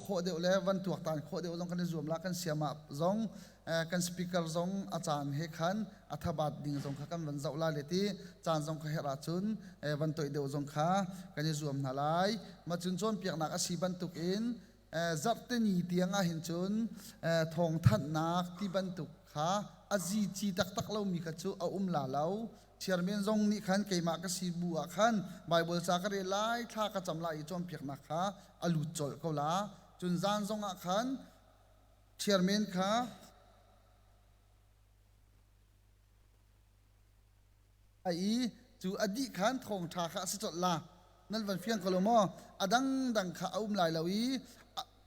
khawh deuh le van tuaktan khawh deuh zong kan i zuam la. Kan siam ah zong kan speaker zong a caan he khan a thabat ding zong kha kan van zoh la le ti caan zong kha herh ahcun van toih deuh zong kha kan i zuam hna lai. Ma cun cawnpiaknak a si bantuk in zarhte ni tiang ah hin cun thawngthanhnak ti bantuk kha a zici taktak lomi kha cu a um la lo. Chairman zong nih khan keimah ka si bu ah khan Bible ca ka rel lai, thla ka cam lai i cawnpiaknak kha a lut colh ko la. Cun zan zong ah khan chairman kha a i cu a dih khan thawngṭha kha a si colh la. Nan van fiang ko lo maw? A dangdang kha a um lai lo i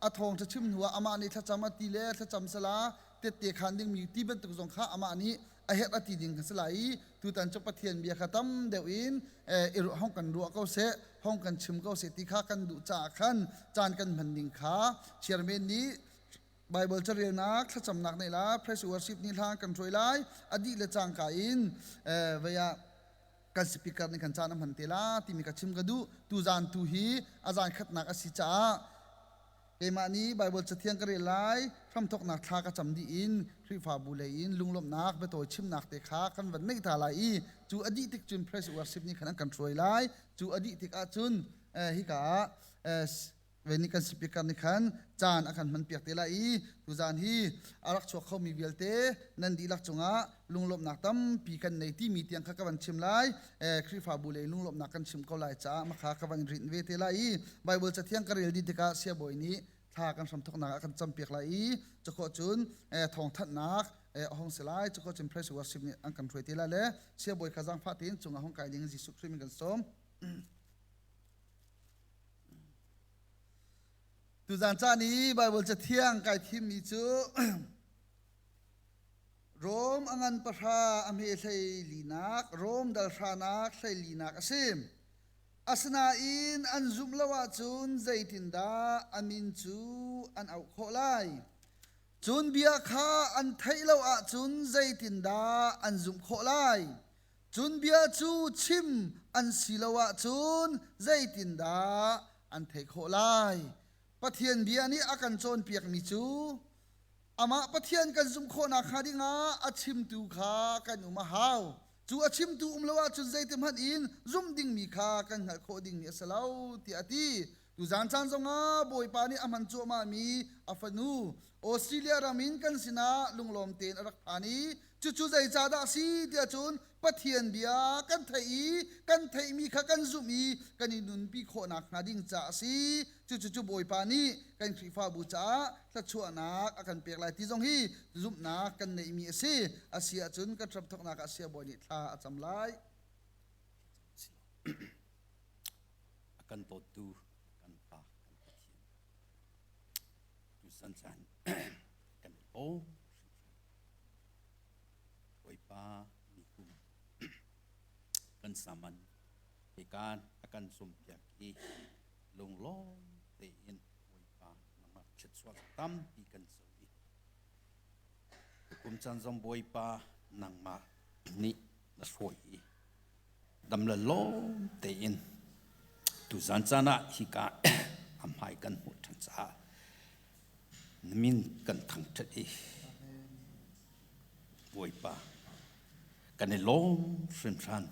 a thawngṭha chim hnu ah amah nih thlacam a ti le thlacam sala tette khan dingmi ti bantuk zong kha amah nih a herh a ti ding kha si lai i tutan cu Pathian bia kha tam deuh in hong kan ruah ko seh, hong kan chim ko seh ti kha kan duh caah khan caan kan hman ding kha chairman nih Bible carelnak thlacamnak nei la, praise worship ni hlang kan hruai lai. A dih le cangka in vei ah kan speaker nih kan caan a hman te la timi ka chim ka duh. Tu zan tu hi a zan khatnak a si caah keimah nih Bible cathiang ka rel lai. Hramthoknak thla ka cam dih in Khrihfabu lei in lunglawmhnak biatawi chimnak te kha kan van neih ta lai i cu a dih tik cun praise worship nih khan an kan hruai lai. Cu a dih tik ahcun hika ah ve nih kan speaker nih khan caan a kan hmanpiak te lai i tuzaan hi a rak chuak khomi vialte nan dihlak cungah lunglawmhnak tampi kan nei timi tiang kha ka van chim lai. Khrihfabu lei lunglawmhnak kan chim ko lai caah makha ka van rinh ve te lai i Bible cathiang ka rel dih tikah siabawi nih thla kan hramthoknak ah kan campiak lai i cukhawh cun thawngthanhnak a hong si lai. Cukhawh cun praise worship nih an kan hruai te lai le siabawi kha zaangfah tein cungah hong kai ding Jesuh Khrih min kan sawm. Tuzaan caan i Baibal Cathiang kai thimmi cu Rom a ngan pahra a hme hlei linak, Rom dal hranak hlei linak a si. Asinain an zumh lo ahcun zeitindah a min cu an auh khawh lai? Cun bia kha an theih lo ahcun zeitindah an zumh khawh lai? Cun bia cu chim an si lo ahcun zeitindah an theih khawh lai? Pathian bia nih a kan cawnpiakmi cu amah Pathian kan zumh khawh nakhnga dingah a chimtu kha kan um a hau. Cu a chimtu um lo ahcun zeitihmanh in zumh dingmi kha kan hngalh khawh dingmi a si lo tiah a ti. Tuzaan caan zongah Bawipa nih a hman cuahmahmi a fanu Australia ram in kan sinah lunglawm tein a rak phan i cucu zeicahdah a si tiah cun Pathian bia kan theih i kan theihmi kha kan zumh i kan i nunpi khawh nakhnga ding caah a si. Cucu cu Bawipa nih kan Khrihfabu caah thluachuahnak a kan pek lai ti zong hi zumhnak kan neihmi a si. A si ahcun kan hramthawknak ah siabawi nih thla a cam lai. A kan dawttu kan Pa kan Pathian tusan caan kan i lawm Bawipa nikum kan saman hikan a kan zumpiak i lunglawm tein Bawipa nangmah thluachuah tampi kan co i tukum caan zong Bawipa nangmah nih na hruai i dam le lawm tein tuzan caan ah hika a hmai kan hmuh ṭhan caah na min kan thangṭhat i Bawipa kan i lawm hringhran.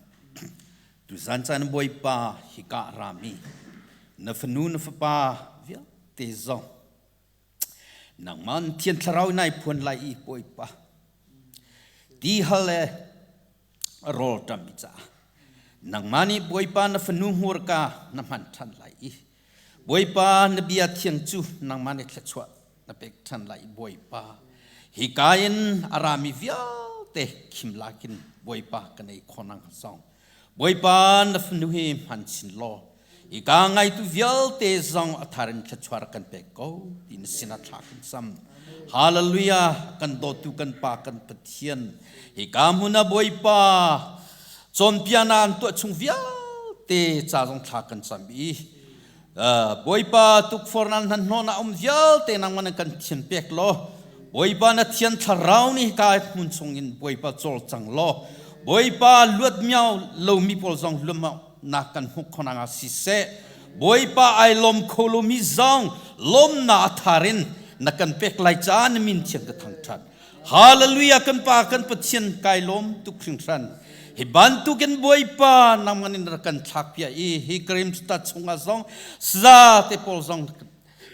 Tuzan caan Bawipa hika rami na fanu na fapa vialte zong nangmah Thiang Thlarau nai phuan lai i Bawipa ti hal le rawl ṭam i caah nangmah nih Bawipa na fanu hmurka na hman ṭhan lai i Bawipa na bia thiang cu nangmah nih thluachuah na pek ṭhan lai i Bawipa hika in a rami vialte khim lakin Bawipa ka nei khonang zong Bawipa na fanu hi hman chin law hika ngaitu vialte zong a thar in thluachuah kan pek ko ti na sinah thla kan cam. Hallelujah kan dawtu kan Pa kan Pathian hika hmun ah Bawipa cawnpiaknak an tuah chung vialte ca zong thla kan cam i Bawipa tukforhnak nan hnawhnak um vialte nangmah nan kan thian pek law Bawipa na thian thlarau nih hika hmun chungin Bawipa cawlcang law Bawipa luat miau lomi pawl zong luamnak kan hmuh khonang ah siseh Bawipa ai lawm kho lomi zong lawmnak a thar in na kan pek lai caah na min thiang ka thangṭhat. Hallelujah kan Pa kan Pathian kai lawm tuk hringhran. Hi bantukin Bawipa nangman in rak kan thlak piah i hi Grimstad chungah zong saza te pawl zong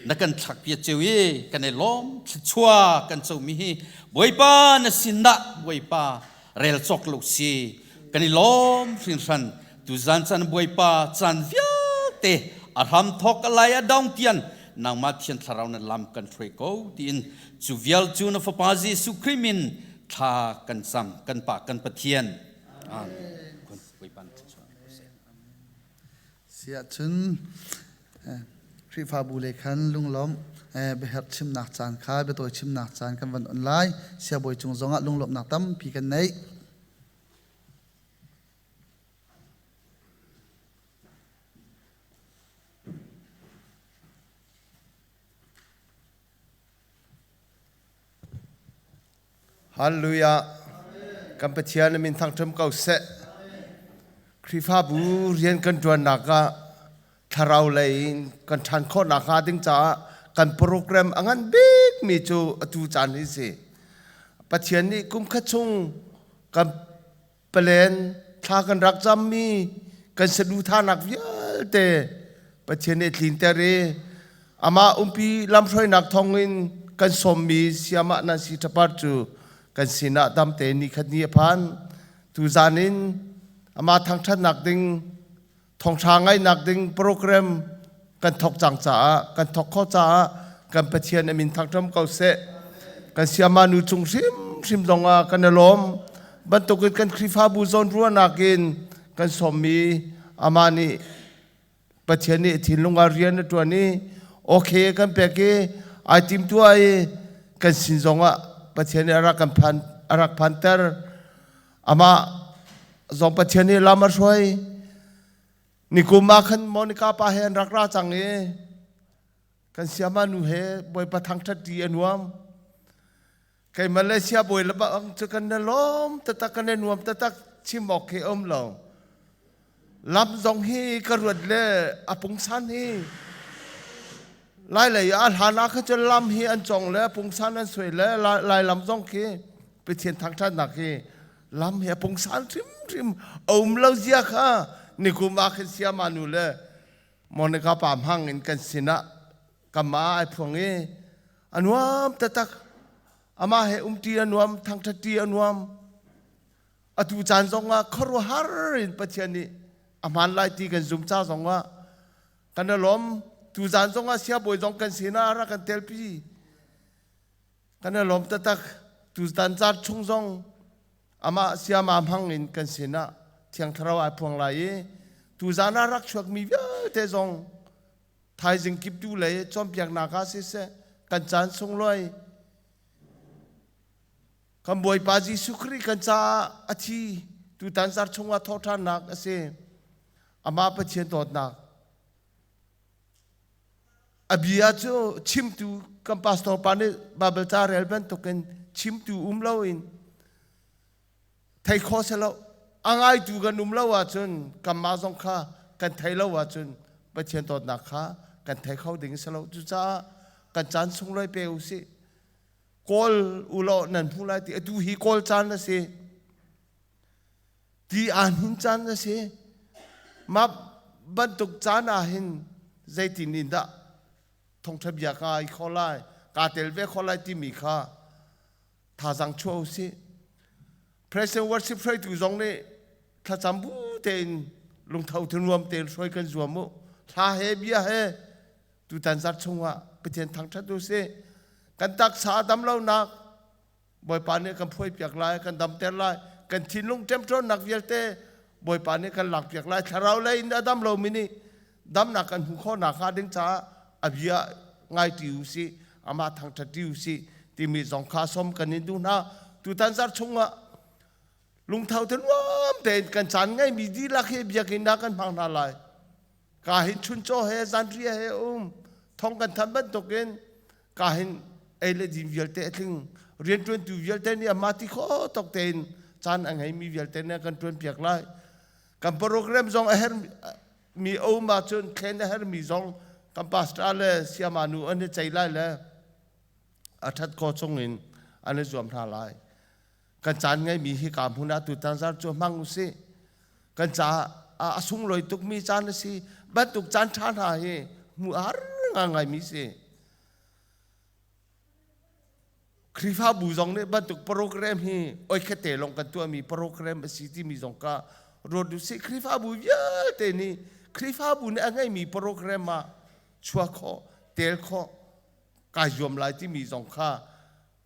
na kan thlak piah ceu i kan i lawm thluachuah kan comi hi Bawipa na sinah Bawipa rel cawk lo si kan i lawm hringhran tuzan caan Bawipa caan vialte a hram thawk a lai a dong tian nangmah Thiang Thlarau na lam kan hruai ko tiin cu vial cu na fapa Jesuh Khrih min thla kan cam kan pa kan Pathian. Amen. Bawipa na thluachuah ko seh. Siahcun Khrihfabu le khan lunglawmh biaherh chimnak caan kha biatawi chimnak caan kan van on lai. Siabawi cung zongah lunglawmhnak tampi kan neih. Hallelujah. Kan Pathian na min thangṭham ko seh. Khrihfabu rian kan ṭuannak ah thlarau lei in kan ṭhan khawhnak hnga ding caah kan program a ngan bikmi cu atu caan hi si. Pathian nih kum khat chung kan palen thla kan rak cammi kan saduhthahnak vialte Pathian nih tlinter i amah umpi lamhruainak thawngin kan sawmmi siamah nan si ṭhapar cu kan sinah damte ni khat ni a phan. Tuzan in amah thangṭhatnak ding thawngṭha ngaihnak ding program kan thawk cang caah kan thawk khawh caah kan Pathian a min thangṭam ko seh. Kan siama nu cung hrimhrim zongah kan i lawm. Bantukin kan Khrihfabu zawn ruahnak in kan sawmmi amah nih Pathian nih thinlung ah rian a ṭuan i okay kan pek i ai timtuah i kan sin zongah Pathian nih a rak kan phan a rak phanter. Amah zong Pathian nih lam a hruai. Nikum ah khan Monica pa he an rak ra cang i kan siama nu he Bawipa thangṭhat ṭi a nuam. Kei Malaysia bawi le bang cu kan i lawm taktak kan i nuam taktak chim awk khi um lo. Lam zong hi ka ruat le a pungsan hi Lai lei ah hlan ah kha cun lam hi an cong le pungsan an suai le Lai lam zong khi Pathian thangṭhatnak hi lam hi a pungsan hrimhrim a um lo zia kha nikum ah khin siama nu le Monica pa hmang in kan sinah kama ai phuang i a nuam taktak amah he umṭi a nuam thangṭhatṭi a nuam atu caan zongah khuaruahhar in Pathian nih a hmaan lai ti kan zum ca zongah kan i lawm tuzaan zongah siabawi zong kan sinah a rak kan telpi Kan i lawm taktak. Tutan caan chung zong amah siama hmang in kan sinah Thiang Thlarau ai phuang lai i tuzaan ah rak chuakmi vialte zong thaizing kiptu lei cawnpiaknak ah siseh kan caan sunglawi kan Bawipa Jesuh Khrih kan caah a thi tutan zarh chungah thawhṭhannak a si. Amah Pathian dawtnak A bia cu chimtu kan pastor pa nih Baibal ca rel bantukin chimtu um loin thei kho selo a ngaitu kan um lo ahcun kanmah zong kha kan thei lo ahcun Pathian dawtnak kha kan thei kho ding si lo. Cucaah kan caan sunglawi pe u sih. Kawl u law nan hmu lai ti atu hi kawl caan a si. Ti aa hnin caan a si. Mah bantuk caan ah hin zeitin in dah thawngṭha bia ka i kho lai, kaa tel ve kho lai timi kha thazaang chuah u sih. President worship hruaitu zong nih thlacam bu tein lungtho thanuam tein hruai kan zuam u. Hla he bia he tutan zarh chungah Pathian thangṭhat u sih. Kan taksa a dam lonak Bawipa nih kan phuaipiak lai, kan damter lai, kan thinlung ṭemṭawnnak vialte Bawipa nih kan lakpiak lai. Thlarau lei in a dam lomi nih damnak kan hmuh khawh nakhnga ding caah a bia ngaiṭi u sih, amah thangṭhatṭi u sih timi zong kha som kan in duh hna. Tutan zarh chungah lungtho te nuam tein kan caan ngeimi dihlak hi biakinn ah kan hmang hna lai. Ka hin chuncaw he zanriah he um thong kan than bantukin ka hin ei le din vialte a tling rianṭuantu vialte nih amah ti kho tok tein caan a ngeimi vialte nih kan ṭuanpiak lai kan program zong a hermi a um ahcun thlen a hermi zong Kan pastor le siama nu an i cei lai le a ṭhat khawh chung in an i zuam hna lai. Kan caan ngeimi hi ka hmun ah tutan zar cu hmang usih. Kan caah a sunglawi tukmi caan a si. Bantuk caan ṭha hna hi hmuh a har ngaingaimi si. Khrihfabu zong nih bantuk program hi oikhate lawng kan tuahmi program a si timi zong ka ruat usih. Khrihfabu vialte nih Khrihfabu nih a ngeimi program ah chuah khawh, tel khawh, kai zuam lai timi zong kha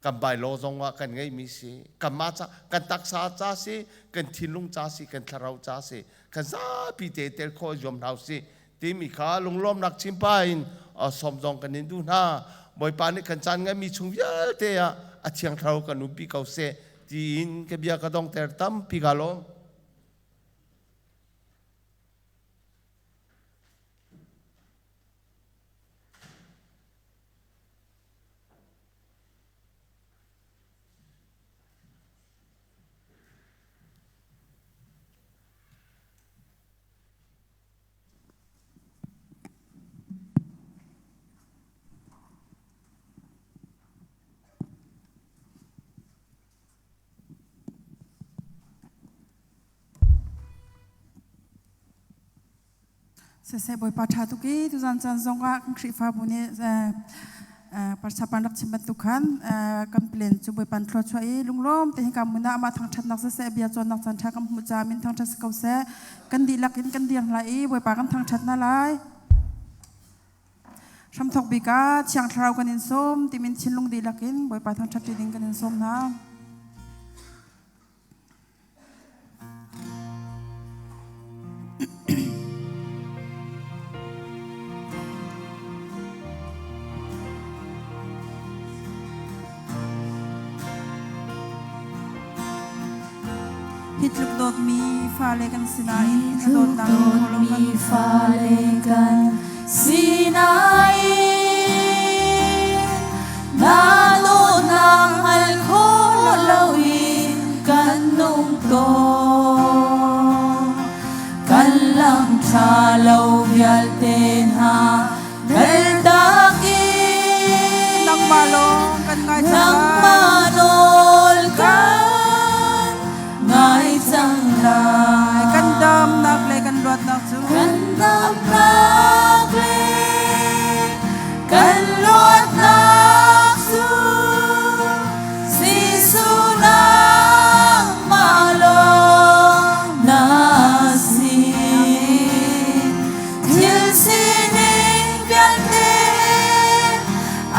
kan bylaw zong ah kan ngeimi si. Kanmah ca, kan taksa ca si, kan thinlung ca si, kan thlarau ca si, kan zapi te tel khawh zuam hna usih. Timi kha lunglawmnak chimpa in sawm zong kan in duh hna. Bawipa nih kan caan ngeimi chung vialte ah a thiang thlarau kan umpi ko seh tiin ka bia ka dongter tampi ka lawm. Siseh Bawipa ṭha tuk i tuzan caan zongah kan Khrihfabu nih parsapan rak chim bantuk khan kan plan cu Bawipa thluachuah i lunglawm te hi ka mun ah amah thangṭhatnak siseh bia cawnnak caan ṭha kan hmuh caah min thangṭhat si ko seh. Kan dihlak in kan dir lai i Bawipa kan thangṭhat hna lai. Hramthawk bik ah Thiang Thlarau kan in sawm timin thinlung dihlak in Bawipa thangṭhat ṭi ding kan in sawm hna. Hi tluk dawtmi fale kan si nain a dawtnak hmu lo kan fale kan si nain na dawtnak hngal kho loin kan nung tawn. Kan lam ṭha lo vialte hna Kaltak in Nangmah lawng kan ngai cang Nangmah nawl kan ngai cang lai. Kan damnak le kan luatnak cu Kan damnak le kan luatnak cu Jesuh nangmah lawng na si. Thil sining vialte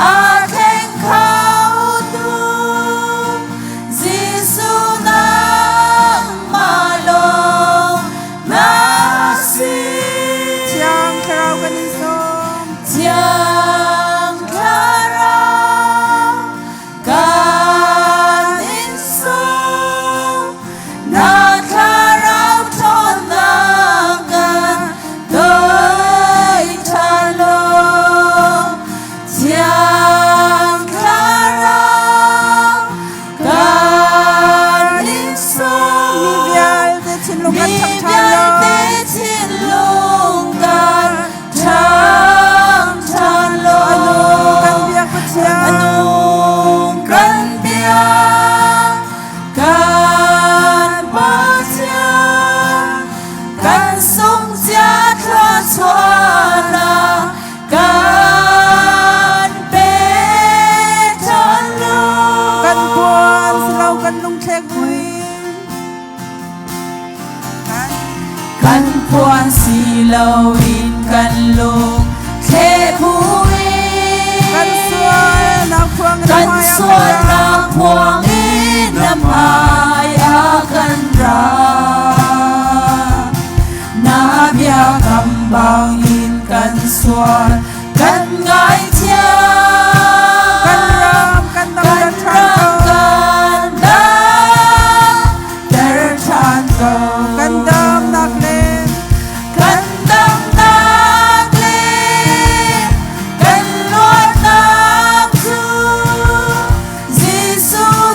aa thleng khotu Jesuh nangmah lawng na si. Thiang Thlarau kan in sawm. Thiang Thlarau kan in sawm. Na thlarau ṭhawnnak kan doi ṭhan law Thiang Thlarau kan in sawm. Mi vialte thinlung kan Mi ṭhang ṭhan law. vialte thinlung kan ṭhang ṭhan law. A nung kan biak Pathian. A nung kan biak Kan Pathian, kan sungcia thluachuahnak kan pe ṭhan law. Kan puan silo kan lungthlek mui. Kan puan si loin kan lung thle buin Kan sualnak phuang in kan hmai ah kan ra. sualnak phuang in na hmai ah kan ra. Na biakam bangin kan sual kan ngaithiam. Kan ram kan dam Kan kan ṭhan ram ko. kan dam ter ṭhan ko. Kan damnak le Kan damnak le kan luatnak cu Jesuh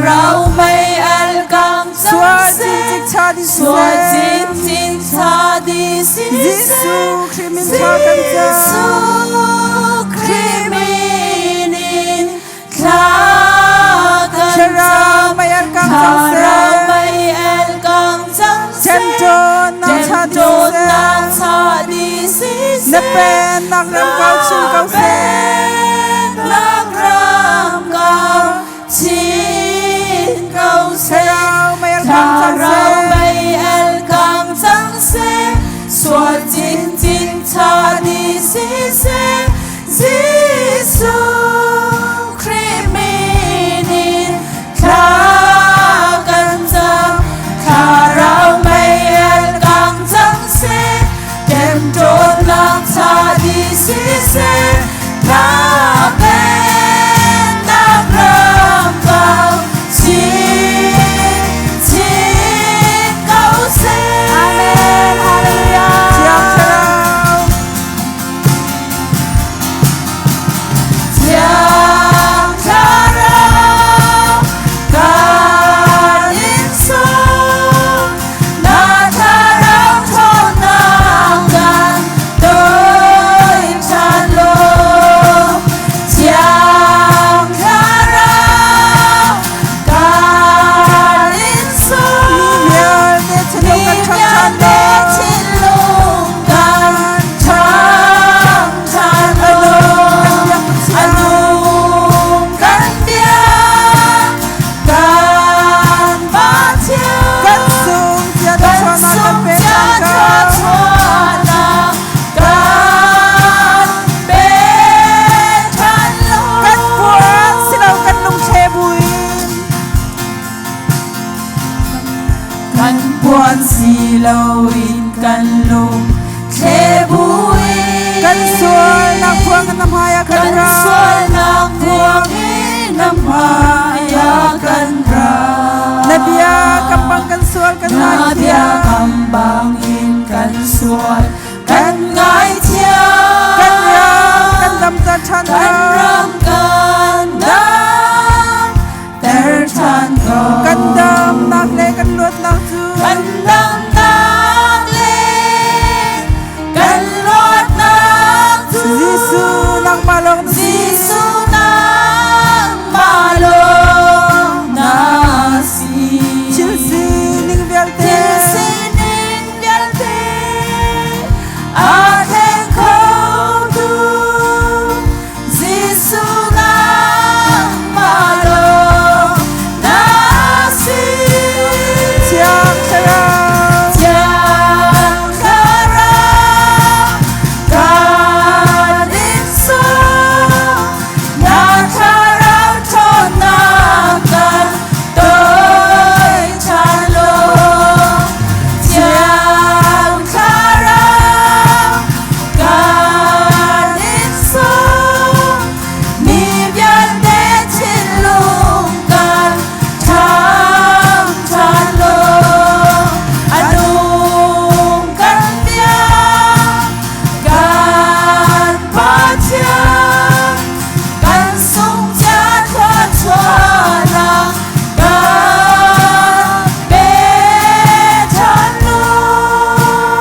Thlarau mei al kang Sual cang seh cincik cha dih Sual siseh cincin cha dih siseh Jesuh Khrih min thla kan cam Jesuh Khrih min in thla kan Thlarau cam mei al kang cang Thlarau seh mei al kang cang seh Ṭemṭawnnak cha dih Ṭemṭawnnak siseh cha dih Na siseh pennak ram kau chin ko Na seh pennak ram kau chin ko seh Thlarau mei al kang cang Thlarau seh mei al kang cang seh Sual cincin cha dih siseh Jesuh Khrih min in thla kan cam Thlarau mei al kang cang seh Ṭemṭawnnak cha dih siseh Na pennak ram kau chin chin ko seh Amen Hallelujah Thiang Thlarau Thiang Thlarau kan in sawm na Thlarau ṭhawnnak kan toi ṭhan law Thiang Thlarau kan in Mi sawm vialte mi thinlung kan ṭhang ṭhan vialte law thinlung kan ṭhang ṭhan A nung kan law biak a Pathian nung kan biak kan Kan Pathian sung cia kan thluachuahnak kan sung pe cia ṭhan ko thluachuahnak kan pe ṭhan Kan puan law si lo kan lungthle buin Kan puan si loin kan lung thle buin Kan sualnak phuang in na hmai ah kan kan ra sualnak phuang in na hmai ah kan ra Na bia kam bang kan sual kan Na bia ngaithiam kam bangin kan sual kan ngaithiam Kan ram kan damter ṭhan kan ko ram kan dam ter ṭhan ko Kan damnak le kan luatnak cu kan damnak le kan luatnak cu Jesuh nangmah lawng na si Jesuh nangmah lawng na si Thil sining vialte Thil sining vialte a thleng khotu Jesuh nangmah lawng na si Thiang Thlarau Thiang Thlarau kan in sawm na Thlarau ṭhawnnak kan toi ṭhan law Thiang Thlarau kan in sawm mi vialte thinlung kan ṭhang ṭhan law a nung kan biak kan Pathian kan sung cia thluachuahnak kan pe ṭhan law.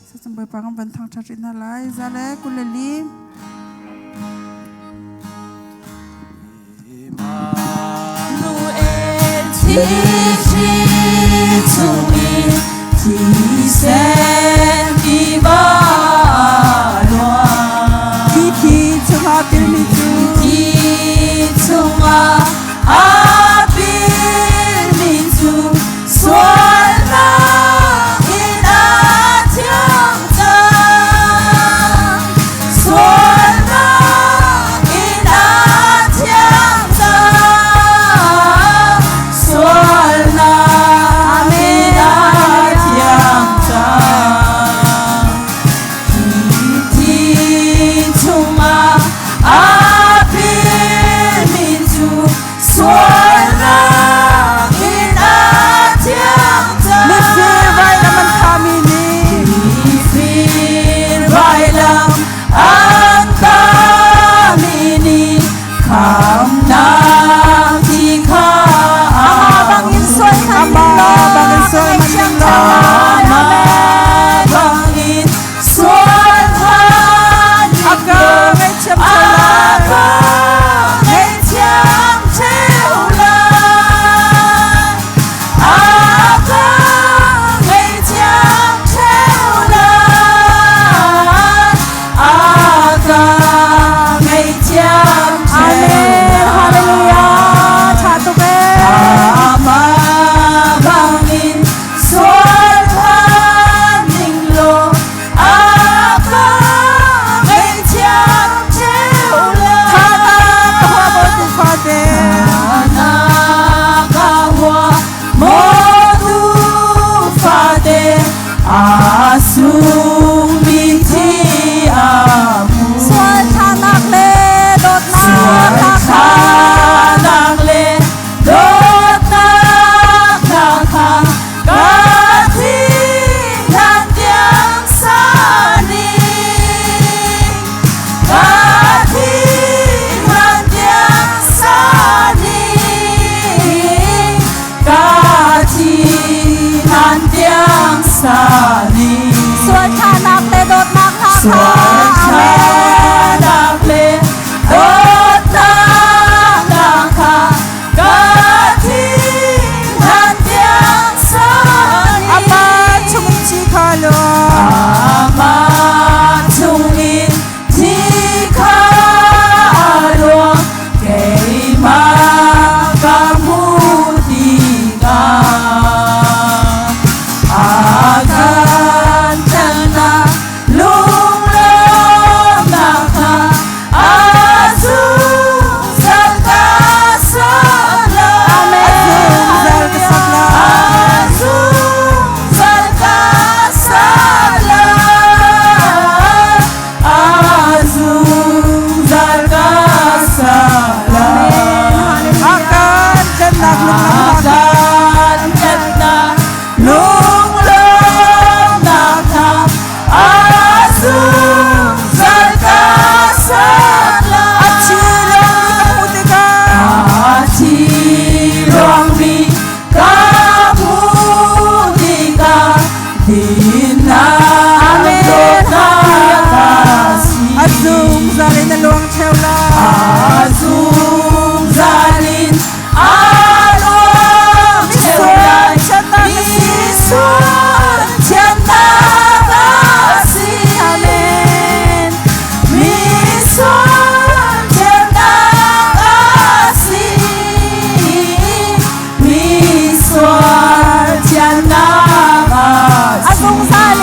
Sacam Bawipa kan van thangṭhat rih hna lai. Zale 22. Immanuel thi chungin thisen tiva luang Thi thi chungah pilmi cu Thi chungah a pilmi cu sualnak in a thiang cang Sualnak in a thiang cang Sualnak in a A sungmi thi a hmu. Sual thlahnak le dawtnak Sual hna kha thlahnak le dawtnak hna kha ka thihlan tiang sa ning. Ka thihlan tiang sa ning. Ka thihlan tiang sa ning. Sual thlahnak le dawtnak hna kha Sual Amen. thlahnak le dawtnak hna kha ka thihlan tiang sa ning. Amah chungin thi kha luang. Amah chungin thi kha luang keimah ka hmuh tikah a kan tlanhnak lunglawmhnak kha a zungzal ka sak lai. A zungzal ka sak lai. A zungzal ka sak lai. A zungzal ka sak lai. A kan tlanhnak lunglawmhnak kha Kan tlanhnak lunglawmhnak kha a zungzal ka sak lai. A thi luangmi ka hmuh tikah A thi luangmi ka hmuh tikah dinnak Amen. dawtnak ka si. A zungzal in a luang ṭheo lai. A zungzal in a luang ṭheo lai. Misual thiannak a si. Misual thiannak a si. Amen. Misual thiannak a si. Misual thiannak a A si. zungzal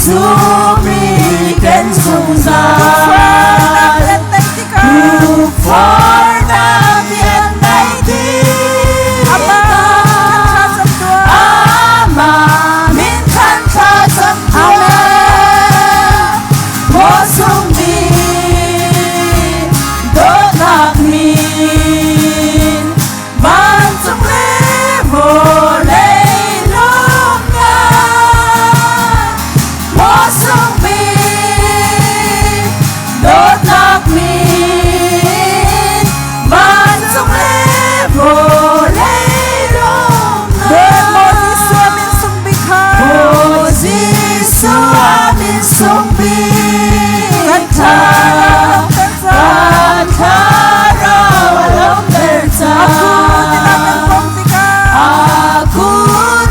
Sumi ken zungzal Tukforhnak lian tei tikah Amah min khan thlacam tuah Maw sungmi dawtnak min Vancung le vawlei lawmnak maw sungpi dawtnak min vancung le vawlei lawmnak Maw Jesuh min sung bik kha Maw Jesuh min sung bik Kan thlarau Kan thlarau a lawmter Aku tina kan pom tikah Aku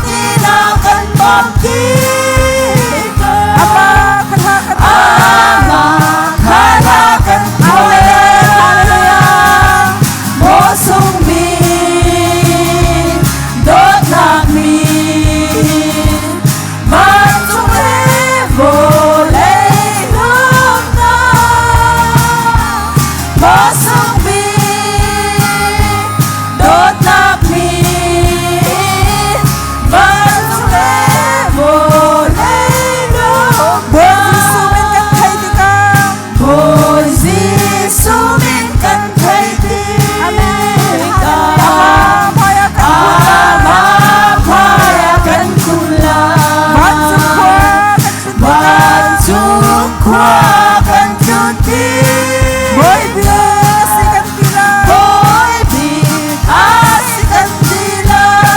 tina kan pom tikah Ama khala kan Ama khala kan Hallelujah Maw sung min dawtnak min Vancung le vawlei lawmnak Maw sung bik dawtnak min Vancung le vawlei lawmnak Bawi Jesuh min kan theih tikah Bawi Jesuh min kan theih tikah Amah hmai ah kan kun lai. Vancung khua kan tlun Vancung khua kan tlun Bawi bik a si kan ti lai. Bawi bik a si kan ti lai.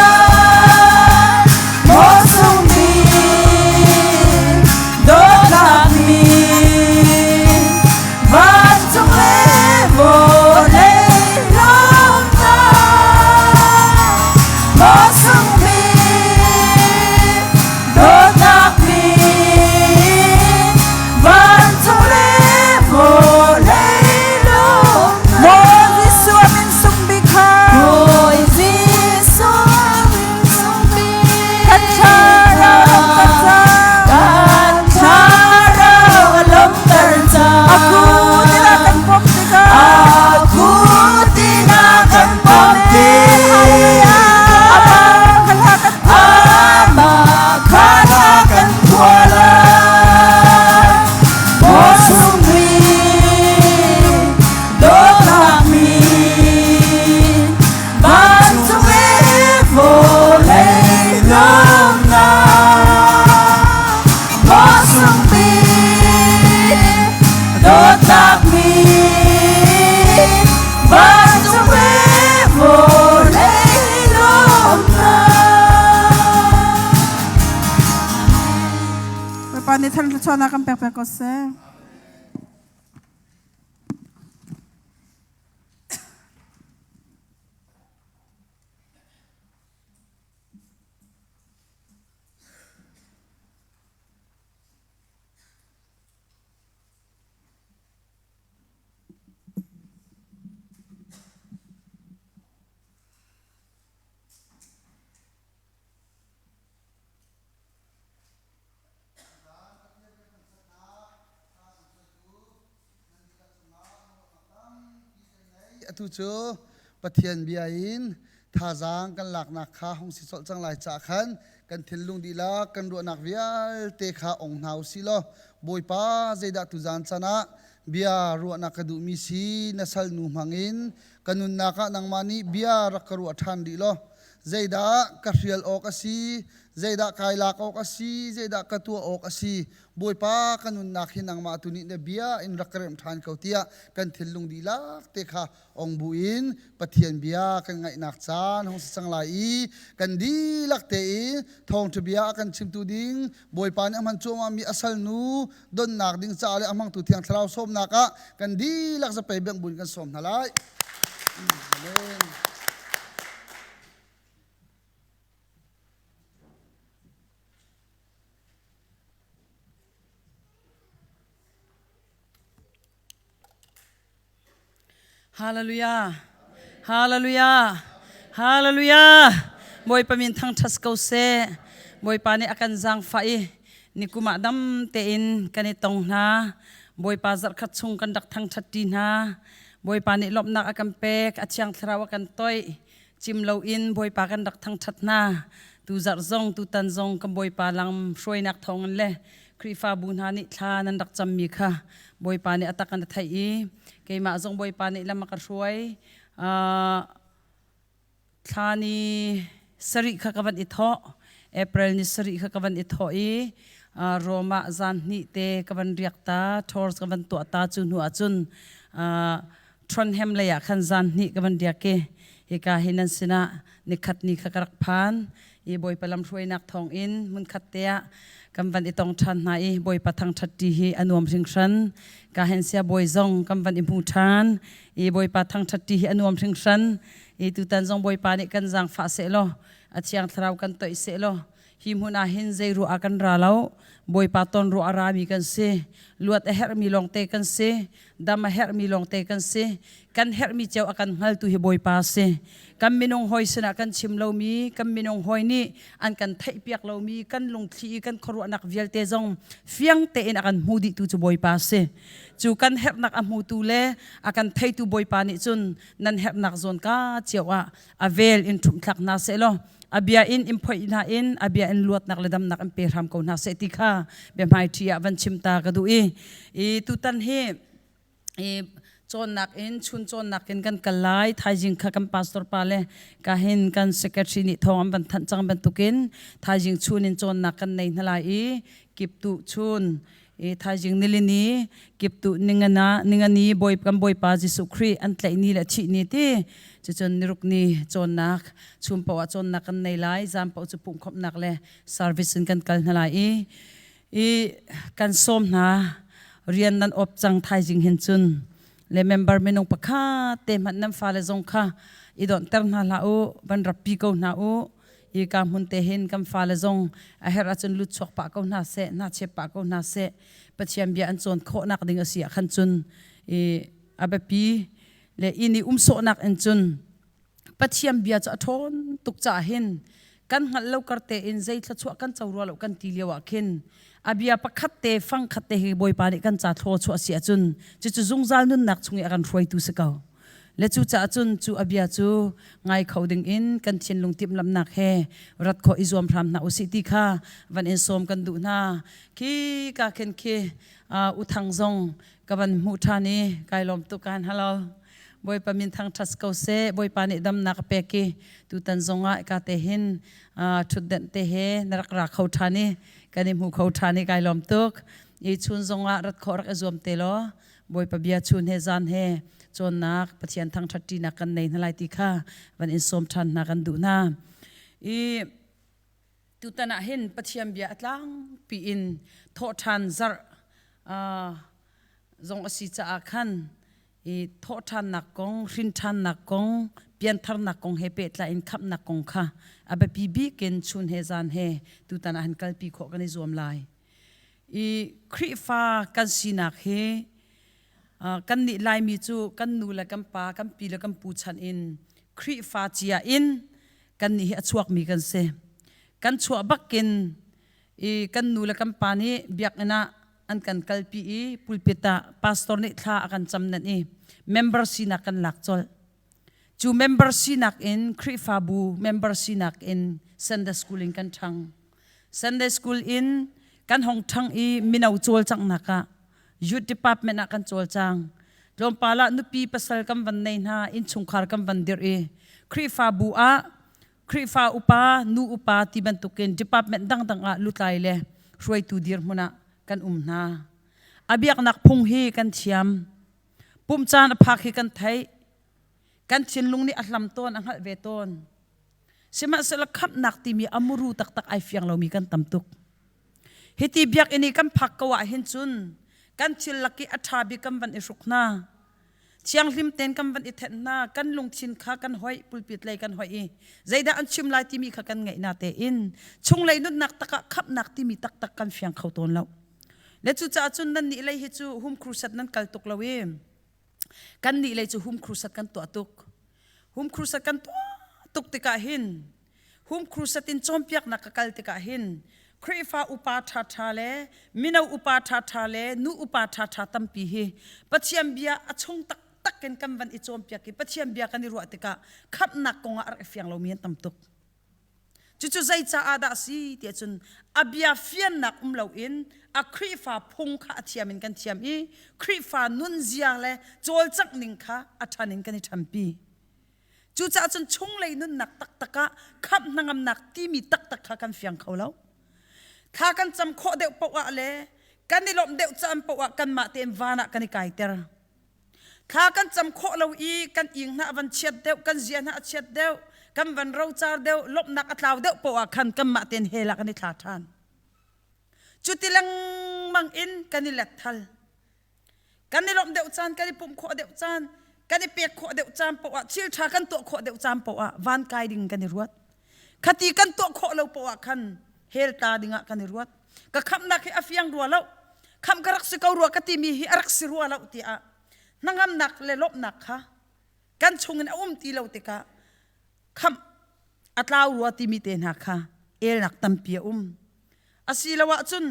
Maw sung bik dawtnak min vancung le vawlei lawmnak maw sung bik dawtnak min vancung le vawlei lawmnak Maw Jesuh a min sung bik kha Bawi Jesuh min sung bik kan thlarau lawmter cang. Kan thlarau a lawmter cang. Aku tina kan pom tikah Aku tina kan pom tikah Amah khala kan Amah khala kan phuah lai. Maw sung bik dawtnak min vancung le vawlei lawmnak maw sung bik dawtnak min vancung le vawlei lawmnak Bawipa nih thluachuahnak kan pek pek ko seh. Atu cu Pathian bia in thazaang kan laknak kha hung si colh cang lai caah khan kan thinlung dihlak kan ruahnak vialte kha ong hna u sih law Bawipa zeidah tuzaan caan ah bia ruahnak ka duhmi si na salnu hmangin ka nunnak ah nangmah nih bia rak ka ruah ṭhan rih law zeidah ka hrial awk a si zeidah kai lak awk a si zeidah ka tuah awk a si Bawipa ka nunnak hi nangmah tu nih na bia in rak ka remh ṭhan ko tiah kan thinlung dihlak te kha ong buin Pathian bia kan ngaihnak caan hung si cang lai i kan dihlak tein thawngṭha bia a kan chimtu ding Bawipa nih a hman cuahmahmi a salnu donnak ding caah le a hmangtu Thiang Thlarau sawmnak ah kan dihlak zapei bengh buin kan sawm hna lai. Amen. Hallelujah. Hallelujah. Hallelujah. Bawipa min thangṭhat ko seh. Bawipa nih a kan zaangfah i Nikum ah dam tein kan i tong hna. Bawipa zarhkhat chung kan rak thangṭhat ṭi hna. Bawipa nih lawmhnak a kan pek, a thiang thlarau a kan toih. Cim loin Bawipa kan rak thangṭhat hna. Tu zarh zong tutan zong kan Bawipa lam hruainak thawngin le Khrihfabu hna nih thla nan rak cammi kha Bawipa nih a tak in a theih i keimah zong Bawipa nih lam a ka hruai. Thla ni sarih kha ka van i thawh. April ni sarih kha ka van i thawh i Rome ah zan hnih te ka van riak ta, tours ka van tuah ta cu hnu ahcun Trondheim lei ah khan zan hnih ka van riak i hika hi nan sinah nikhat ni kha ka rak phan i Bawipa lamhruainak thawngin hmunkhat te ah kan van i tong ṭhan hna i Bawipa thangṭhat ṭi hi a nuam hringhran. Ka hen sia bawi zong kan van i hmu ṭhan i Bawipa thangṭhat ṭi hi a nuam hringhran. I tutan zong Bawipa nih kan zaangfah sehlaw a Thiang Thlarau kan toih sehlaw hi hmun ah hin zei ruah ah kan ra lo. Bawipa ton ruah a rami kan si. Luat a herhmi lawngte kan si. Dam a herhmi lawngte kan si. Kan herhmi cio a kan hngaltu hi Bawipa a si. Kan minung hawi sinah kan chim lomi, kan minung hawi nih an kan theihpiak lomi, kan lungthli i kan khuaruahnak vialte zong fiang tein a kan hmu dihtu cu Bawipa a si. Cu kan herhnak a hmutu le a kan theitu Bawipa nih cun nan herhnak zawn ka cio ah a vel in ṭhumhthlak hna sehlaw a bia in in phoih hna in a bia in luatnak le damnak in pe hram ko hna seh ti kha biahmaiṭhi ah van chim ta ka duh i i tutan hi i cawnnak in chun cawnnak in kan kal lai thaizing kha kan pastor pa le ka hin kan secretary nih thawng an van thanh cang bantukin thaizing chun in cawnnak kan nei hna lai i kiptu chun i thaizing nilini kiptu ningana ningani bawi kan bawipa Jesuh Khrih an tlaih ni le thih ni ti cucun niruk ni cawnnak chum paoh ah cawnnak kan nei lai zan paoh cu pumhkhawmhnak le service in kan kal hna lai i i kan sawm hna rian nan op cang thaizing hin cun le member minung pakhat te hmanh nan fale zong kha i donhter hna hlah u van rappi ko hna u hi ka hmun te hin kan fale zong a herh ahcun lut chuak pah ko hna seh hna chep pah ko hna seh Pathian bia an cawn khawhnak ding a si ah khan cun i a biapi le inn i um sawhnak in cun Pathian bia cu a ṭhawn tuk caah hin kan hngalh lo kar tein zei thluachuah kan co rua lo kan ti lio ah khin a bia pakhat te fang khat te hi Bawipa nih kan ca thluachuah si ahcun cucu zungzal nunnak chung i a kan hruaitu si ko. Le cucaah cun cu a bia cu ngai kho ding in kan thinlung timhlamhnak he rat khawh i zuam hram hna usih ti kha van in sawm kan duh hna. Khi ka khin khi u Thang zong ka van hmuh ṭhan i kai lawm tuk kan hello. Bawipa min thangṭhat ko seh. Bawipa nih damnak a pek i tutan zongah ka te hin ṭhutdenh te he na rak ra kho ṭhan i kan i hmu kho ṭhan i kai lawm tuk. I chun zongah rat khawh rak i zuam te law Bawipa bia chun he zan he cawnnak Pathian thangṭhat ṭinak kan nei hna lai ti kha van in sawm ṭhan hna kan duh hna. I tutan ah hin Pathian bia a tlangpi in thawhṭhan zarh zong a si caah khan i thawhṭhannak kong, hrinṭhannak kong, piantharnak kong he pehtlai in khamhnak kong kha a biapi bik in chun he zan he tutan ah hin kalpi khawh kan i zuam lai. I Khrihfa kan sinak hi kannih Laimi cu kan nu le kan pa, kan pi le kan pu chan in Khrihfa cia in kannih hi a chuakmi kan si. Kan chuah bakin i kan nu le kan pa nih biakinn ah an kan kalpi i pulpit ah pastor nih thla a kan cam nan i member sinak kan lak colh. Cu member sinak in Khrihfabu member sinak in Sunday school in kan ṭhang. Sunday school in kan hong ṭhang i mino cawlcanghnak ah youth department ah kan cawlcang. Tlawmpal ah nupi pasal kan van nei hna, innchungkhar kan van dirh i Khrihfabu ah Khrihfa upa, nu upa ti bantukin department dangdang ah lutlai le hruaitu dirhmun ah kan um hna. A biaknak phung hi kan thiam. Pumh caan a phak hi kan theih. Kan thinlung nih a hlam tawn, a hngalh ve tawn. Sihmanhsehlaw khamhnak timi a muru taktak ai fiang lomi kan tam tuk. Hiti biakinn i kan phak ko ah hin cun kan thil lak i a ṭha bik kan van i hruk hna. Thianghlim tein kan van i thenh hna. Kan lungthin kha kan hoih, pulpit lei kan hoih i zeidah an chim lai timi kha kan ngaih na tein chunglei nunnak takah khamhnak timi taktak kan fiang kho tawn lo. Le cucaah cun nannih lei hi cu home crusade nan kal tuk lo i kannih lei cu home crusade kan tuah tuk. Home crusade kan tuah tuk tikah hin home crusade in cawnpiaknak ka kal tikah hin. Khrihfa upa ṭhaṭha le mino upa ṭhaṭha le nu upa ṭhaṭha tampi hi Pathian bia a chung taktak in kan van i cawnpiak i Pathian bia kan i ruah tikah khamhnak kong ah a rak i fiang lomi an tam tuk. Cucu zei caah dah a si tiah cun a bia fiannak um loin a Khrihfa phung kha a thiam in kan thiam i Khrihfa nunzia le cawlcangh ning kha a ṭhan in kan i ṭhampi. Cucaah cun chunglei nunnak taktak ah khamh hnangamnak timi taktak kha kan fiang kho lo. Thla kan cam khawh deuh paoh ah le kan i lawmh deuh caan paoh ah kanmah tein van ah kan i kaiter. Thla kan cam khawh lo i kan ing hna a van chiat deuh, kan zia hna a chiat deuh, kan van rocar deuh, lawmhnak a tlau deuh paoh ah khan kanmah tein hell ah kan i thla ṭhan. Cuti lengmang in kan i let thal. Kan i lawmh deuh caan, kan i pumh khawh deuh caan, kan i pek khawh deuh caan paoh ah, thil ṭha kan tuah khawh deuh caan paoh ah van kai ding kan i ruat. Khati kan tuah khawh lo paoh ah khan hell tla ding ah kan i ruat. Ka khamhnak hi a fiang rua lo. Khamh ka rak si ko rua ka timi hi a rak si rua lo tiah hnangamnak le lawmhnak kha kan chungin a um ti lo tikah khamh a tlau rua timi te hna kha elnak tampi a um. Asiloah cun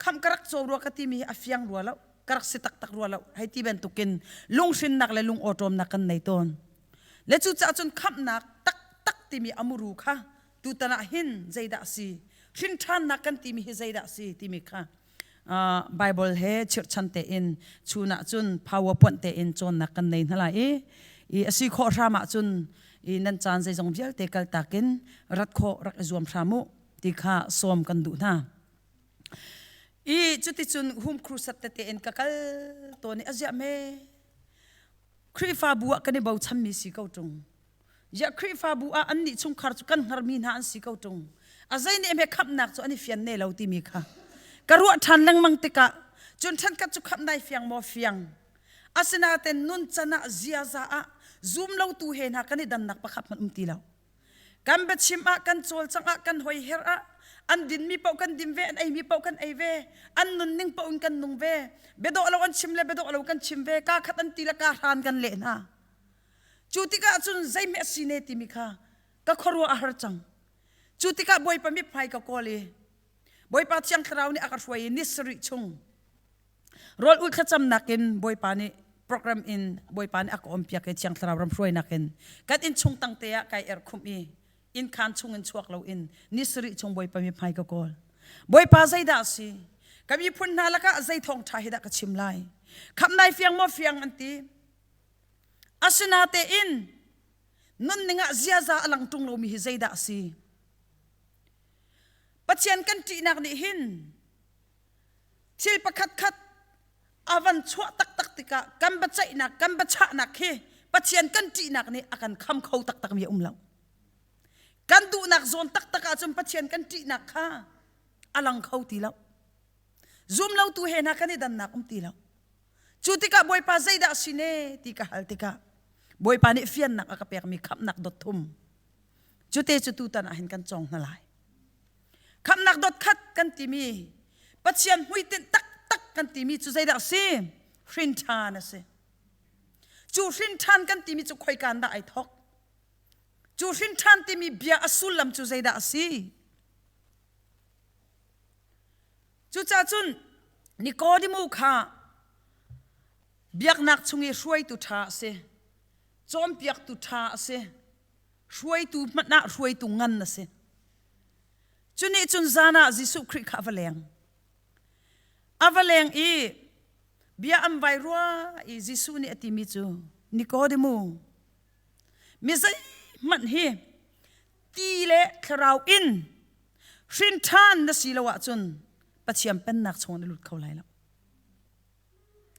khamh ka rak caw rua ka timi hi a fiang rua lo ka rak si taktak rua lo hei ti bantukin lunghrinnak le lungawṭawmnak kan nei tawn le cucaah cun khamhnak taktak timi a muru kha tutan ah hin zeidah a si hrinṭhannak kan timi hi zeidah a si timi kha Bible he chirhchan tein chun ah cun power point tein cawnnak kan nei hna lai i i a si khawh hram ah cun i nan caan zeizong vialte kaltak in rat khawh rak i zuam hram u ti kha sawm kan duh hna. I cuticun home crusade tete in ka kal tawn i a ziah me. Khrihfabu ah kan i bochanmi si ko ṭung. Ziah Khrihfabu ah annih chungkhar cu kan hngarmi hna an si ko ṭung. A zei nih hme khamhnak cu an i fian ne lo timi kha ka ruah ṭhan lengmang tikah cun ṭhenkhat cu khamh nai fiang maw fiang. Asinain nun can ah ziaza ah zum lotu he hna kan i dannak pakhat hmanh um ti lo. Kan biachim ah, kan cawlcangh ah, kan hoiher ah, an dinmi paoh kan din ve, an eimi paoh kan ei ve, an nunning paoh in kan nung ve. Biadawh lo an chim le biadawh lo kan chim ve, kaa khat an ti le kaa hran kan leh hna. Cu tikah cun zeihmeh a si ne timi kha ka khuaruah a har cang. Cu tikah Bawipa mithmai ka kawl i Bawipa Thiang Thlarau nih a ka hruai i ni sarih chung Rawl ulh thlacamnak in Bawipa nih program in Bawipa nih a ka umpiak i Thiang Thlarau ram hruainak in kan inn chung tangte ah kai erhkhumh i innkhaan chung in chuak loin ni sarih chung Bawipa mithmai ka kawl. Bawipa zeidah a si? Ka miphun hna lakah zei thawngṭha hi dah ka chim lai? Khamh nai fiang maw fiang an ti. Asinatein nunning ah ziaza a lang ṭung lomi hi zeidah a si? Pathian kan ṭihnak nih hin Thil pakhatkhat a van chuah taktak tikah kan biaceihnak, kan biachahnak hi Pathian kan ṭihnak nih a kan kham kho taktakmi a um lo. Kan duhnak zawn taktak ahcun Pathian kan ṭihnak kha a lang kho ti lo. Zum lotu he hna kan i dannak um ti lo. Cu tikah Bawipa zeidah si ne ti ka hal tikah Bawipa nih fiannak a ka pekmi khamhnak dot thum cute cu tutan ah hin kan cawng hna lai. Khamhnak dot khat kan timi Pathian hmuitinh taktak kan timi cu zeidah a si? Hrin ṭhan a si. Cu hrin ṭhan kan timi cu khoikaan dah ai thawk? Cu hrin ṭhan timi bia a sullam cu zeidah a si? Cucaah cun Nikodemu kha biaknak chung i hruaitu ṭha a si, cawnpiaktu ṭha a si, hruaitu hmanh ah hruaitu ngan a si. Cu nih cun zan ah Jesuh Khrih kha a va leng. A va leng i bia an vai rua i Jesuh nih a timi cu Nikodemu mi zeihmanh hi ti le thlarau in hrin ṭhan na si lo ahcun Pathian pennak chung na lut kho lai lo.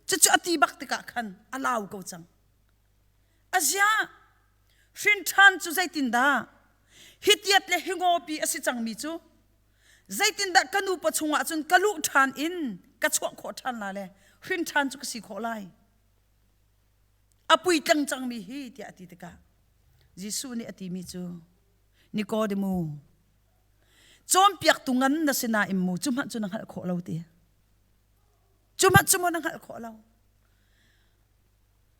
Cucu a ti bak tikah khan a lau ko cang. Aziah hrin ṭhan cu zeitindah hi tiat le hi ngawpi a si cangmi cu zeitindah ka nu paw chungah cun ka luh ṭhan in ka chuah khawh ṭhan la le hrin ṭhan cu ka si khawh lai a puitling cangmi hi tiah a ti tikah Jesuh nih a timi cu Nikodemu cawnpiaktu ngan na si nain mu cu hmanh cu na hngalh khawh lo ti cu hmanh cu maw na hngalh khawh lo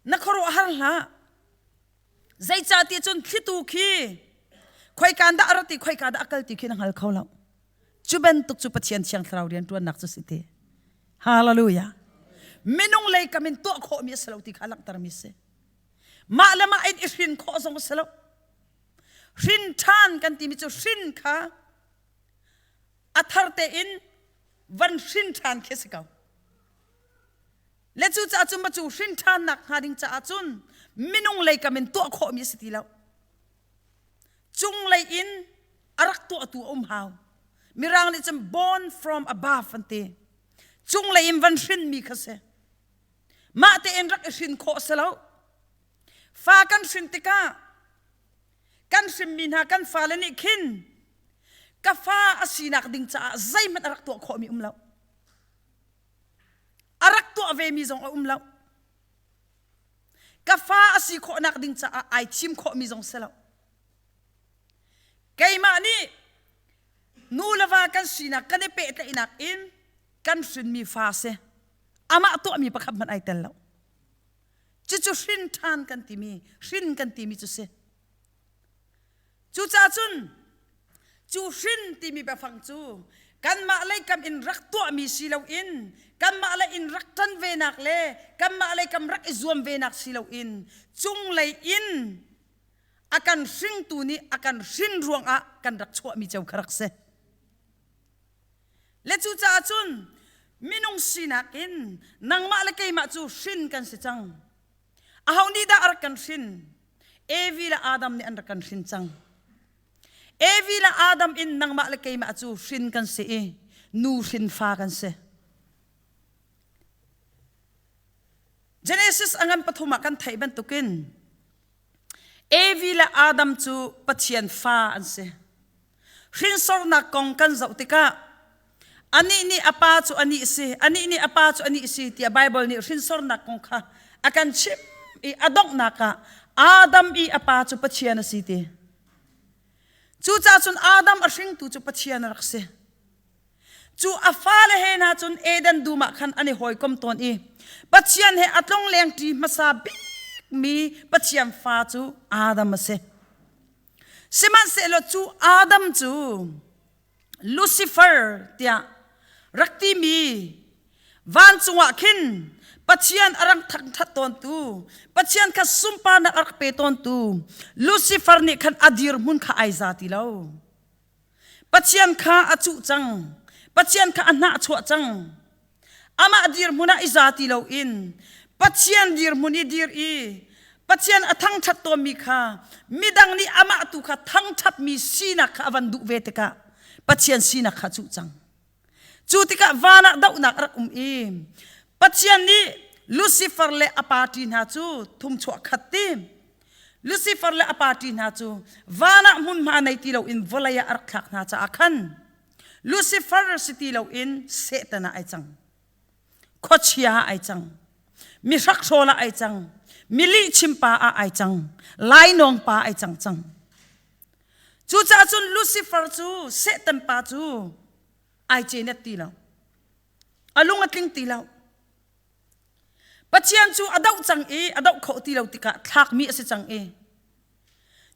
Na khuaruahhar hlah. Zeicahtiah cun thlitu khi khoika dah a rat i khoika dah a kal ti khi na hngal kho lo. Cu bantuk cu Pathian Thiang Thlarau rianṭuannak cu si te. Hallelujah. Minung lei kam in tuah khawhmi a si lo ti kha langhtermi a si. Mah le mah in i hrin khawh zong a si lo. Hrin ṭhan kan timi cu hrin kha a thar tein van hrin ṭhan khi a si ko. Le cucaah cun cu hrin ṭhannak hnga ding caah cun minung lei kam in tuah khawhmi a si ti lo. Cunglei in a rak tuahtu a um hau. Mirang nih cun born from above an ti. Cunglei in van hrinmi kha si. Mah tein rak i hrin khawh si lo. Fa kan hrin tikah kan hrinmi hna kan fale nih khin ka fa a sinak ding caah zeihmanh a rak tuah khawhmi um lo. A rak tuah vemi zong a um lo. Ka fa a si khawhnak ding caah ai thim khawhmi zong si lo. Keimah nih nu le va kan sinak kan i pehtlaihnak in kan hrinmi fa si. Amah tuahmi pakhat hmanh ai tel lo. Cucu hrin ṭhan kan timi, hrin kan timi cu si. Cucaah cun cu hrin timi biafang cu kanmah lei kam in rak tuahmi si loin kanmah lei in rak ṭan venak le kanmah lei kam rak i zuam venak si loin cunglei in a kan hringtu nih a kan hrin ruangah kan rak chuahmi ceu kha rak si. Le cucaah cun minung sinak in nangmah le keimah cu hrin kan si cang. Aho nih dah a rak kan hrin? Evi le Adam nih an rak kan hrin cang. Evi le Adam in nangmah le keimah cu hrin kan si i nu hrin fa kan si. Genesis a ngan pathum ah kan theih bantukin Evi le Adam cu Pathian fa an si. Hrinsornak kong kan zoh tikah anih nih a pa cu anih si, anih nih a pa cu anih si tiah Baibal nih hrinsornak kong kha a kan chimh i a donghnak ah Adam i a pa cu Pathian a si ti. Cucaah cun Adam a hringtu cu Pathian a rak si. Cu a fale he hna cun Eden dum ah khan an i hawikom tawn i Pathian he a tlonglengṭi hmasa bikmi Pathian fa cu Adam a si. Sihmanhsehlaw cu Adam cu Lucifer tiah rak timi vancung ah khin Pathian a rak thangṭhat tawntu, Pathian kha sunparnak a rak pe tawntu Lucifer nih khan a dirhmun kha ai za ti lo. Pathian kha a cuh cang. Pathian kha a hnahchuah cang. Amah dirhmun ah i za ti loin Pathian dirhmun i dir i Pathian a thangṭhat tawnmi kha midang nih amah tu kha thangṭhatmi sinak kha a van duh ve tikah Pathian sinak kha a cuh cang. Cu tikah van ah dohnak a rak um i Pathian nih Lucifer le a party hna cu thumchuah khat ti Lucifer le a party hna cu van ah hmunhma nei ti loin vawlei ah a rak thlak hna caah khan Lucifer si ti loin Satan ah ai cang. Khuachia ah ai cang. Mi hrakhrawl ah ai cang. Mi lihchimpa ah ai cang. Lainawng pa ai cang cang. Cucaah cun Lucifer cu Satan pa cu ai cenet ti lo. A lung a tling ti lo. Pathian cu a doh cang i a doh khawh ti lo tikah thlakmi a si cang i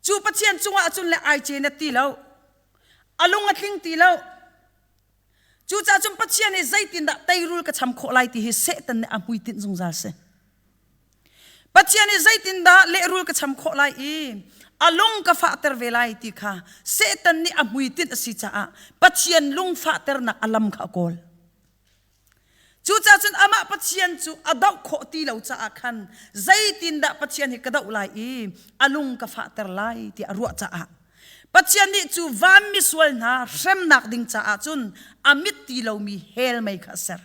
cu Pathian cungah cun le ai cenet ti lo. A lung a tling ti lo. Cucaah cun Pathian hi zeitindah teirul ka cham khawh lai ti hi Satan nih a hmuitinh zungzal si. Pathian nih zeitindah lehrul ka cham khawh lai i a lung ka fahter ve lai ti kha Satan nih a hmuitinh a si caah Pathian lung fahternak a lam kha a kawl. Cucaah cun amah Pathian cu a doh khawh ti lo caah khan zeitindah Pathian hi ka doh lai i a lung ka fahter lai tiah a ruah caah Pathian nih cu van misual hna hremnak ding caah cun a mit ti lomi hell mei kha a ser.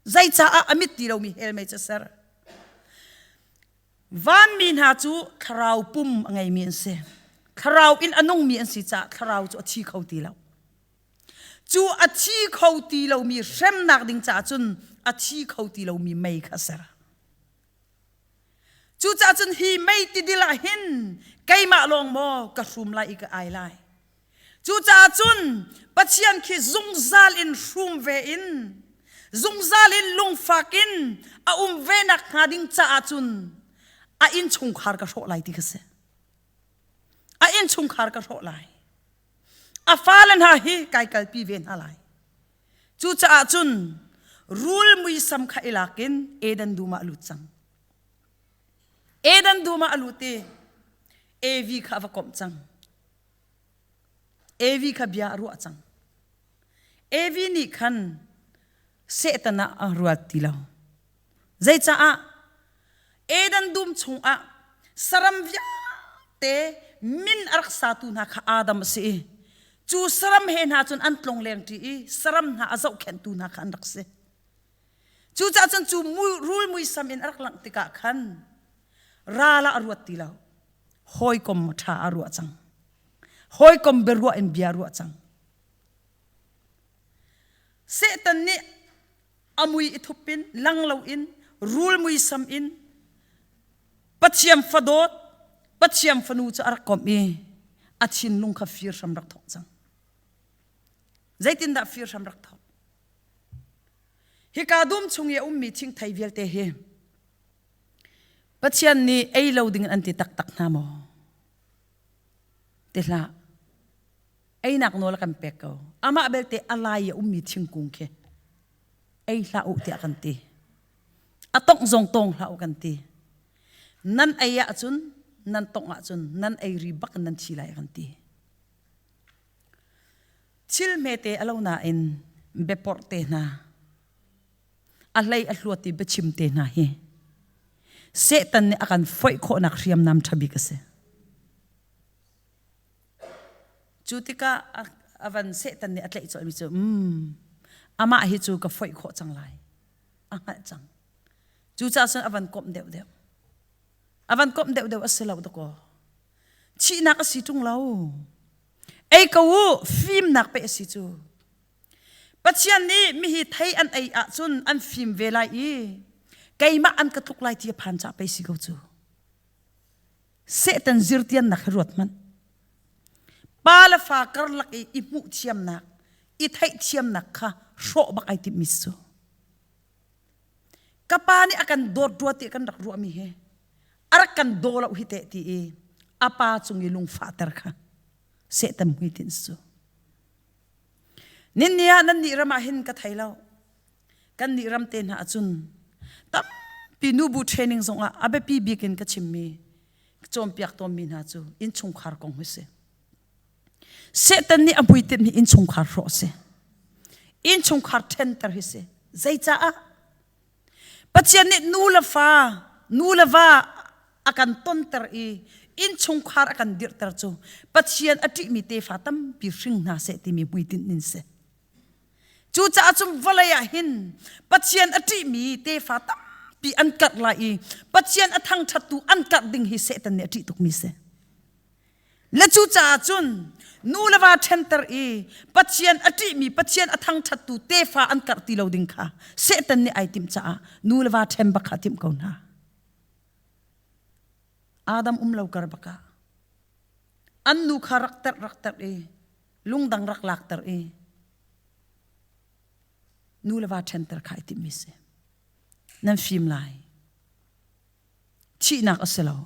Zeicaah a mit ti lomi hell mei cu a ser? Vanmi hna cu thlarau pum a ngeimi an si. Thlarau in a nungmi an si caah thlarau cu a thi kho ti lo. Cu a thi kho ti lomi hremnak ding caah cun a thi kho ti lomi mei kha a ser. Cucaah cun hi mei tidil ah hin keimah lawng maw ka hrum lai i ka ai lai. Cucaah cun Pathian khi zungzal in hrum ve in zungzal in lungfak in a um ve nak hnga ding caah cun a innchungkhar ka hrawh lai ti kha si. A innchungkhar ka hrawh lai. A fale hna hi kai kalpi ve hna lai. Cucaah cun rul muisam kha i lak in Eden dum ah a lut cang. Eden dum ah a lut i Evi kha a va komh cang. Evi kha bia a ruah cang. Evi nih khan Satan ah a ruat ti lo. Zeicaah Eden dum chungah saram vialte min a rak satu hna kha Adam a si i cu saram he hna cun an tlong lengṭi i saram hna a zohkhenhtu hna kha an rak si. Cucaah cun cu rul muisam in a rak langh tikah khan ral ah a ruat ti lo. Hawikom ṭha a ruah cang. Hawikom biaruah in bia ruah cang. Satan nih a mui i thup in lang loin rul muisam in Pathian fadawt Pathian fanu cu a rak komh i a thinlung kha fir hram rak thawk cang. Zeitindah fir hram rak thawk? Hika dum chung i a ummi thingthei vialte hi Pathian nih ei lo ding in an ti taktak hna maw? Ti hlah. Einak nawl a kan pek ko. Amah belte a lai i a ummi thingkung khi ei hlah u tiah kan ti. A tongh zong tawng hlah u kan ti. Nan ei ahcun, nan tongh ahcun nan ei ri bak in nan thi lai kan ti. Thil hmete a lo nain biaporh te hna, a hlei a hluat i biachim te hna hi Satan nih a kan foih khawhnak hriamnam ṭha bik a si. Cu tikah a van Satan nih a tlaih colhmi cu, um, amah hi cu ka foih khawh cang lai. A hngalh cang. Cucaah cun a van komh deuhdeuh. A van komh deuhdeuh a si lo dakaw. Thihnak a si ṭung lo. Ei ko u, fimnak pe a si cu. Pathian nih mihi thei an ei ahcun an fim ve lai i keimah an ka tluk lai ti a phan cah pei si ko cu. Satan zirtiannak hi ruat hmanh. Pa le fa karlak i i hmuh thiamnak, i theih thiamnak kha hrawh bak ai timhmi cu. Ka pa nih a kan dawt rua ti kan rak ruahmi hi a rak kan daw lo hi teh ti i a pa cung i lungfahter kha Satan hmuitinh cu. Ninni ah nan nih ram ah hin ka thei lo. Kan nih ram te hna ahcun tampi nubu training zongah a biapi bik in ka chimmi cawnpiak tawnmi hna cu innchungkhar kong hi si. Satan nih a hmuitinh hi innchungkhar hrawh a si. Innchungkhar ṭhenter hi si. Zeicaah? Pathian nih nu le fa, nu le va a kan tonter i innchungkhar a kan dirhter cu Pathian a ṭihmi tefa tampi hring hna seh timi hmuitinh nin si. Cucaah cun vawlei ah hin Pathian a ṭihmi tefa tampi an karh lai i Pathian a thangṭhattu an karh ding hi Satan nih a ṭih tukmi si. Le cucaah cun nu le va ṭhenter i Pathian a ṭihmi Pathian a thangṭhattu tefa an karh ti lo ding kha Satan nih ai timh caah nu le va ṭhen bak kha a timh ko hna. Adam um lo kar bak ah an nu kha rak terh rak terh i lungdang rak lakter i nu le va ṭhenter kha ai timhmi si. Nan fim lai. Thihnak a si lo.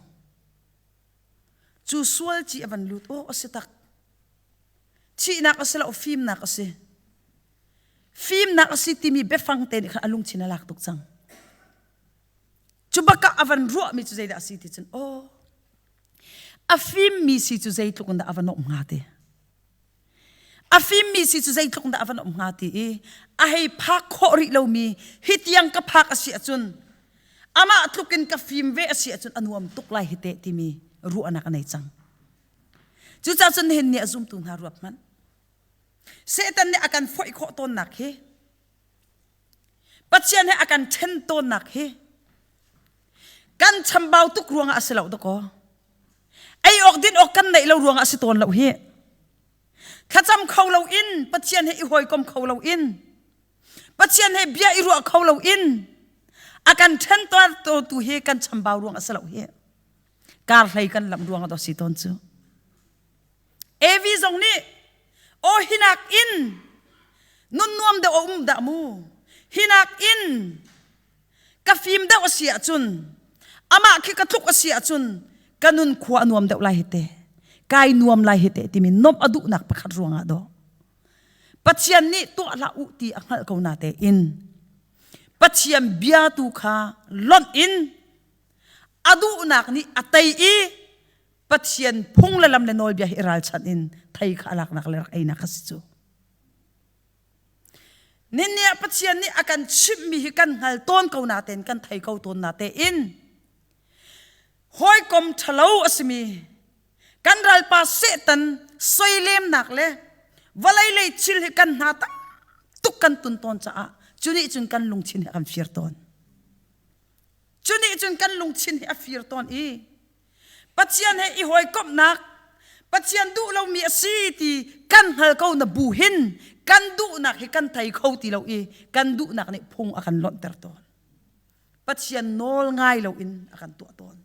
Cu sual ci a van lut aw a si tak. Thihnak a si lo fimnak a si. Fimnak a si timi biafang te nih khan a lungthin a lak tuk cang. Cu bakah a van ruahmi cu zeidah a si ti cun aw a fimmi si cu zeitluk in dah a va nuamh hnga ti. A fimmi si cu zeitluk dah a van um hnga ti i a hei phak khawh rih lomi hi tiang ka phak a si ahcun amah tluk in ka fim ve a si ahcun a nuam tuk lai hi teh timi ruahnak a nei cang. Cucaah cun nihin ni a zumtu hna ruat hmanh. Satan nih a kan foih khawh tawnnak hi Pathian he a kan ṭhen tawnnak hi kan chambau tuk ruangah a si lo dakaw. Ei awk din awk kan neih lo ruangah a si tawn lo hi. Thlacam kho lo in Pathian he i hawikom kho lo in Pathian he bia i ruah kho lo in a kan ṭhen tu hi kan chambau ruang a si lo hi. Kar hlei kan lamh ruang a si tawn cu. Evi zong nih aw hinak in nun nuam deuh a um dah mu hinak in ka fim deuh a si ahcun amah khi ka tluk a si ahcun ka nun khua a nuam deuh lai hi te. Kai nuam lai hi te timi nomh a duhnak pakhat ruangah dawh. Pathian nih tuah hlah u ti a hngalh ko na tein Pathian bia tu kha lonh in a duhnak nih a tei i Pathian phung le lam le nawlbia hi ralchanh in thei kha a laknak le rak einak kha si cu. Ninni ah Pathian nih a kan chimhmi hi kan hngal tawn ko natein kan thei ko tawn natein hawikom ṭhalo a simi kan ralpa Satan soilemnak le vawlei lei thil hi kan hna tam tuk kan tun tawn caah cu nih cun kan lungthin hi a kan fir tawn. Cu nih cun kan lungthin hi a fir tawn i Pathian he i hawikomhnak Pathian duh lomi a si ti kan hngal ko na bu hin kan duhnak hi kan thei kho ti lo i kan duhnak nih phung a kan lonhter tawn. Pathian nawl ngai loin a kan tuah tawn.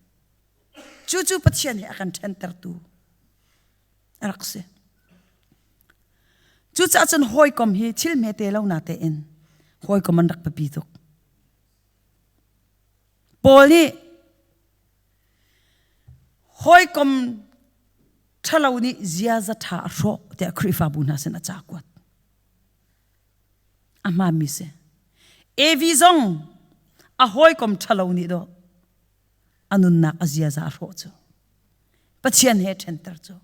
Cucu Pathian he a kan ṭhentertu a rak si. Cucaah cun hawikom hi thil hmete lo na tein hawikom an rak biapi tuk. Paul nih Hawikom ṭhalo nih ziaza ṭha a hrawh tiah Khrihfabu hna sin a ca kuat. A hmaanmi si. Evi zong a hawikom ṭhalo nih dawh a nunnak a ziaza a hrawh cu. Pathian he ṭhenter cu.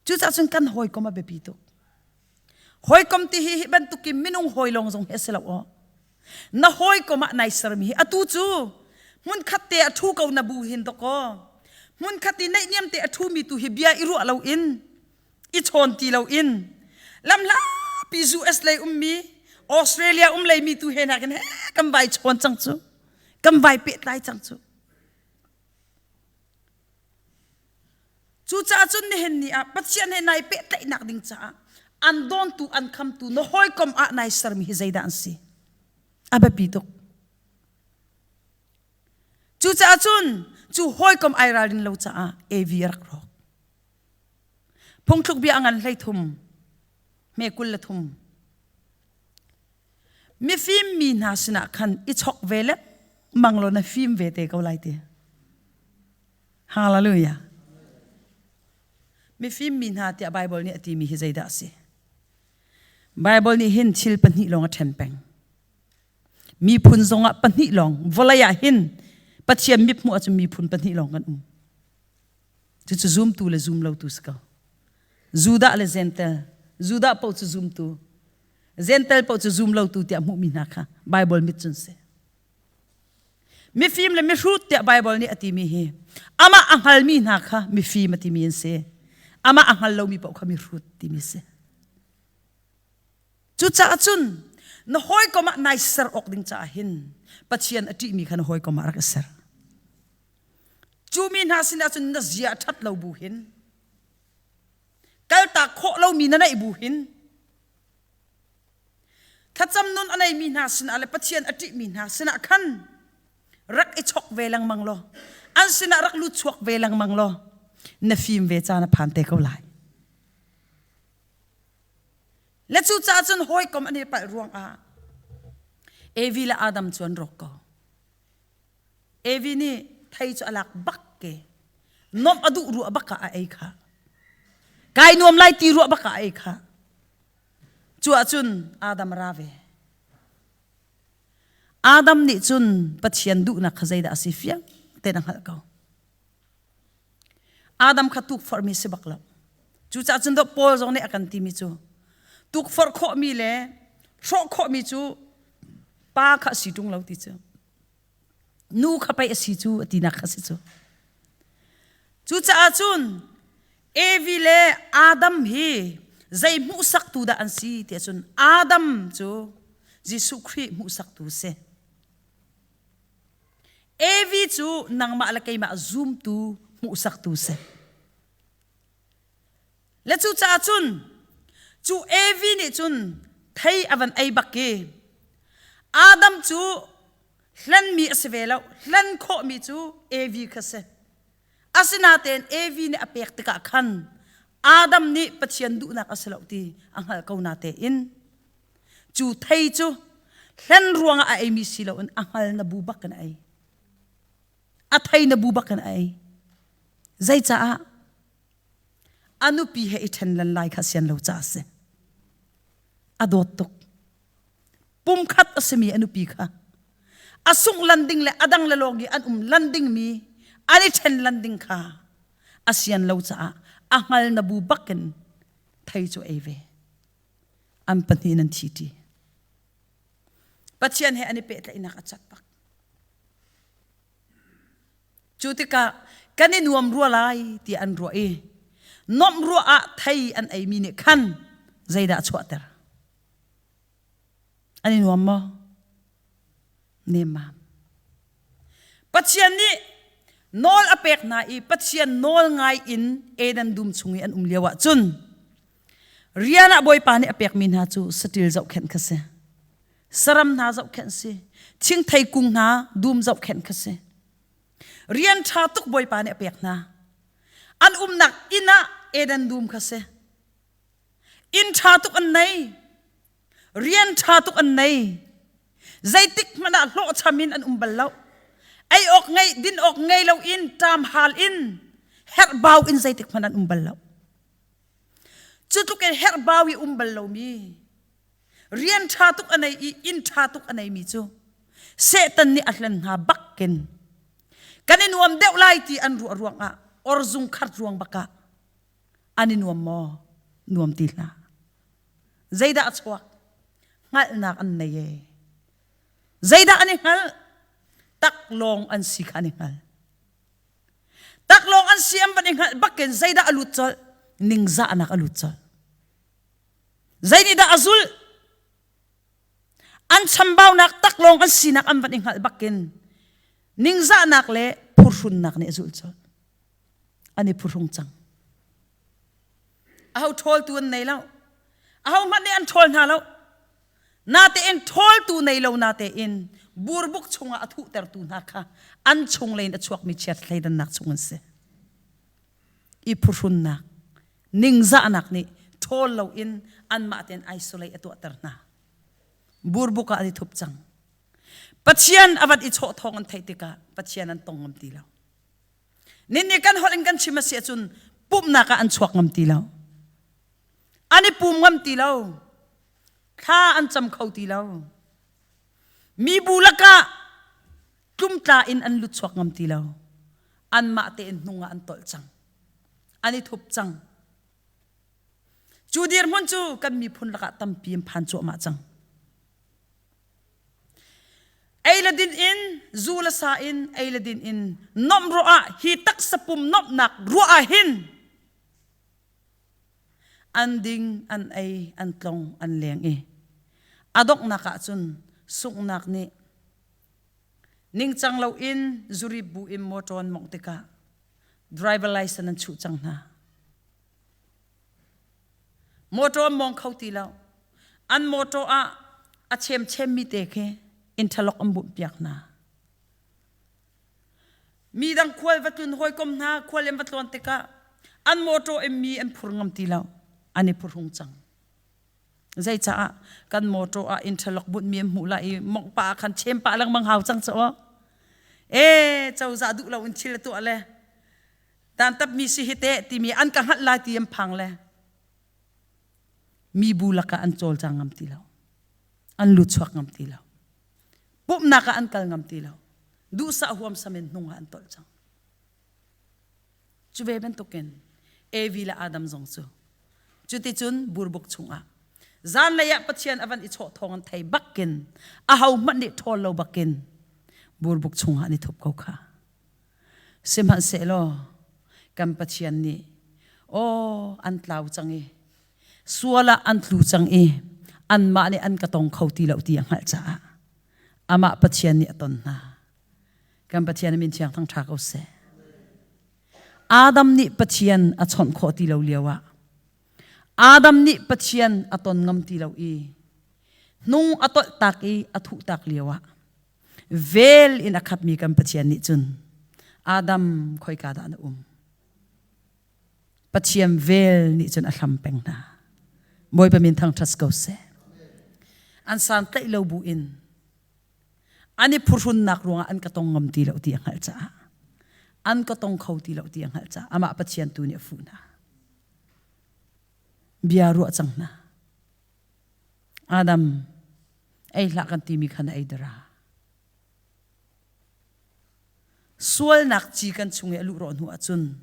Cucaah cun kan hawikom a biapi tuk. Hawikom ti hi hi bantukin minung hawi lawng zong hi a si lo aw. Na hawikom ah nai sermi hi atu cu hmunkhat te a ṭhu ko na bu hin dawkaw. Hmunkhat i naihniam te a ṭhumi tu hi bia i ruah loin i chawn ti loin lamhlapi US lei ummi Australia um lei mi tu he nakin he kan vai chawn cang cu kan vai pehtlai cang cu Cucaah cun nihin ni ah Pathian he nai pehtlaihnak ding caah an dawntu an khamtu na hawikom ah nai sermi hi zeidah an si? A biapi tuk. Cucaah cun cu hawikom ai ralrin lo caah Evi a rak rawk. Phungthluk bia a ngan 13 hme 23 Mifim mi hna sinah khan i chok ve lengmang law na fim ve te ko lai ti. Hallelujah. Mifim mi hna tiah Bible nih a timi hi zeidah a si? Bible nih hin thil pahnih lawng a ṭhen peng. Miphun zongah pahnih lawng, vawlei ah hin Pathian mithmuh ahcun miphun pahnih lawng kan um. Cucu zumtu le zumlotu si ko. Judah le Gentel. Judah paoh cu zumtu. Gentel paoh cu zumlotu tiah hmuhmi hna kha Bible mit cun si. Mifim le mihrut tiah Baibal nih a timi hi amah a hngalmi hna kha mifim a timi an si. Amah a hngal lomi paoh kha mihrut timi si. Cucaah cun na hawikom ah nai ser awk ding caah hin Pathian a ṭihmi kha na hawikom ah rak i ser. Cu mi hna sinah cun na zia a ṭhat lo bu hin kaltak khawh lomi na neih bu hin Thlacam nun a neimi hna sinah le Pathian a ṭihmi hna sinah khan rak i chok ve lengmang law an sinah rak lut chuak ve lengmang law na fim ve caan a phan te ko lai. Le cucaah cun hawikom an i palh ruangah Evi le Adam cu an rawk ko. Evi nih thei cu a lak bak ke. Nomh a duh ruah bak ah a ei kha. Kai nuam lai ti ruah bak ah a ei kha. Cu ahcun Adam a ra ve. Adam nih cun Pathian duhnak kha zeidah a si fiang tein a hngalh ko. Adam kha tukforhmi si bak lo. Cucaah cun Paul zong nih a kan timi cu tukforh khawhmi le hrawh khawhmi cu pa kha a si ṭung lo ti cu. Nu kha pei a si cu a tinak kha si cu. Cucaah cun Evi le Adam hi zei hmuhsaktu dah an si tiah cun Adam cu Jesuh Khrih hmuhsaktu si. Evi cu nangmah le keimah zumtu hmuhsaktu si. Le cucaah cun cu Evi nih cun thei a van ei bak i Adam cu hlenmi a si ve lo hlen khawhmi cu Evi kha si. Asinain Evi nih a pek tikah khan Adam nih Pathian duhnak a si lo ti a hngalh ko natein cu thei cu hlen ruangah a eimi si loin a hngal na bu bak in a ei. A thei na bu bak in a ei. Zeicaah? A nupi he i ṭhen lan lai kha sian lo ca a si. A dawt tuk. Pumkhat a simi a nupi kha a sungh lan ding le a dang le lawng i an um lan dingmi an i ṭhen lan ding kha a sian lo caah a hngal na bu bakin thei cu ei ve. An pahnih in an thi ṭi. Pathian he an i pehtlaihnak a cat bak. Cu tikah kan i nuam rua lai tiah an ruah i nuamh ruah ah thei an eimi nih khan zeidah a chuahter? An i nuam maw? Nemmam. Pathian nih nawl a pek hna i Pathian nawl ngai in Eden dum chung i an um lio ah cun rian ah Bawipa nih a pekmi hna cu saṭil zohkhenh kha si. Saram hna zohkhenh si. Thingthei kung hna dum zohkhenh kha si. Rian ṭha tuk Bawipa nih a pek hna. An umnak inn ah Eden dum kha si. Inn ṭha tuk an nei. Rian ṭha tuk an nei. Zeitik hmanh ah hlawhcham in an um bal lo. Ei awk ngei, din awk ngei lo in, ṭam hal in, herhbau in zeitik hmanh an um bal lo. Cu tluk in herhbau i um bal lomi, rian ṭha tuk a nei i inn ṭha tuk a neimi cu Satan nih a hlen hna bakin kan i nuam deuh lai ti an ruah ruangah orzung khat ruang bakah an i nuam maw? Nuam ti hlah. Zeidah a chuak? Hngalhnak an nei ee. Zeidah an i hngalh? Taklawng an si kha an i hngal. Taklawng an si an van i hngalh bakin zeidah a lut colh? Ningzahnak a lut colh. Zei nih dah a zulh? An chambaunak taklawng an sinak an van i hngalh bakin ningzahnak le phuhrunnak nih a zulh colh. An i phuhrung cang. Aho ṭhawltu an nei lo. Aho hmanh nih an ṭhawl hna lo. Natein ṭhawltu nei lo natein burbuk chungah a thuhtertu hna kha an chunglei in a chuakmi chiat thleidannak chung an si. I phuhrunnak, ningzahnak nih ṭhawl loin anmah tein isolate a tuahter hna. Burbuk ah an i thup cang. Pathian a van i chawh thawng an theih tikah Pathian an tong ngam ti lo. Nin nih kan holh in kan chim a si ahcun pumhnak ah an chuak ngam ti lo. An i pum ngam ti lo. Thla an cam kho ti lo. Mibu lakah tlumtla in an lut chuak ngam ti lo. Anmah tein hnung ah an tolh cang. An i thup cang. Cu dirhmun cu kan miphun lakah tampi an phan cuahmah cang. Ei le din in, zu le sa in, ei le din in, nomh ruah ah hi taksa pum nomhnak ruah ah hin an ding, an ei, an tlong, an leng i a donghnak ah cun sunghnak nih ningcang loin zuri bu in motor an mawngh tikah driver license an chuh cang hna. Motor an mawng kho ti lo. An motor ah a chemchemmi te khi interlock an bumh piak hna. Mi dang khual va tlun hawikom hna khual in va tlawn tikah an motor in mi an phur ngam ti lo. An i phurhung cang. Zeicaah kan motor ah interlock bunhmi an hmuh lai i mongh pah ah khan chem pah lengmang hau cang cu aw. E cozah duh lo in thil a tuah le Dantatmi si hi teh timi an ka hngalh lai ti an phang le mibu lakah an cawlcang ngam ti lo. An lut chuak ngam ti lo. Pumhnak ah an kal ngam ti lo. Duhsah huamsam in hnung ah an tolh cang. Cu ve bantukin Evi le Adam zong cu cuticun burbuk chungah zanlei ah Pathian a van i chawh thawng an thei bakin aho hmanh nih ṭhawl lo bakin burbuk chungah an i thup ko kha. Sihmanhsehlaw kan Pathian nih aw an tlau cang i sual ah an tlu cang i anmah nih an ka tong kho ti lo ti a hngalh caah amah Pathian nih a ton hna. Kan Pathian min thiang thang ṭha ko seh. Adam nih Pathian a chawnh khawh ti lo lio ah Adam nih Pathian a ton ngam ti lo i hnung a tolh tak i a thuh tak lio ah Vel in a khatmi kan Pathian nih cun Adam khoika dah na um? Pathian vel nih cun a hlam peng hna. Bawipa min thangṭhat ko seh. An santlaih lo bu in an i phuhrunnak ruangah an ka tong ngam ti lo ti a hngalh caah. An ka tong kho ti lo ti a hngalh caah amah Pathian tu nih a fuh hna. Bia ruah cang hna. Adam, ei hlah kan timi kha na ei dara. Sualnak ci kan chung i a luh rawh hnu ahcun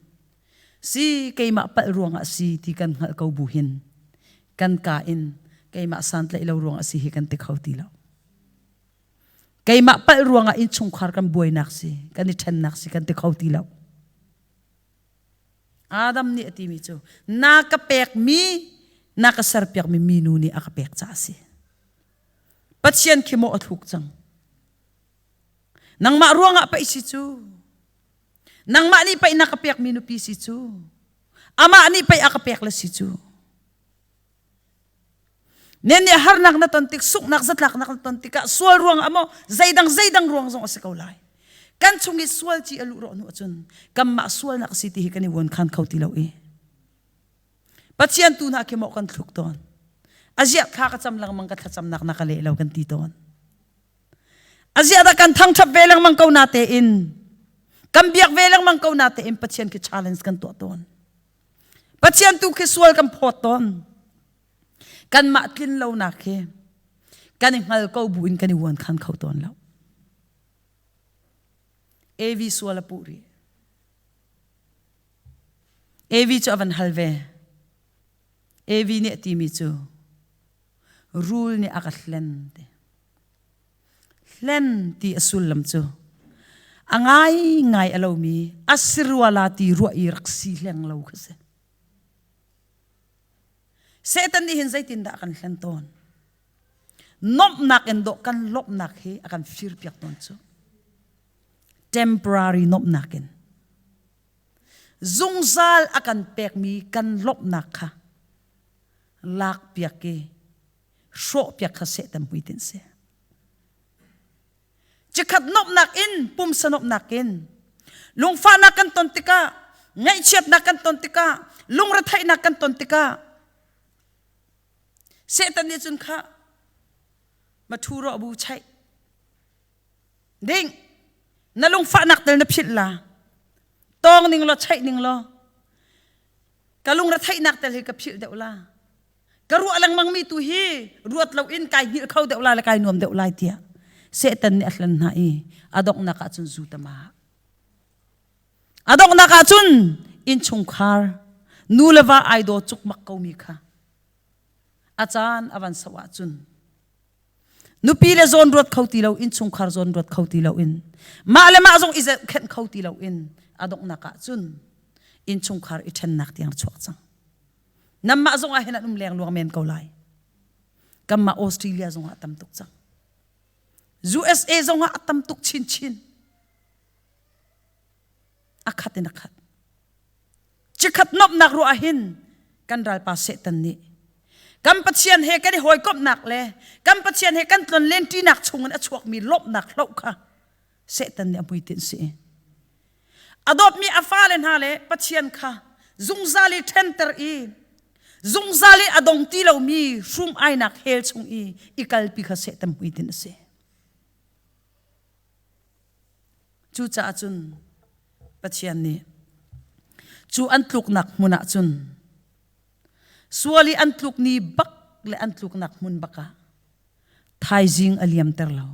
si keimah palh ruangah si ti kan hngalh ko bu hin kan ka in keimah santlaih lo ruangah si hi kan ti kho ti lo. Keimah palh ruangah innchungkhar kan buainak si, kan i ṭhennak si kan ti kho ti lo. Adam nih a timi cu na ka pekmi na ka serpiakmi minu nih a ka pek caah a si. Pathian khi maw a thluk cang. Nangmah ruangah paih si cu. Nangmah nih paih na ka pekmi nupi si cu. Amah nih paih a ka pek le si cu. Nen nih harnak na ton tik sunghnak zatlaknak na ton tikah sual ruang ah maw zeidang zeidang ruang zong a si ko lai. Kan chung i sual ci a luh rawh hnu ahcun kanmah sualnak a si ti hi kan i vuan khan kho ti lo i Pathian tu hna khi maw kan thluk tawn. Aziah thla ka cam lengmang ka thlacamnak na ka leh lo kan ti tawn. Aziah dah kan thangṭhat ve lengmang ko na tein kan biak ve lengmang ko na tein Pathian khi challenge kan tuah tawn. Pathian tu khi sual kan phawt tawn. Kanmah tlin lonak hi kan i hngal ko bu in kan i uan khan kho tawn lo. Evi sual a puh rih. Evi cu a van hal ve. Evi nih a timi cu rul nih a ka hlen ti. Hlen ti a sullam cu a ngaingai a lomi a si rua la ti ruah i rak si hleng lo kha si. Satan nih hin zeitindah a kan hlen tawn? Nomhnak in dawh kan lawmhnak hi a kan firpiak tawn cu. Temporary nomhnak in. Zungzal a kan pekmi kan lawmhnak kha lakpiak i hrawhpiak kha Satan hmuitinh si. Cikhat nuamhnak in pumsa nuamhnak in lungfahnak kan ton tikah ngaihchiatnak kan ton tikah lungretheihnak kan ton tikah Satan nih cun kha ma thu rawh bu chaih ding na lungfahnak tel na philh la tawng ning law chaih ning law ka lungretheihnak tel hi ka philh deuh la ka ruah lengmang mi tu hi ruat lo in kai hngilh kho deuh lai le kai nuam deuh lai tiah Satan nih a hlen hna i a donghnak ah cun zu tama a donghnak ah cun innchungkhar nu le va ai daw cukmak ko mi kha a caan a van so ahcun nupi le zawn ruat kho ti lo innchungkhar zawn ruat kho ti lo in mah le mah zong i khenh kho ti lo in a donghnak ah cun innchungkhar i ṭhennak tiang chuak cang Nanmah zong ah hin an um leng luang men ko lai. Kanmah Australia zong ah tam tuk cang. USA zong ah a tam tuk chinchin. A khat in a khat. Cikhat nomhnak ruah ah hin kan ralpa Satan nih kan Pathian he kan i hawikomhnak le kan Pathian he kan tlonlen ṭinak chungin a chuakmi lawmhnak hloh kha Satan nih a hmuitinh si. A dawtmi a fale hna le Pathian kha zungzal i ṭhenter i zungzal i a dong ti lomi hrum ainak hell chung i i kalpi kha Satan hmuitinh a si. Cucaah cun Pathian nih cu an tluknak hmun ah cun sual i an tluk ni bak le an tluknak hmun bak ah thaizing a liamter lo.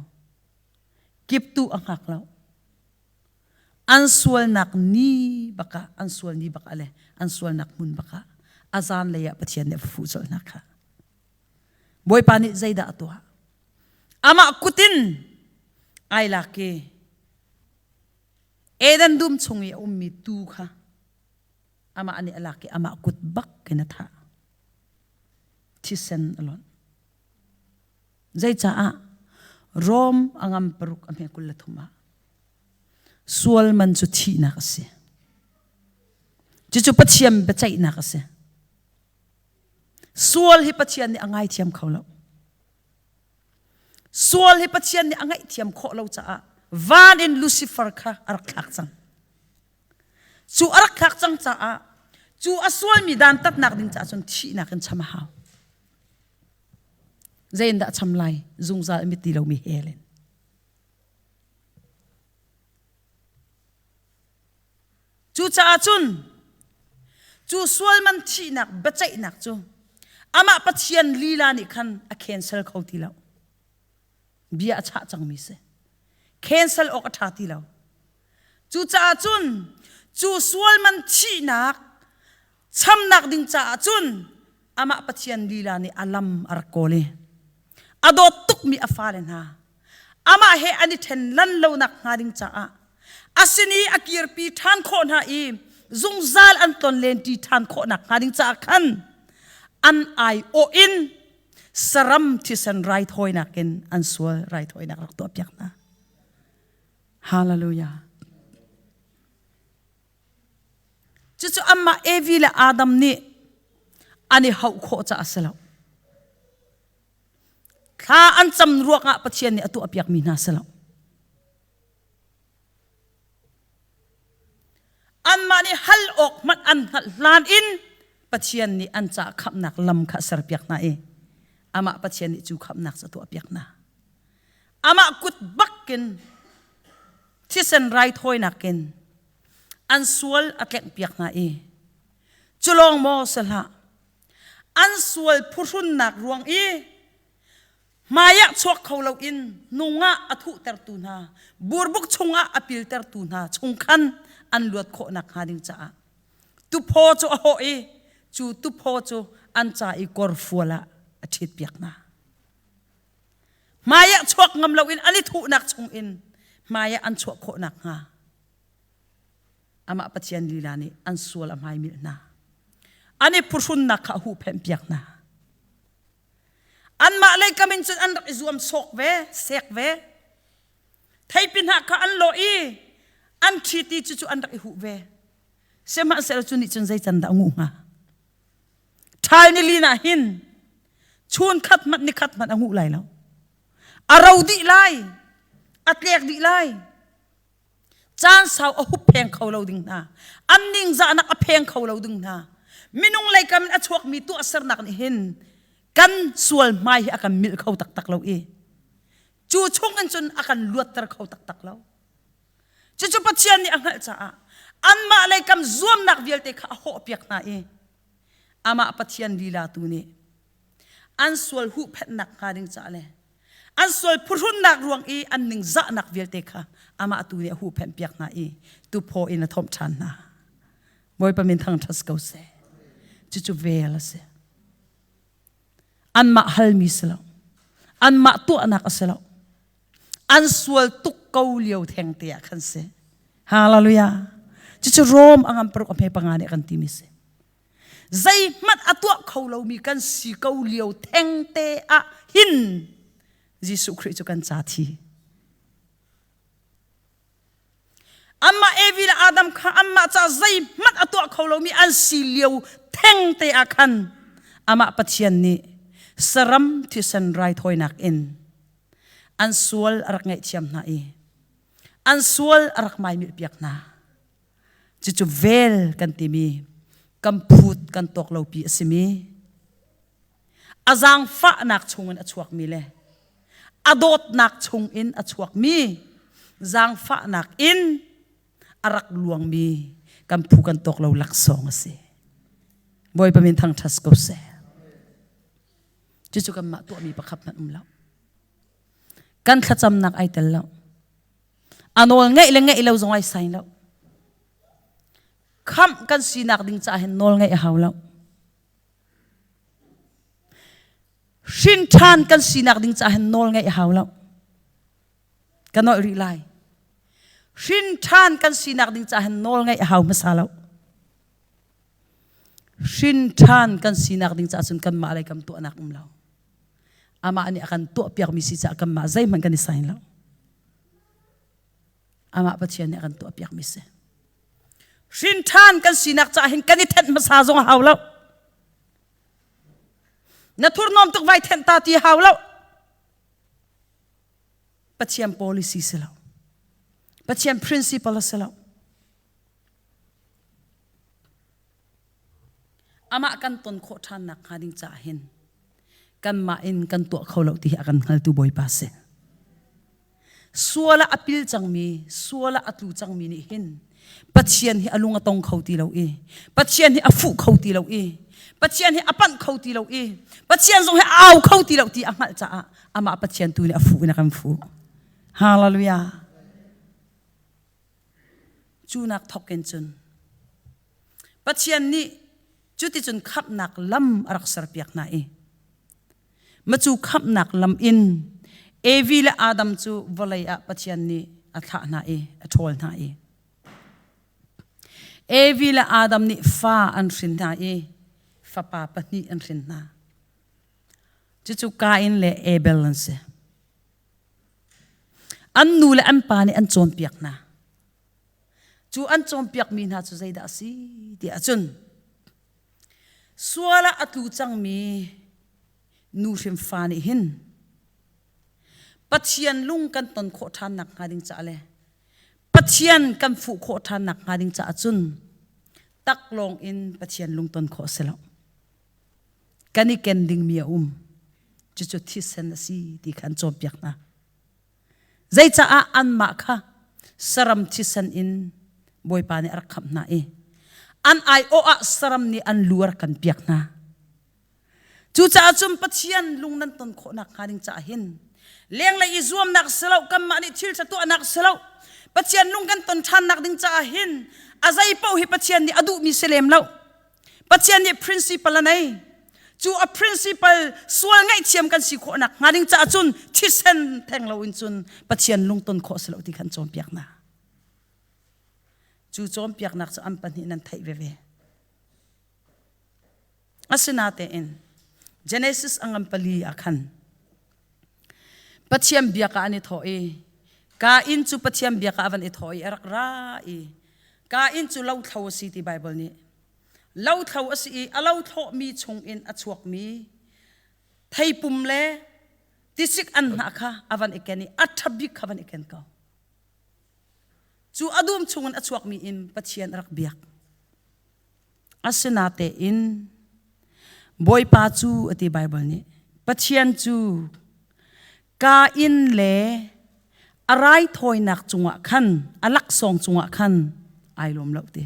Kiptu a hngak lo. An sualnak ni bakah, an sual ni bakah le an sualnak hmun bakah a zan lei ah Pathian nih a fuh colh hna kha. Bawipa nih zeidah a tuah? Amah kutin ai lak i Eden dum chung i a ummi tuu kha amah nih a lak i amah kut bak in a thah. Thisen a lonh. Zeicaah Rom a ngam paruk a hme 23 ah sual man cu thihnak a si. Cucu Pathian biaceihnak a si. Sual hi Pathian nih a ngaithiam kho lo. Sual hi Pathian nih a ngaihthiam khawh lo caah van in Lucifer kha a rak thlak cang. Cu a rak thlak cang caah cu a sualmi dantatnak ding caah cun thihnak in cham a hau. Zei in dah cham lai zungzal a mit ti lomi hell in. Cucaah cun cu sual man thihnak biaceihnak cu amah Pathian lila nih khan a cancel kho ti lo. Bia a chah cangmi si. Cancel awk a ṭha ti lo. Cucaah cun cu sual man thihnak chamnak ding caah cun amah Pathian lila nih a lam a rak kawl i a dawt tukmi a fale hna amah he an i ṭhen lan lonak hnga ding caah a sin i a kirpi ṭhan khawh hna i zungzal an tlon lenṭi ṭhan khawhnak hnga ding caah khan an aiawh in saram thisen raithawinak in an sual raithawinak rak tuahpiak hna. Hallelujah. Cucu amah Evi le Adam nih an i hauh khawh caah a si lo. Thla an cam ruangah Pathian nih a tuahpiakmi hna si lo. Anmah nih hal awk hmanh an hngalh hlan in Pathian nih an ca khamhnak lam kha a serpiak hna i amah Pathian nih cu khamhnak cu a tuahpiak hna. Amah kut bakin thisen raithawinak in an sual a tlenghpiak hna i cu lawng maw si hlah an sual phuhrunnak ruang i hmaiah chuak kho loin nungah a thuhtertu hna burbuk chungah a piltertu hna chung khan an luat khawh nakhnga ding caah tuphaw cu a hawh i cu tuphaw cu an ca i kawrfual ah a ṭhitpiak hna. Hmaiah chuak ngam loin an i thuhnak chungin hmaiah an chuah khawh nakhnga amah Pathian lila nih an sual a hmaimilh hna. An i phuhrunnak kha a huhphenhpiak hna. Anmah lei kam in cun an rak i zuam sawk ve, sek ve. Theipi hna kha an lawh i an ṭhiti cu cu an rak i huh ve. Sihmanhsehlaw cu nih cun zei can dah a nguh hnga? Ṭhal ni lin ah hin chun khat hmanh ni khat hmanh a nguh lai lo. A ro dih lai, a tlek dih lai. Caan sau a hup pheng kho lo ding hna. An ningzahnak a pheng kho lo ding hna. Minung lei kam in a chuakmi tuahsernak nih hin kan sual hmai hi a kan milh kho taktak lo i cu chung in cun a kan luatter kho taktak lo. Cucu Pathian nih a hngalh caah anmah lei kam zuamnak vialte kha a hawhpiak hna i amah Pathian lila tu nih an sual huhphenhnak hnga ding caah le an sual phuhrunnak ruang i an ningzahnak vialte kha amah tu nih a huhphenhpiak hna i tuphaw in a thomh ṭhan hna. Bawipa min thangṭhat ko seh. Cucu vel a si. Anmah halmi si lo. Anmah tuahnak a si lo. An sual tuk ko lio theng te ah khan si. Hallelujah. Cucu Rom a ngam paruk a hme panga nih kan timi si. Zeihmanh a tuah kho lomi kan si ko lio theng te ah hin Jesuh Khrih cu kan ca thi. Amah Evi le Adam kha anmah ca zeihmanh a tuah kho lomi an si lio theng te ah khan amah Pathian nih saram thisen raithawinak in an sual a rak ngaihthiam hna i an sual a rak maimilh piak hna. Cucu vel kan timi kan phut kan tawk lopi a simi a zaangfahnak chungin a chuakmi le a dawtnak chungin a chuakmi zaangfahnak in a rak luangmi kan phu kan tawk lo laksawng a si. Bawipa min thangṭhat ko seh. Cucu kanmah tuahmi pakhat hmanh um lo. Kan thlacamnak ai tel lo. A nawl ngeih le ngeih lo zong ai sai lo. Khamh kan sinak ding caah hin nawl ngeih a hau lo. Hrin ṭhan kan sinak ding caah hin nawl ngeih a hau lo. Ka nolh rih lai. Hrin ṭhan kan sinak ding caah hin nawl ngeih a hau hmasa lo. Hrin ṭhan kan sinak ding caah cun kanmah lei kam tuahnak um lo. Amah nih a kan tuahpiakmi si caah kanmah zeihmanh kan i sain lo. Amah Pathian nih a kan tuahpiakmi si. Hrin ṭhan kan sinak caah hin kan i thenh hmasa zong a hau lo. Na thurhnawm tuk vai thenh ta ti hau lo. Pathian policy si lo. Pathian principle a si lo. Amah kan ton khawh ṭhan nak hnga ding caah hin kanmah in kan tuah kho lo ti hi a kan hngaltu Bawipa si. Sual ah a pil cangmi, sual ah a tlu cangmi nih hin Pathian hi a lung a tong kho ti lo i Pathian hi a fuh kho ti lo i Pathian hi a panh kho ti lo i Pathian zong hi a au kho ti lo ti a hngalh caah amah Pathian tu nih a fuh in a kan fuh. Hallelujah. Cu nak thawk in cun Pathian nih cuticun khamhnak lam a rak serpiak hna i Macu khamhnak lam in Evi le Adam cu vawlei ah Pathian nih a thlah hna i a ṭhawl hna i Evi le Adam nih fa an hrin hna i fapa pahnih an hrin hna. Cucu Kain le Abel an si. An nu le an pa nih an cawnpiak hna. Cu an cawnpiakmi hna cu zeidah a si ti ahcun Sual ah a tlu cangmi nu hrim fa nih hin Pathian lung kan ton khawh ṭhan nakhnga ding caah le Pathian kan fuh khawh ṭhan nakhnga ding caah cun taklawng in Pathian lung ton khawh a si lo. Kan i ken dingmi a um. Cucu thisen a si ti kha an cawnpiak hna. Zeicaah anmah kha saram thisen in Bawipa nih a rak khamh hna i an aiawh ah saram nih an lu a rak kan piak hna. Cucaah cun Pathian lung nan ton khawhnak hnga ding caah hin lenglei i zuamnak si lo kanmah nih thil ṭha tuahnak si lo Pathian lung kan ton ṭhannak ding caah hin a zei paoh hi Pathian nih a duhmi si lem lo. Pathian nih principle a nei. Cu a principle sual ngaihthiam kan si khawhnak hnga ding caah cun thisen theng loin cun Pathian lungton khawh si lo ti khan cawnpiak hna. Cu cawnpiaknak cu an pahnih nan theih veve. Asinatein Genesis a ngan pali ah khan Pathian biak ah an i thawh i Kain cu Pathian biak ah a van i thawh i a rak ra i Kain cu lothlo a si ti Baibal nih. Lothlo a si i a lothlawhmi chungin a chuakmi theipum le tisik anhnah kha a van i ken i a ṭha bik kha van i ken ko. Cu a dum chungin a chuakmi in Pathian a rak biak. Asinatein Bawipa cu a ti Baibal nih Pathian cu Kain le a raithawinak cungah khan a laksawng cungah khan ai lawm lo ti.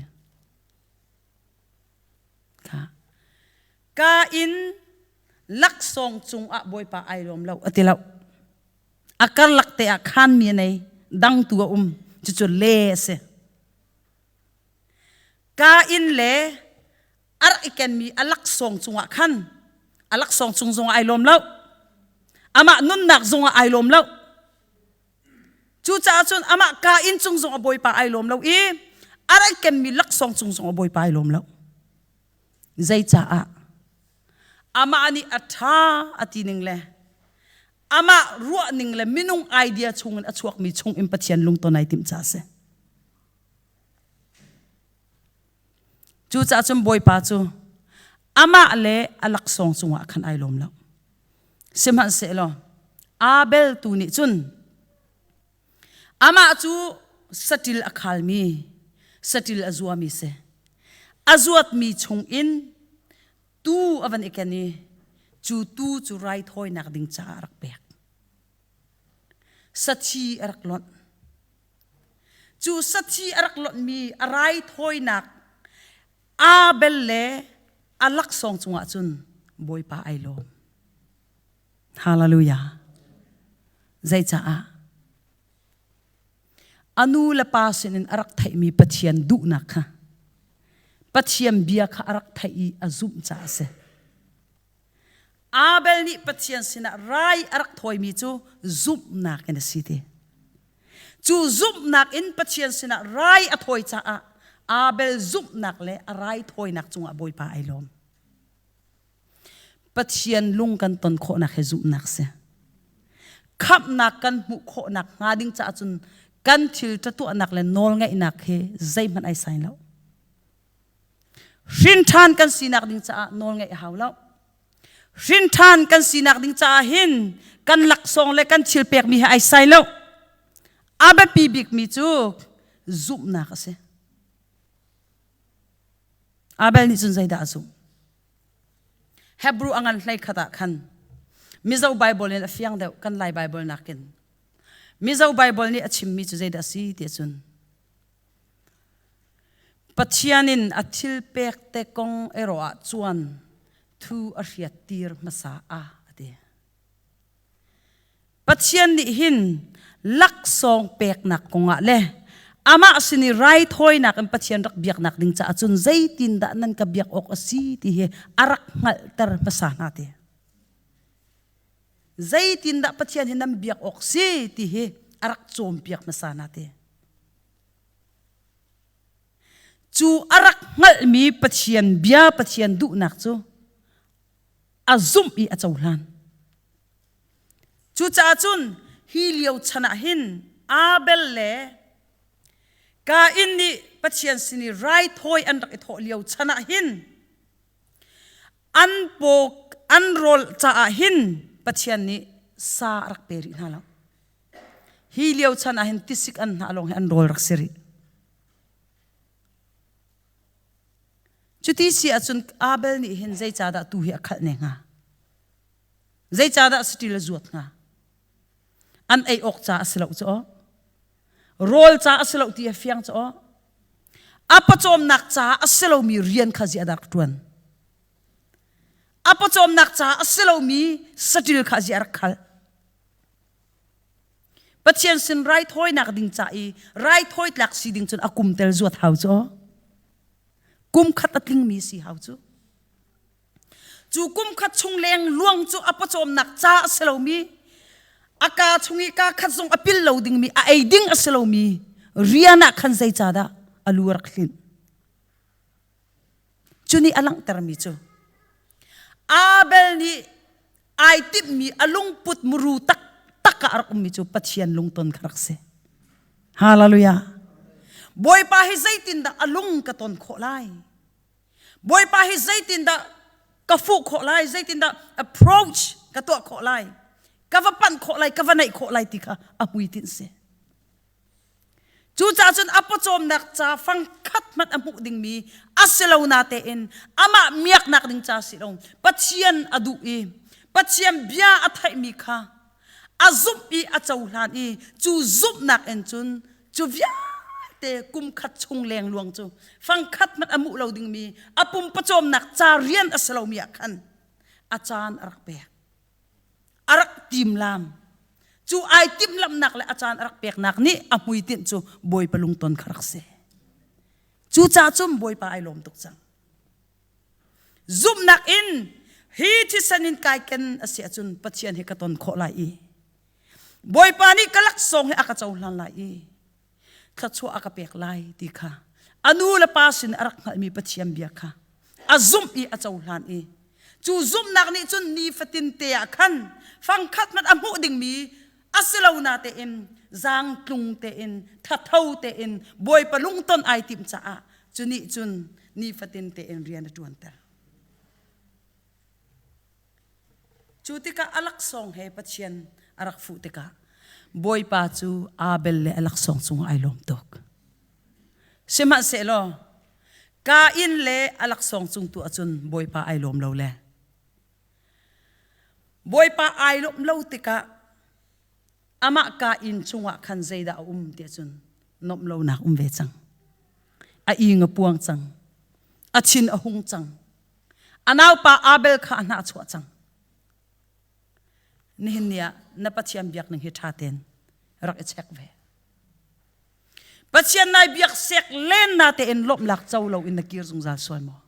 Kha. Kain laksawng cungah Bawipa ai lawm lo a ti lo. A karlak te ah khanmi a nei dangtu a um cucu le a si. Kain le a rak i kenmi a laksawng cungah khan a laksawng cung zongah ai lawm lo. Amah nunnak zongah ai lawm lo. Cucaah cun amah Kain cung zong a bawipa ai lawm lo i a rak kenmi laksawng cung zong a bawipa ai lawm lo. Zeicaah? Amah nih a ṭha a ti ning le amah ruah ning le minung idea chungin a chuakmi chungin Pathian lungton ai timh caah a si. Cucaah cun Bawipa cu amah le a laksawng cungah khan ai lawm lo. Sihmanhsehlaw Abel tu nih cun amah cu saṭil a khalmi, saṭil a zuami si. A zuatmi chungin tuu a van i ken i cu tuu cu raithawinak ding caah a rak pek. Sathi a rak lonh. Cu sathi a rak lonhmi a raithawinak Abel le a laksawng cungah cun Bawipa ai lawm. Hallelujah. Zeicaah? A nu le pa sinin a rak theihmi Pathian duhnak kha Pathian bia kha a rak theih i a zumh caah a si. Abel nih Pathian sinah rai a rak thawimi cu zumhnak in a si ti. Cu zumhnak in Pathian sinah rai a thawi caah Abel zumhnak le a rai thawinak cungah Bawipa ai lawm. Pathian lung kan ton khawhnak hi zumhnak si. Khamhnak kan hmuh khawhnak hnga ding caah cun kan thil tuahnak le nawlngaihnak hi zeihmanh ai sai lo. Hrin ṭhan kan sinak ding caah nawlngaih a hau lo. Hrin ṭhan kan sinak ding caah hin kan laksawng le kan thil pekmi hi ai sai lo. A biapi bikmi cu zumhnak a si. Abel nih cun zeidah a zumh? Hebrew a ngan hlei khat ah khan Mizo Bible in a fiang deuh kan Lai Bible nakin. Mizo Bible nih a chimmi cu zeidah a si ti cun. Pathian in a thil pek te kong erawh ah chuan thu a hriattir hmasa a a ti. Pathian nih hin laksawng peknak kongah le amah sin i raithawinak in Pathian rak biaknak ding caah cun zeitindah nan ka biak awk a si ti hi a rak hngalhter hmasa hna ti. Zeitindah Pathian hi nan biak awk si ti hi a rak cawnpiak hmasa hna ti. Cu a rak hngalhmi Pathian bia Pathian duhnak cu a zumh i a cohlan. Cucaah cun hi lio chan ah hin Abel le Kain nih Pathian sin i raithawi an rak i thawh lio chan ah hin an paw an rawl caah hin Pathian nih sa a rak pe rih hna lo. Hi lio chan ah hin tisik an hnah lawng hi an rawl rak si rih. Cuti si ahcun Abel nih hin zeicahdah tu hi a khalh ne hnga? Zeicahdah saṭil a zuat hnga? An ei awk ca a si lo cu aw. Rawl ca a si lo ti a fiang cu aw. A pawcawmnak ca a si lomi rian kha ziah dah rak ṭuan? A pawcawmnak ca a si lomi saṭil kha ziah rak khalh? Pathian sin raithawinak ding ca i raithawi tlak si ding cun a kum tel zuat hau cu aw. Kum khat a tlingmi si hau cu. Cu kum khat chung leng luang cu a pawcawmnak ca a si lomi, a kaa chung i kaa khat zong a pil lo dingmi, a ei ding a si lomi rian ah khan zeicahdah a lu a rak hlinh. Cu nih a langhtermi cu Abel nih ai timhmi a lungput muru taktak ah a rak ummi cu Pathian lungton kha rak si. Hallelujah. Bawipa hi zeitindah a lung ka ton khawh lai? Bawipa hi zeitindah ka fuh khawh lai? Zeitindah approach ka tuah khawh lai? Ka va panh khawh lai, ka va naih khawh lai ti kha a hmuitinh si. Cucaah cun a pawcawmnak ca fangkhat hmanh a hmuh dingmi a si lo na tein amah miaknak ding ca si lo Pathian a duh i Pathian bia a theihmi kha a zumh i a cohlan i cu zumhnak in cun cu vialte kum khat chung lengluang cu fangkhat hmanh a hmuh lo dingmi a pum pawcawmnak ca rian a si lomi ah khan a caan a rak pek. a rak timlam cu ai timhlamhnak le a caan a rak peknak nih a hmuitinh cu Bawipa lungton kha rak si cucaah cun Bawipa ai lawm tuk cang zumhnak in hi thisen in kai ken a si ahcun Pathian hi ka ton khawh lai i Bawipa nih ka laksawng hi a ka cohlan lai i thluachuah a ka pek lai ti kha a nu le pa sin a rak hngalhmi Pathian bia kha a zumh i a cohlan i cu zumhnak nih cun nifatin te ah khan fangkhat hmanh a hmuh dingmi a si lo na tein zaangtlung tein thatho tein Bawipa lungton ai timh caah cu nih cun nifatin tein rian a ṭuanter. Cu tikah a laksawng he Pathian a rak fuh tikah Bawipa cu Abel le a laksawng cungah ai lawm tuk. Sihmanhsehlaw Kain le a laksawng cung tu ahcun Bawipa ai lawm lo le Bawipa ai lawmh lo tikah amah Kain cungah khan zeidah a um ti ahcun nuamh lonak um ve cang. A ing a puang cang. A thin a hung cang. A naupa Abel kha a hnah chuah cang. Nihin ni ah na Pathian biak ning hi ṭha tein rak i check ve. Pathian nai biak sek len na tein lawmhlak co lo in na kir zungzal sual maw?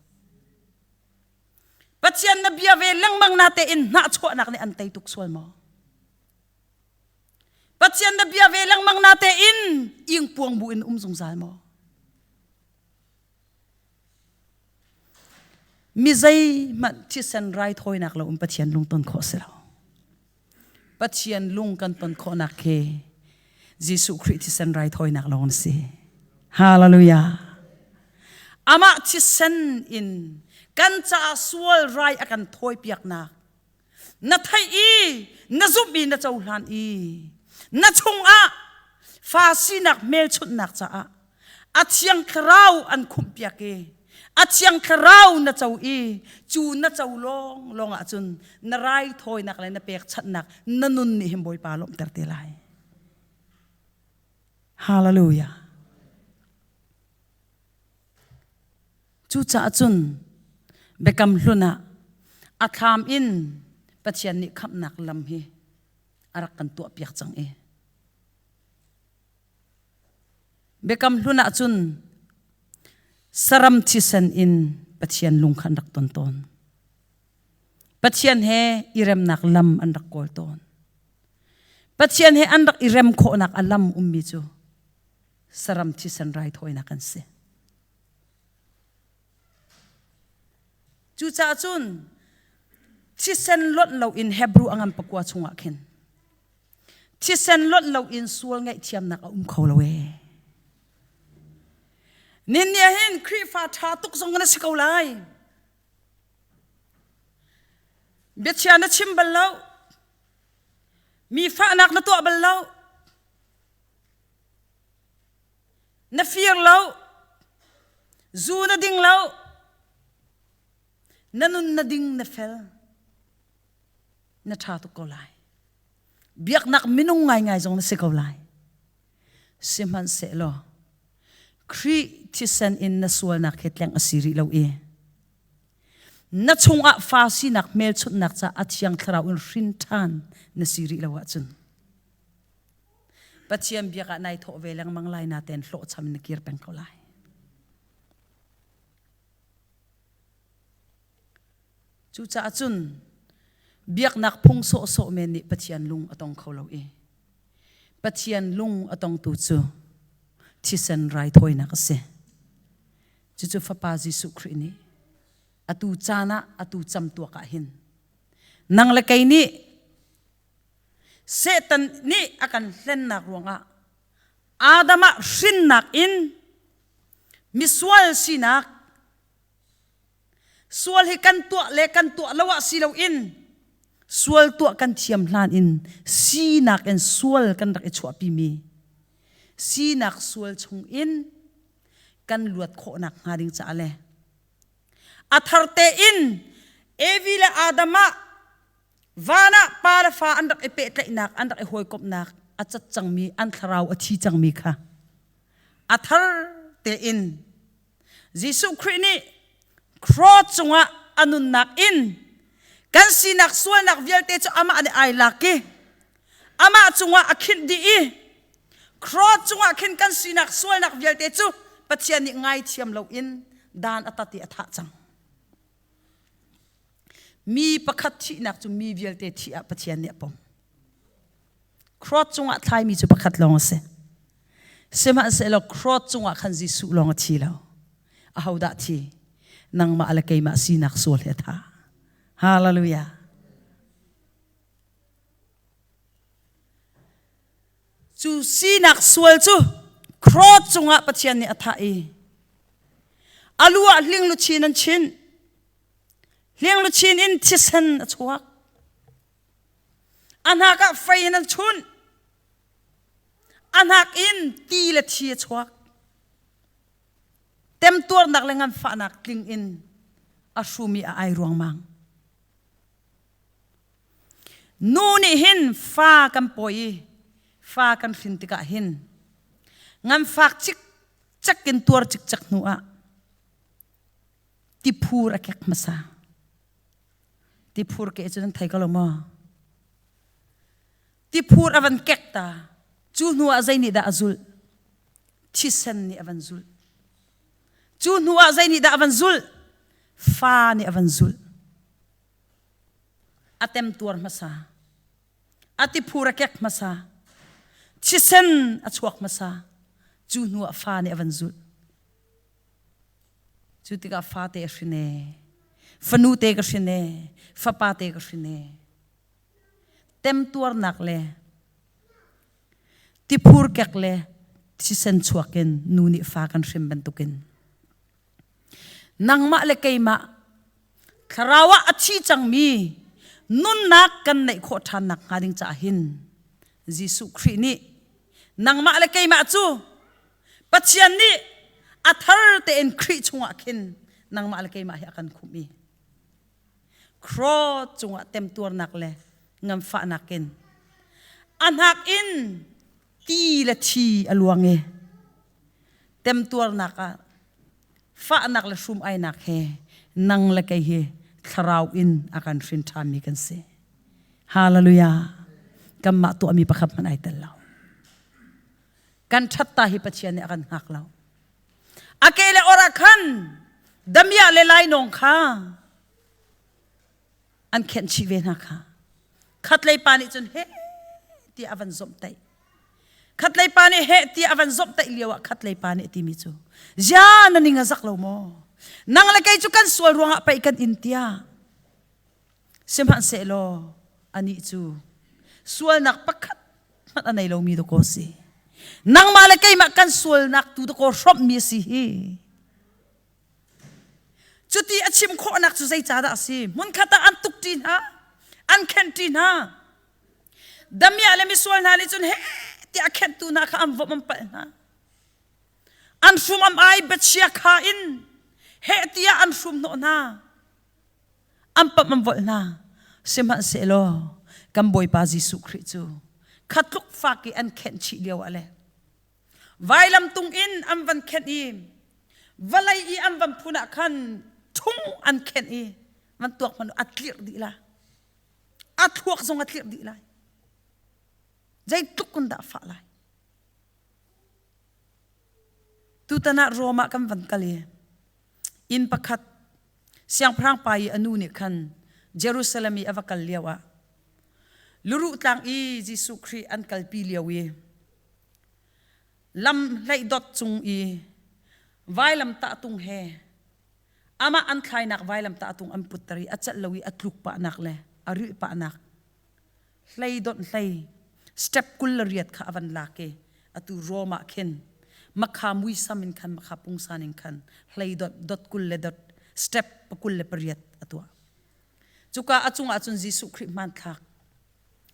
Pathian na bia ve lengmang na tein hnahchuahnak nih an tei tuk sual maw? Pathian na bia ve lengmang na tein ingpuang bu in um zungzal maw? Mi zeihmanh thisen raithawinak lo in Pathian lung ton khawh si lo. Pathian lung kan ton khawhnak khi Jesuh Khrih thisen raithawinak lawng a si. Hallelujah. Amah thisen in kan caah sual rai a kan thawipiaknak na theih i na zumh i na cohlan i na chungah fa sinak hmelchunhnak caah a thiang thlarau an khumhpiak i a thiang thlarau na co i cu na co lawng lawng ahcun na raithawinak le na pekchanhnak na nun nih hin Bawipa lawmhter te lai. Hallelujah. Cucaah cun biakam hlun ah a thlam in Pathian nih khamhnak lam hi a rak kan tuahpiak cang i Biakam hlun ah cun saram thisen in Pathian lung kha an rak ton tawn. Pathian he i remnak lam an rak kawl tawn. Pathian he an rak i rem khawhnak a lam ummi cu saram thisen raithawinak an si. Cucaah cun thisen lonh loin Hebrew a ngan pakua chungah khin thisen lonh loin sual ngaihthiamnak a um kho lo ee. Nin ni hin Khrihfa ṭha tuk zong na si ko lai. Biachia na chim bal lo. Mi fahnak na tuah bal lo. Na fir lo. Zu na ding lo. Na nun na ding na fel. Na ṭha tuk ko lai. Biaknak minung ngaingai zong na si ko lai. Sihmanhsehlaw Khrih thisen in na sualnak hi tleng a si rih lo i na chungah fa sinak hmelchunhnak ca a thiang thlarau in hrin ṭhan na si rih lo ahcun Pathian biak ah nai thawh ve lengmang lai natein hlawhcham in na kir peng ko lai. Cucaah cun biaknak phung sawhsawh men nih Pathian lung a tong kho lo i Pathian lung a tongtu cu thisen raithawinak a si. Cucu Fapa Jesuh Khrih nih atu caan ah atu camtuak ah hin nang le kei nih Satan nih a kan hlennak ruangah Adam ah hrinnak in misual sinak Sual hi kan tuah le kan tuah lo ah si loin sual tuah kan thiam hlan in sinak in sual kan rak i chuahpimi sinak sual chung in kan luat khawhnak hnga ding caah le a thar tein Evi le Adam ah van ah pa le fa an rak i pehtlaihnak an rak i hawikomhnak a cat cangmi an thlarau a thi cangmi kha a thar tein Jesuh Khrih nih cross cungah a nunnak in kan sinak sualnak vialte cu amah nih ai lak i amah cungah a khinh dih i cross cungah khin kan sinak sualnak vialte cu Pathian nih ngaithiam loin dan a tat i a thah cang. Mi pakhat thihnak cu mi vialte thih ah Pathian nih a pom. Cross cungah thlaimi cu pakhat lawng a si. Sihmanhsehlaw cross cungah khan Jesuh lawng a thi lo. Ahodah thi? Nangmah le keimah sinak sual he tha. Hallelujah. Cu sinak sual cu cross cungah Pathian nih a thah i a lu ah hling luchin an chinh. Hling luchin in thisen a chuak. A hnak ah fei in an chunh. A hnak in ti le thi a chuak. Temtuarnak le nganfahnak tling in a hrumi a ai ruangmang. Nu nih hin fa kan pawi i fa kan hrin tikah hin nganfak cikcek in tuar cikcek hnu ah tiphur a kek hmasa. Tiphur ke cu nan thei ko lo maw? Tiphur a van kek ta. Cu hnu ah zei nih dah a zulh? Thisen nih a van zulh. Cu hnu ah zei nih dah a van zulh? Fa nih a van zulh. A temtuar hmasa. A tiphur a kek hmasa. Thisen a chuak hmasa. Cu hnu ah fa nih a van zulh. Cu tikah fate a hrin ee, fanu te ka hrin ee, fapa te ka hrin ee. Temtuarnak le tiphur kek le thisen chuak in nu nih fa kan hrim bantukin nangmah le keimah thlarau ah a thi cangmi nunnak kan neih khawh ṭhannak hnga ding caah hin Jesuh Khrih nih nangmah le keimah cu Pathian nih a thar tein Khrih chungah khin nangmah le keimah hi a kan khumh i cross cungah temtuarnak le nganfahnak in a hnak in ti le thi a luang i temtuarnak ah. Fahnak le hrum ainak he nang le kei hi thlarau in a kan hrin ṭhanmi kan si. Hallelujah. Kanmah tuahmi pakhat hmanh ai tel lo. Kan ṭhatta hi Pathian nih a kan hngak lo. A ke le or ah khan damiah le lainawng kha an khenh chih ve hna kha. Khatlei pa nih cun he tiah a van zomhtaih. Khatlei pa nih heh tiah a van zomhtaih lio ah khatlei pa nih a timi cu zia na ning a zak lo maw? Nang le kei cu kan sual ruangah pei kan in tiah. Sihmanhsehlaw anih cu sualnak pakhat hmanh a nei lomi dakaw si. Nangmah le keimah kan sualnak tu dakaw hrawmhmi a si hi. Cuti a chim khawhnak cu zeicahdah a si? Hmunkhat ah an tukṭi hna, an khenṭi hna. Damiah le misual hna nih cun he tiah a khenhtu hna kha an vomh an palh hna. An hrum am ai biachia kha in heh tiah an hrum hnawh hna. An pamh an volh hna. Sihmanhsehlaw kan Bawipa Jesuh Khrih cu kha tluk fak i an khenh chih lio ah le vailam tung in an van khenh i vawlei i an van phun ah khan ṭhung an khenh i van tuak hmanh a tlirh dih la a thluak zong a tlirh dih lai zeitluk kun dah fah lai tutan ah Rome ah kan van kal i inn pakhat siangpahrang pa i a nu nih khan Jerusalem i a va kal lio ah luruh tlang i Jesuh Khrih an kalpi lio i lam hleidot cung i vailam tahtung he amah an thlainak vailam tahtung an putter i a celh lo i a tluk pahnak le a rilh pahnak hlei donh hlei step 28 kha a van lak i atu Rome ah khin makha muisam in khan makha pungsan in khan hlei dot dot kul le dot step pakul le pariat a tuah cuka a cungah cun Jesuh Khrih hmanthlak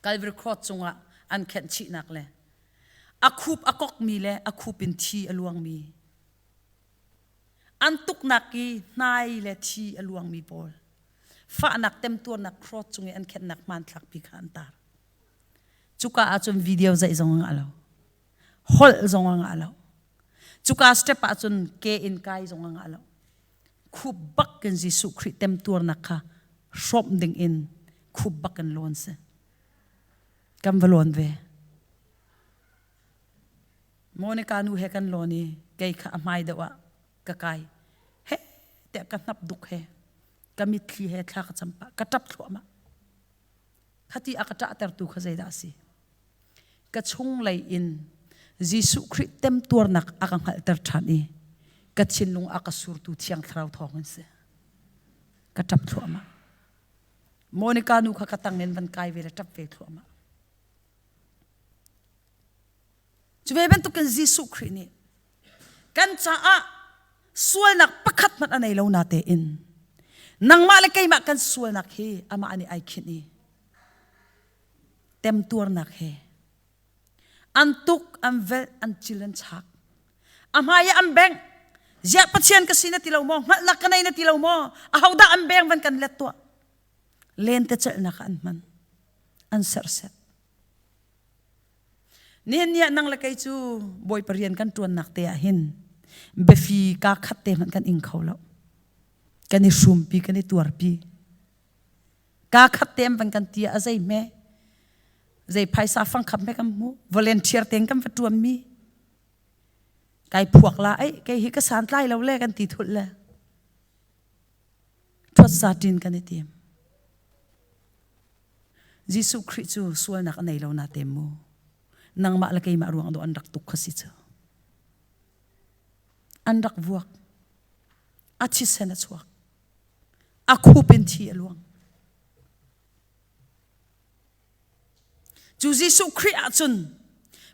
Calvary Cross cungah an khenh chihnak le a khup a kokmi le a khup in thi a luangmi an tuknak i hnai le thi a luangmi pawl fahnak temtuarnak cross cung i an khenhnak hmanthlak pi kha an tar cuka ahcun video zeih zong a ngah lo holh zong a ngah lo cuka step ahcun ke in kai zong a ngah lo khup bak in Jesuh Khrih temtuarnak kha hrawmh ding in khup bak in lawn si kan va lawn ve Monica nu he kan lawn i kei kha a hmai deuh ah ka kai he tiah ka hnap duk he ka mitthli he thla ka cam pah ka ṭap thluahmah khati a ka ṭahtertu kha zeidah a si ka chunglei in Jesuh Khrih temtuarnak a ka hngalhter ṭhan i ka thinlung a ka surtu Thiang Thlarau thawng in si ka ṭap thluahmah Monica nu kha ka tang in van kai ve le ṭap ve thluahmah Cu ve bantukin Jesuh Khrih nih kan caah sualnak pakhat hmanh a nei lo na tein nangmah le keimah kan sualnak hi amah nih ai khinh i temtuarnak he an tuk an velh an cil an chak a hmai ah an bengh ziah Pathian ka si na ti lo maw hngalhnak ka nei na ti lo maw ahodah an beng van kan let tuah lentecelhnak ah an hman an serhset Nihin ni ah nang le kei cu Bawipa rian kan ṭuannak te ah hin biafi kaa khat te hmanh kan ing kho lo. Kan i hrumpi, kan i tuarpi. Kaa khat te an van kan ti ah a zei hme, zei phaisa fangkhap hme kan hmu, volunteer tein kan va ṭuanmi. Kai phuak la, ei kei hi ka santlai lo le kan ti thulh le. Ṭhuat sa ṭin kan i tim. Jesuh Khrih cu sualnak a nei lo na tem mu. Nangmah le keimah ruang do an rak tuk kha si cu. An rak vuak. A thisen a chuak. A khup in thi a luang. Cu Jesuh Khrih ahcun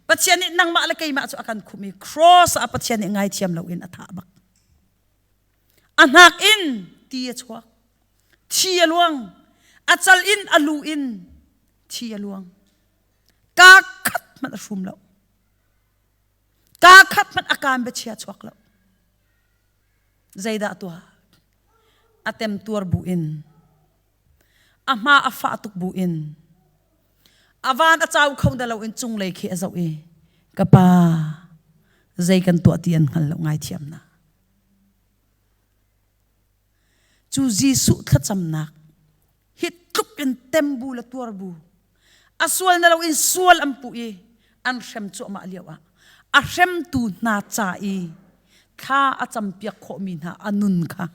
Pathian nih nangmah le keimah cu a kan khumh i cross ah Pathian nih ngaithiam loin a thah bak. A hnak in ti a chuak. Thi a luang. A cal in a lu in thi a luang. Kaa khat hmanh a hrum lo. Kaa khat hmanh a kaan biachia chuak lo. Zeidah tuah? A temtuar bu in a hma a fah tuk bu in a van a cau kho da lo in cunglei khi a zoh i ka pa zei kan tuah ti an hngal lo ngaithiam na. Cu Jesuh thlacamnak hi tluk in tembu le tuarbu a sual na lo in sual an puh i an hrem cuahmah lio ah a hremtu hna ca i thla a campiak khawhmi hna a nun kha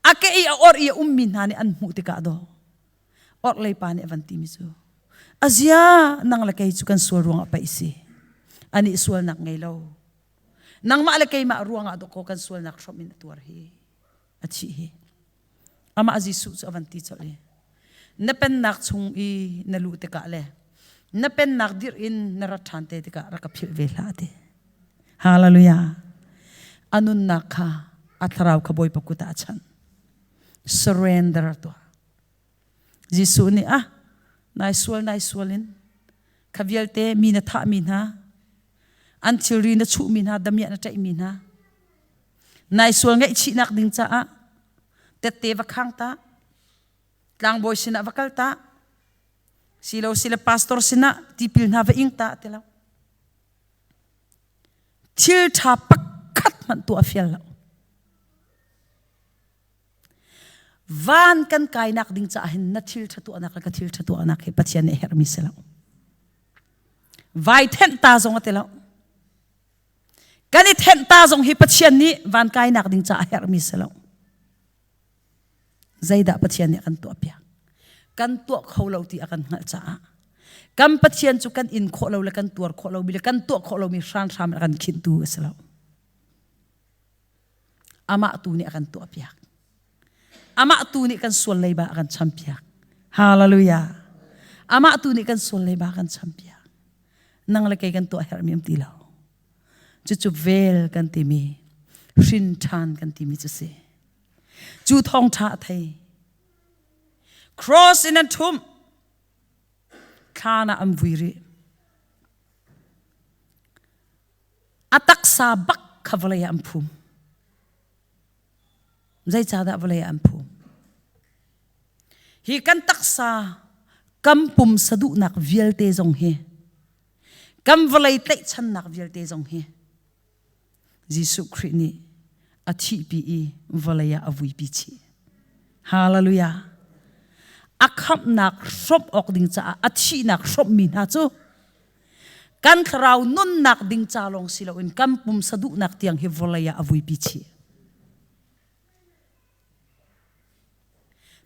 a ke i a orh i a ummi hna nih an hmuh tikah daw orhlei pa nih a van timi cu azia nang le kei cu kan sual ruangah paih si anih sualnak ngei lo nangmah le keimah ruangah dawkaw kan sualnak hrawmh in a tuar hi a thih hi amah Jesuh cu a van ti colh i na pennak chung i na luh tikah le na pennak dirh in na rat ṭhan te tikah rak ka philh ve hlah ti hallelujah a nunnak kha a thlarau kha Bawipa kut ah a chanh surrender tuah Jesuh nih ah nai sual nai sual in kha vialte mi na thahmi hna an thilri na chuhmi hna damiah na ṭaihmi hna Nai sual ngaihchihnak ding caah tette va khang ta, tlangbawi sinah va kal ta, silo sile pastor sinah tipil hna va ing ta ti lo. Thil ṭha pakhat hmanh tuah fial lo. Van kan kainak ding caah hin na thil ṭha tuahnak le ka thil ṭha tuahnak hi Pathian nih a herhmi si lo. Vai thenh ta zong a ti lo. Kan i thenh ta zong hi Pathian nih van kainak ding caah a herhmi si lo. Zeidah Pathian nih a kan tuahpiak? Kan tuah kho lo ti a kan hngalh caah kan Pathian cu kan in khawh lo le kan tuar khawh lomi le kan tuah khawh lomi hranhram a kan khinhtu a si lo. Amah tu nih a kan tuahpiak. Amah tu nih kan sual leiba a kan champiak. Hallelujah. Amah tu nih kan sual leiba a kan champiak. Nang le kei kan tuah herhmi um ti lo. Cucu vel kan timi, hrin ṭhan kan timi cu si. Cu thawngṭha a thei. Cross in an ṭhumh. Thlan ah an vui rih. A taksa bak kha vawlei ah an phum. Zeicahdah vawlei ah an phum? Hi kan taksa kan pumsa duhnak vialte zong hi kan vawlei tlaihchannak vialte zong hi Jesuh Khrih nih a thihpi i vawlei ah a vuipi chih. Hallelujah. A khamhnak hrawmh awk ding caah a thihnak hrawmhmi hna cu kan thlarau nunnak ding ca lawng si loin kan pumsa duhnak tiang hi vawlei ah a vuipi chih.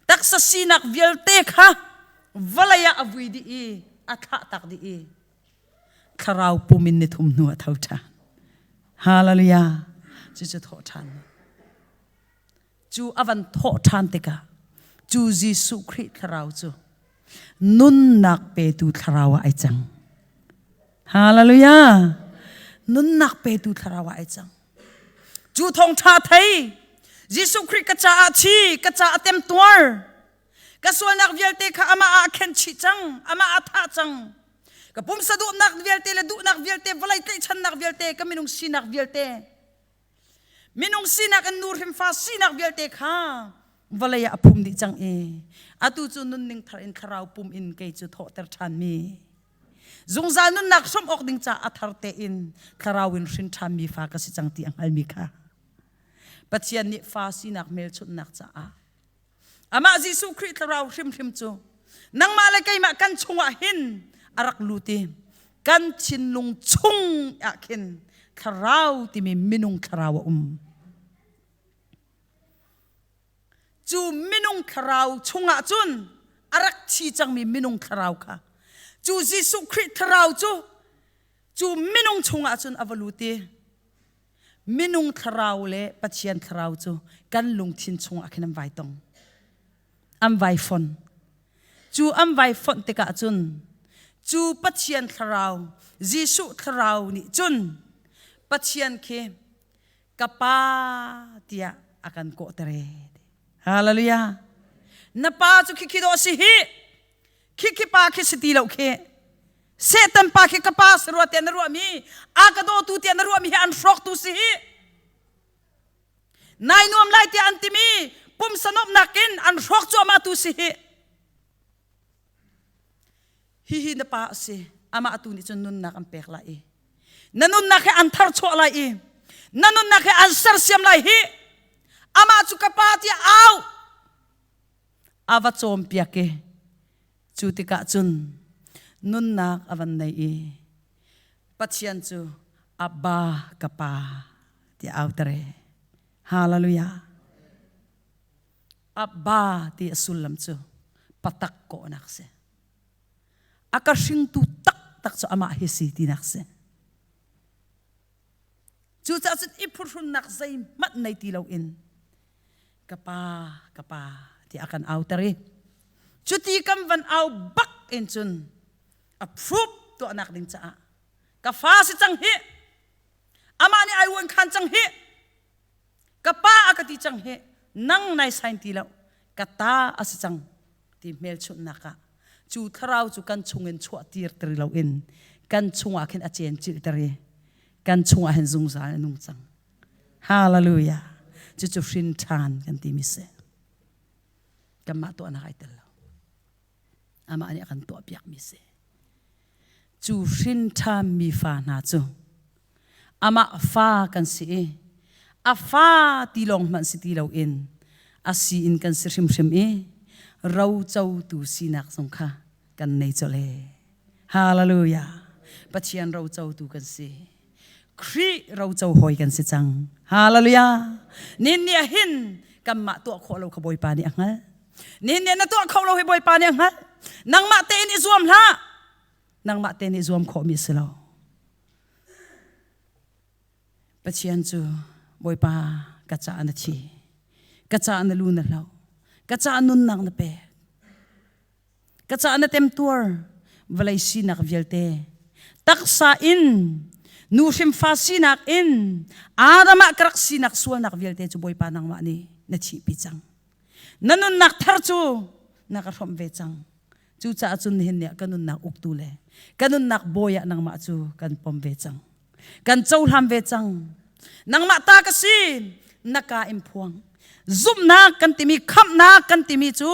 Taksa sinak vialte kha vawlei ah a vui dih i a thlahtak dih i thlarau pum in ni thum hnu a tho ṭhan. Hallelujah. Cucu thawh ṭhan. Cu a van thawh ṭhan tikah cu Jesuh Khrih thlarau cu nunnak petu thlarau ah ai cang. Hallelujah. Nunnak petu thlarau ah ai cang. Cu thawngṭha thei Jesuh Khrih ka caah thi, ka caah temtuar. Ka sualnak vialte kha amah ah a khen chih cang, amah ah thah cang. Ka pumsa duhnak vialte le duhnak vialte, vawlei tlaihchannak vialte, ka minung sinak vialte, minung sinak in nu hrimfa sinak vialte kha vawlei ah a phum dih cang i atu cu nunning thar in thlarau pum in kei cu thawhter ṭhanmi Zungzal nunnak hrawmh awk ding caah a thar tein thlarau in hrin ṭhanmi fa ka si cang ti a hngalmi kha Pathian nih fa sinak hmelchunhnak caah amah Jesuh Khrih thlarau hrimhrim cu nangmah le keimah kan chungah hin a rak lut i kan thinlung chung ah khin thlarau timi minung thlarau a um. Cu minung thlarau chungah cun a rak thi cangmi minung thlarau kha cu Jesuh Khrih thlarau cu cu minung chungah cun a va lut i minung thlarau le Pathian thlarau cu kan lungthin chungah khin an vai tong an vai fon cu an vai fonh tikah cun cu Pathian thlarau Jesuh thlarau nih cun Pathian khi ka pa tiah a kan kawhter e hallelujah na pa cu khikhi dawh si hi khikhi pa khi si ti lo khi Satan pa khi ka pa si rua tiah na ruahmi a ka dawtu tiah na ruahmi hi an hrawktu si hi nai nuam lai tiah an timi pumsa nuamhnak in an hrawk cuahmah tu si hi hihi na pa a si amah tu nih cun nunnak an pek lai i na nunnak he an tharchuah lai i na nunnak he an sersiam lai hi. Amah cu ka pa tiah au. A va cawmpiak i cu tikah cun nunnak a van nei i Pathian cu Abba ka pa tiah auter e. Hallelujah. Abba ti a sullam cu patak kawhnak si. A ka hringtu taktak cu amah hi si tinak si. Cucaah cun i phuhrunnak zeihmanh nei ti loin ka pa ka pa tiah a kan auter i cuti kan van au bak in cun approve tuahnak ding caah ka fa si cang hi amah nih ai uan khan cang hi ka pa a ka ti cang hi nang nai sain ti lo ka ta a si cang ti hmelchunhnak ah cu thlarau cu kan chungin chuah tir ter loin kan chungah khin a cen cilh ter i kan chungah hin zungzal a nung cang hallelujah cucu hrin ṭhan kan timi si kanmah tuahnak ai tel lo amah nih a kan tuahpiakmi si cu hrin ṭhanmi fa hna cu amah fa kan si i a fa ti lawng hmanh si ti loin a si in kan si hrimhrim i rocotu sinak zong kha kan nei colh e hallelujah Pathian rocotu kan si Khrih roco hawi kan si cang. Hallelujah. Nin nih hin kanmah tuah khawh lo kha Bawipa nih a hngalh. Nin nih na tuah kho lo hi Bawipa nih a hngalh. Nangmah tein i zuam hlah. Nangmah tein i zuam khawhmi si lo. Pathian cu Bawipa ka caah na thi. Ka caah na lu na hlo. Ka caah nunnak na pek. Ka caah na temtuar vawlei sinak vialte taksa in nu hrimfa sinak in Adam ah ka rak sinak sualnak vialte cu Bawipa nangmah nih na thihpi cang. Na nunnak thar cu na ka hrawmh ve cang. Cucaah cun nihin ni ah ka nunnak uktu le ka nunnak bawi ah nangmah cu kan pom ve cang. Kan cohlan ve cang. Nangmah ta ka si, na ka in phuang. Zumhnak kan timi khamhnak kan timi cu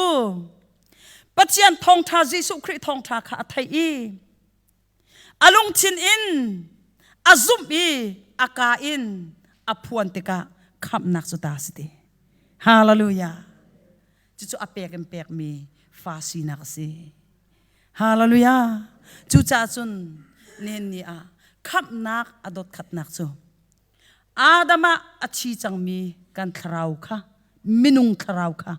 Pathian thawngṭha Jesuh Khrih thawngṭha kha a theih i a lungthin in a zumh i a kaa in a phuan tikah khamhnak cu ta si ti. Hallelujah. Cucu a pek in pekmi fa sinak a si. Hallelujah. Cucaah cun nihin ni ah khamhnak a dot khatnak cu Adam ah a thi cangmi kan thlarau kha minung thlarau kha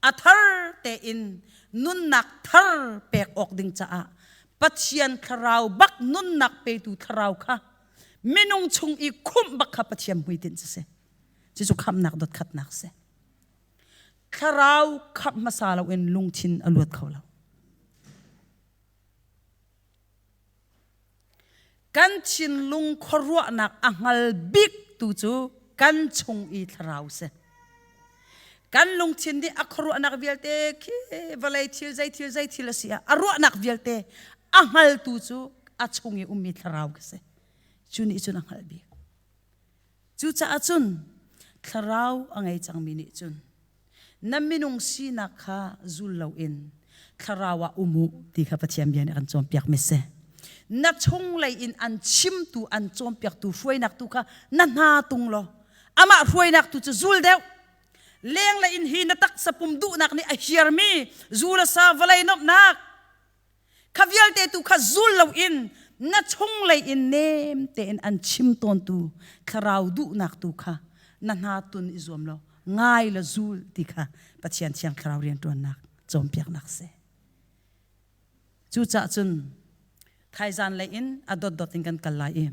a thar tein nunnak thar pek awk ding caah Pathian thlarau bak nunnak petu thlarau kha minung chung i khumh bak kha Pathian hmuitinh cu si. Cucu khamhnak dotkhatnak si. Thlarau khamh hmasa loin lungthin a luat kho lo. Kan thinlung khuaruahnak a hngal bik tu cu kan chung i thlarau si. Kan lungthin nih a khuaruahnak vialte khi vawlei thil zei thil zei thil a si ah a ruahnak vialte a hngaltu cu a chung i ummi thlarau khi si. Cu nih cun a hngalh bik. Cucaah cun thlarau a ngei cangmi nih cun na minung sinak kha zul loin thlarau ah um u ti kha Pathian bia nih a kan cawnpiak mi si. Na chunglei in an chimtu an cawnpiaktu hruainak tu kha na hna tung law amah hruainak tu cu zul deuh. Lenglei in hi na taksa pum duhnak nih a hiarmi zu le sa vawlei nuamhnak kha vialte tu kha zul loin na chunglei in nem tein an chim tawntu thlarau duhnak tu kha na hna tun i zuam law ngai la zul ti kha Pathian thiang thlarau rianṭuannak cawnpiaknak si. Cucaah cun thaizan lei in a dotdot in kan kal lai i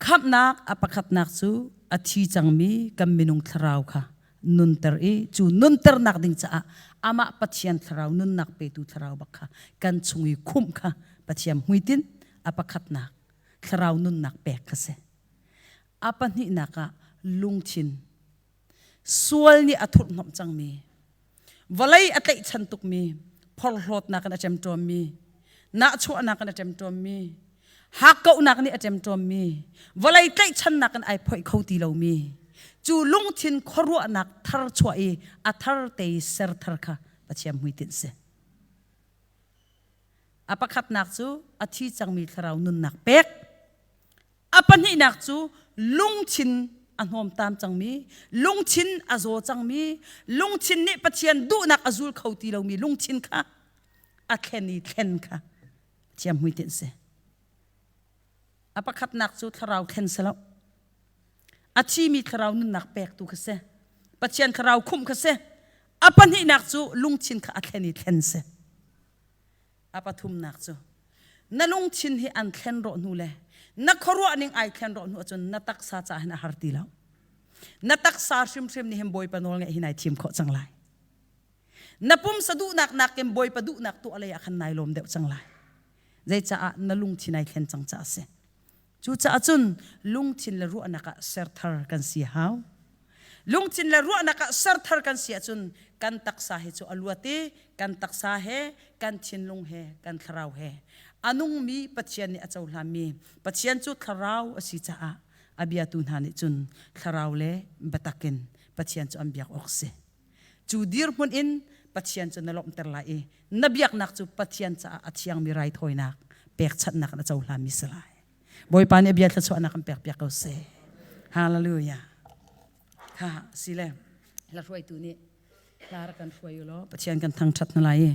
Khamhnak a pakhatnak cu a thi cangmi kan minung thlarau kha nunter i cu nunternak ding caah amah Pathian thlarau nunnak petu thlarau bak kha kan chung i khumh kha Pathian hmuitinh a pakhatnak thlarau nunnak pek kha si. A pahnihnak ah lungthin sual nih a thurhhnawmh cangmi vawlei a tlaihchan tukmi phorhlawtnak in a ṭemṭawmmi nahchuahnak in a ṭemṭawmmi hakkauhnak nih a ṭemṭawmmi vawlei tlaihchannak in ai phoih kho ti lomi cu lungthin khuaruahnak thar chuah i a thar te i ser thar kha Pathian hmuitinh si. A pakhatnak cu a thi cangmi thlarau nunnak pek. A pahnihnak cu lungthin. a hnawmtam cangmi, lungthin a zaw cangmi, lungthin nih Pathian duhnak a zul kho ti lomi lungthin kha a thlen i thlen kha thiam hmuitinh si. A pakhatnak cu thlarau thlen si lo. A thimi thlarau nunnak pektu kha si. Pathian thlarau khumh kha si. A pahnihnak cu lungthin kha a thlen i thlen si. A pathumnak cu na lungthin hi an thlen rawh hnu le na khuaruah ning ai thlen rawh hnu ahcun na taksa caah hin a har ti lo. Na taksa hrimhrim nih hin Bawipa nawl ngeih hi nai thim khawh cang lai. Na pumsa duhnak nakin Bawipa duhnak tuah lei ah khan nai lawm deuh cang lai. Zeicaah na lungthin ai thlen cang caah a si. Cucaah cun lungthin le ruahnak ah serthar kan si hau. Lungthin le ruahnak ah serthar kan si ahcun kan taksa hi cu a luat i kan taksa he, kan thinlung he, kan thlarau he a nungmi Pathian nih a cohlanmi Pathian cu thlarau a si caah a biatu hna nih cun thlarau le biatak in Pathian cu an biak awk a si. Cu dirhmun in Pathian cu na lawmhter lai i na biaknak cu Pathian caah a thiangmi raithawinak pekchanhnak in a cohlanmi si lai. Bawipa nih a bia thluachuahnak kan pekpiak ko seh. Hallelujah. Kha si le hla hruaitu nih hla rak kan hruai u law Pathian kan thangṭhat hna lai i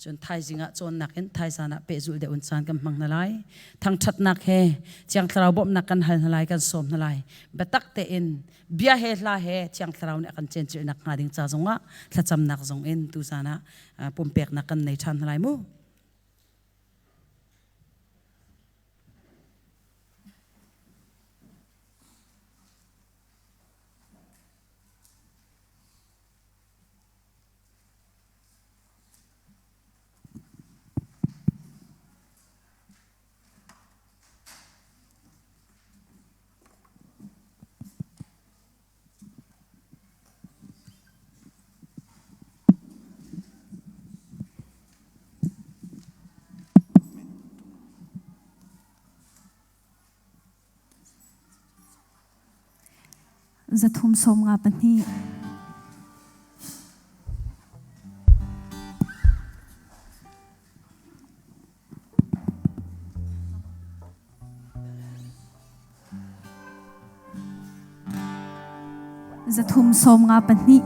cun thaizing ah cawnnak in thaizan ah pehzulh deuh in caan kan hmang hna lai. Thangṭhatnak he Thiang Thlarau bawmhnak kan hal hna lai, kan sawm hna lai. Biatak tein bia he hla he Thiang Thlarau nih a kan cencilhnak hnga ding ca zongah thlacamnak zong in tuzan ah pumpeknak kan nei ṭhan hna lai mu. Zathum sawm nga pahnih. Zathum sawm nga pahnih.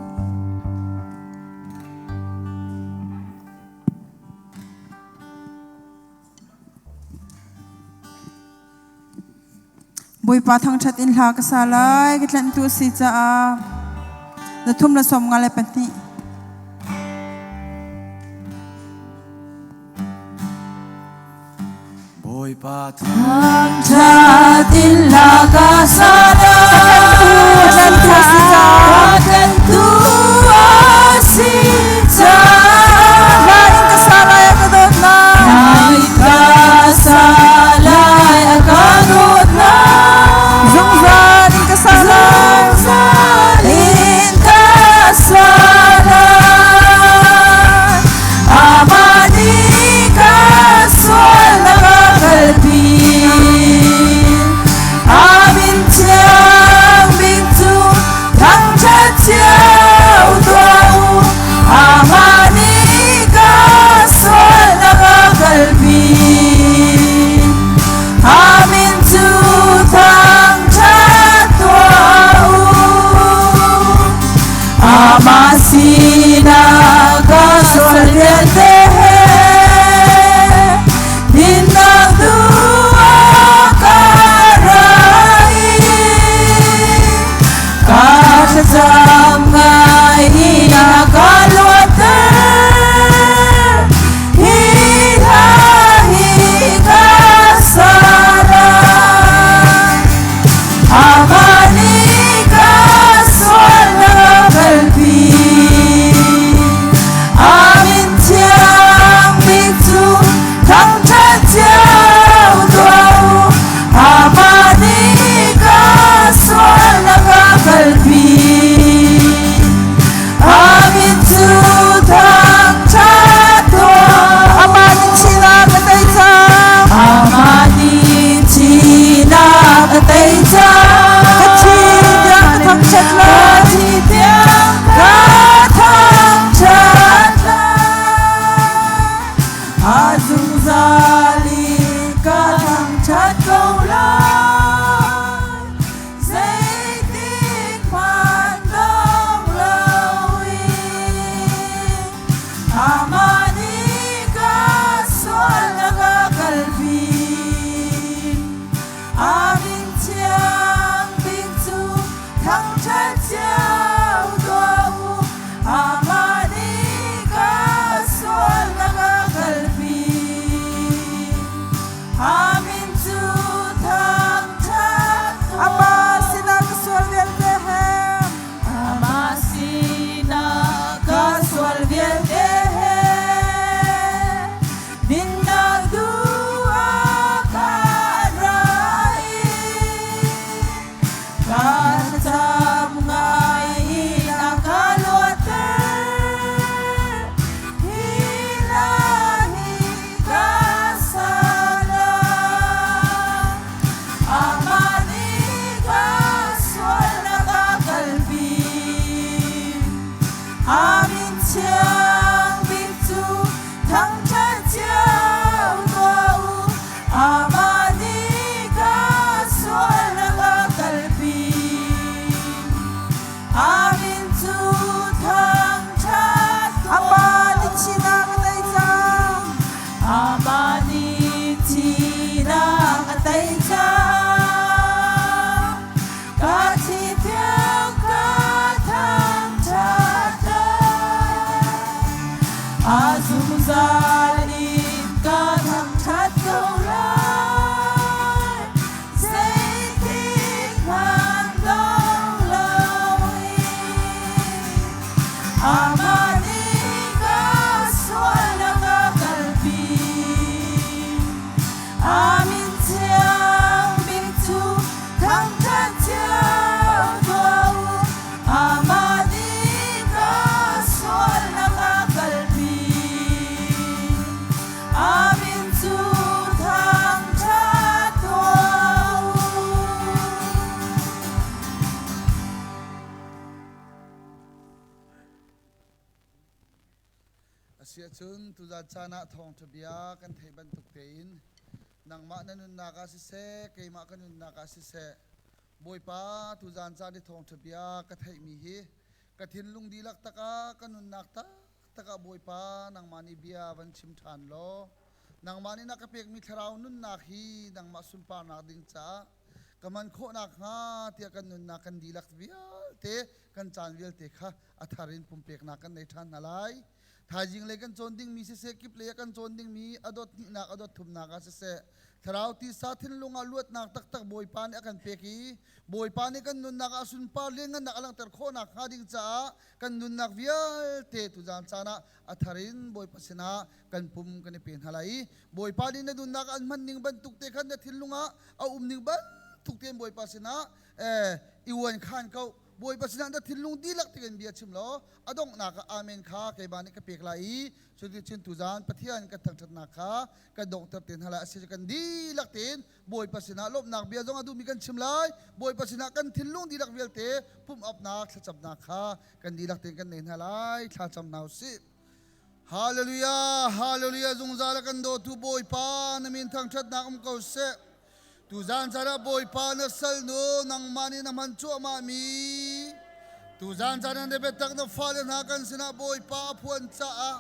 Bawipa thangṭhat in hla ka sa lai, ka tlanhtu a si caah. Zathum le sawm nga le pahnih. Bawipa thangṭhat in hla ka sa Tlanhtu a si caah Hla in ka sa lai a ka dawtnak Hla in ka sa lai a ka dawtnak Zungzal in ka sa lai Zungzal in ka sa lai Amah nih ka sualnak a kalpi. A min thiang. lei caah ka thi tiang ka thangṭhat lai. A zungzal in ka thangṭhat ko lai. Zeitik hmanh dong loin amah nih ka sualnak a kalpi. A min thiang bik cu thangṭhat cio tuah u. Amah nih ka sualnak a kalpi. A min cu thangṭhat tuah u. Asiahcun tuzan caan ah thawngṭha bia kan theih bantuk tein nangmah na nunnak ah siseh, keimah ka nunnak ah siseh, Bawipa tuzan caan i thawngṭha bia ka theihmi hi ka thinlung dihlak tak ah ka nunnak taktak ah Bawipa nangmah nih bia van chim ṭhan law nangmah nih na ka pekmi thlarau nunnak hi nangmah sunparnak ding caah ka man khawh nakhnga tiah kan nunnak kan dihlak vialte kan caan vialte kha a thar in pumpeknak kan nei ṭhan hna lai. Thaizing lei kan cawn dingmi siseh, kip lei ah kan cawn dingmi a dot hnihnak a dot thumnak ah siseh, thlarau tisa thinlung ah luatnak taktak Bawipa nih a kan pek i Bawipa nih kan nunnak ah sunpar lianngannak a langhter khawhnak hnga ding caah kan nunnak vialte tuzaan caan ah a thar in Bawipa sinah kan pum kan i pe hna lai i Bawipa nih na nunnak an hman ning bantuk te khan na thinlung ah a um ning bantuk tein Bawipa sinah eh, i uan khan ko Bawipa sinah na thinlung dihlak tein bia chim law a donghnak ah amen kha keimah nih ka pek lai i cuticun tuzaan Pathian kan thangṭhatnak kha kan donghter te hna lai. Asi kan dihlak tein Bawipa sinah lawmhnak bia zong a duhmi kan chim lai. Bawipa sinah kan thinlung dihlak vialte pumh-apnak thlacamnak kha kan dihlak tein kan nei hna lai. Thlacam hna usih. Hallelujah, hallelujah, zungzal a kan dawtu Bawipa na min thangṭhatnak um ko seh. Tuzaan caan ah Bawipa na salnu nangmah nih na hman cuahmah mi tuzaan caan ah na biatak na fale hna kan sinah Bawipa a phuan caah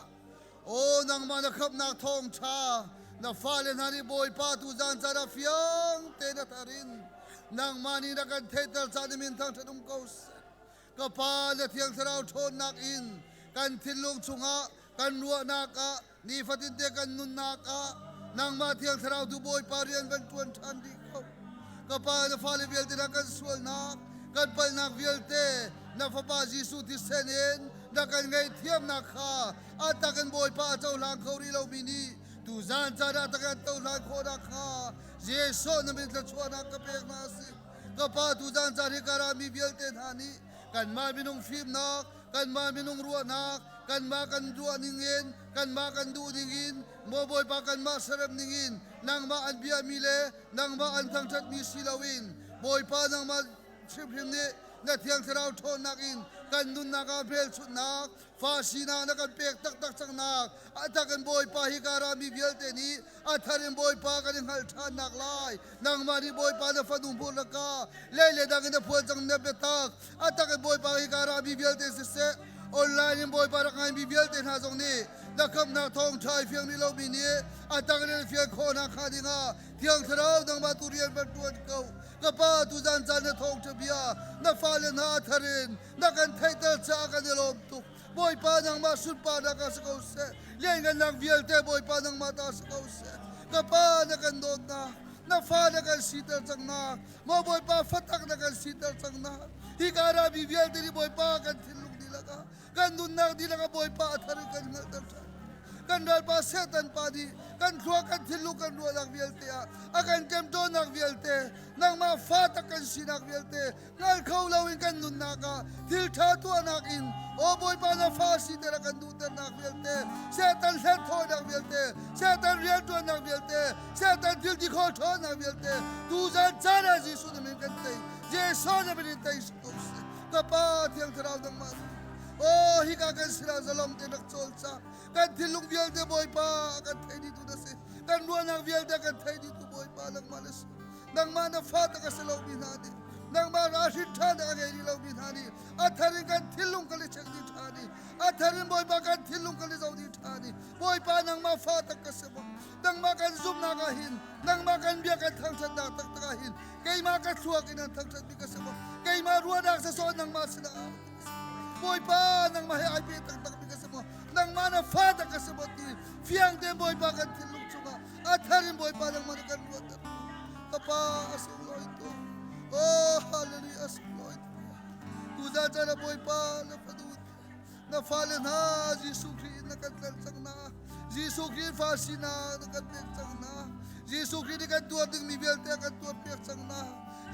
aw nangmah na khamhnak thawngṭha na fale hna nih Bawipa tuzaan caan ah fiang tein a thar in nangmah nih na kan theihter caah na min thangṭhat um ko seh. Ka Pa na Thiang Thlarau ṭhawnnak in kan thinlung chungah kan ruahnak ah nifatinte kan nunnak ah nangmah Thiang Thlarau tu Bawipa rian van ṭuan ṭhan dih ko. Ka Pa na fale vialte na kan sualnak kan palhnak vialte na Fapa Jesuh thisen in na kan ngaihthiamnak kha a tak in Bawipa a cohlang kho rih lomi nih tuzaan caan ah tak an cohlan khawhnak kha Jesuh na min thluachuahnak ka pek hna a si. Ka Pa tuzaan caan hi ka rami vialte hna nih kanmah minung fimnak, kanmah minung ruahnak, kanmah kan ruah ningin, kanmah kan duh ningin, maw Bawipa kanmah serem ningin nangmah an biami le nangmah an thangṭhatmi si loin Bawipa nangmah hrimhrim nih na Thiang Thlarau ṭhawnnak in kan nunnak ah hmelchunhnak fa sinak na kan pek taktak cangnak a tak in Bawipa hi ka rami vialte nih a thar in Bawipa kan i hngalh ṭhannak lai nangmah nih Bawipa na fanu hmur na ka lei le dang in na phuan cang na biatak a tak in Bawipa hi ka rami vialte siseh online in Bawipa rak ngaimi vialte hna zong nih na khamhnak thawngṭha i fiang rih lomi nih a tak in fian khawhnak hnga dingah Thiang Thlarau nangmah tu rian van ṭuan ko ka pa tuzan caan na thawngṭha bia na fale hna a thar in na kan theihter caah kan i lawm tuk Bawipa nangmah sunparnak ah si ko seh lianngannak vialte Bawipa nangmah ta si ko seh ka pa na kan dawtnak na fa na kan siter cangnak maw Bawipa fatak na kan siter cangnak hi ka rami vialte nih Bawipa kan thinlung dihlak ah kan nunnak dihlak ah Bawipa a thar in kan hngalhter ṭhan kan ralpa Satan pa nih kan thluak kan thinlung kan ruahnak vialte ah a kan ṭemṭawnnak vialte nangmah fa tak kan sinak vialte hngal kho loin kan nunnak ah thil ṭha tuahnak in aw Bawipa na fa siter a kan duhternak vialte Satan hlenthawinak vialte Satan rianṭuannak vialte Satan thil ti khawh ṭhawnnak vialte tuzan caan ah Jesuh na min kan tei Jesuh na min in tei si ko seh ka Pa Thiang Thlarau nangmah Oh hika kan sinah zalong te rak cawl ca kan thinlung vialte Bawipa kan thei dih tu na si kan ruahnak vialte kan thei dih tu Bawipa nangmah na si nangmah na fa tak a si lomi hna nih. Nangmah ra hrin ṭhan a ngei rih lomi hna nih a thar in kan thinlung kan i check dih ṭhan i a thar in Bawipa kan thinlung kan i zoh dih ṭhan i Bawipa nangmah fa tak ka si maw? Nangmah kan zumhnak ah hin nangmah kan bia kan thangṭhatnak taktak ah hin keimah ka thluak in an thangṭhatmi ka si maw? Keimah ruahnak sasawh nangmah sinah a Bawipa nangmah he ai pe taktakmi ka si maw? Nangmah na fa tak ka si maw ti fiang tein Bawipa kan thinlung chungah a thar in Bawipa nangmah nih kan ruahter. Ka pa a sunglawi tuk. Oh hallelujah a sunglawi tuk. Tuzan caan ah Bawipa na fanu na fale hna Jesuh Khrih in na kan tlanh cang na. Jesuh Khrih fa sinak na kan pek cang na. Jesuh Khrih nih kan tuar dingmi vialte a kan tuar piak cang na.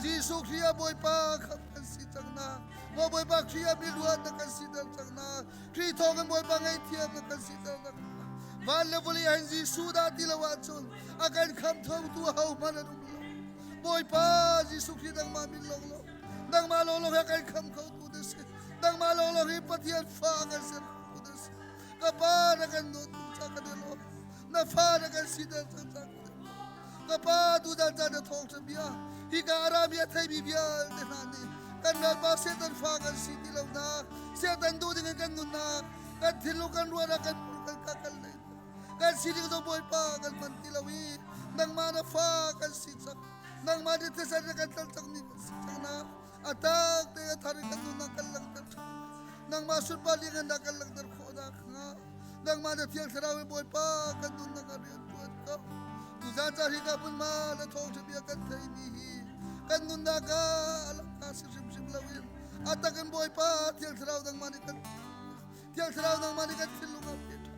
Jesuh Khrih ah Bawipa khamh kan si cang na. Maw Bawipa Khrih ah miluat na kan siter cang na. Khrih thawng in Bawipa ngaihthiam na kan siter na. Van le vawlei ah hin Jesuh dah ti lo ahcun a kan khamthotu ahohmanh an um lo. Bawipa Jesuh Khrih nangmah min lawnglawng nangmah lawnglawng he kan kham khotu na si. Nangmah lawnglawng hi Pathian fa kan ser khotu na si. Ka pa na kan dawt tuk ca kan i lawm. Na fa na kan siter cang ca kan i lawm. Ka pa tutan caan na thawngṭha bia hika a rami a theimi vialte hna nih kan ralpa Satan fa kan si ti lonak Satan duh ding in kan nunnak kan thinlung kan ruahnak kan kan ka kan lei kan sining zong Bawipa kan hman ti lo i nangmah na fa kan si cang nangmah nih thisen na kan tlal cangmi kan si cang na a tak te a thar in kan nunnak kan langhter ṭhan nangmah sunpar liangannak kan langhter khawh nakhnga nangmah na thiang thlarau in Bawipa kan nunnak ah rian ṭuan ko tuzan caan hi ka hmunhma na thawngṭha bia kan theimi hi kan nunnak ah a lakka si hrimhrim loin a tak in Bawipa thiang thlarau nangmah nih kan Thiang Thlarau nangmah nih kan thinlung ah pe ṭhan.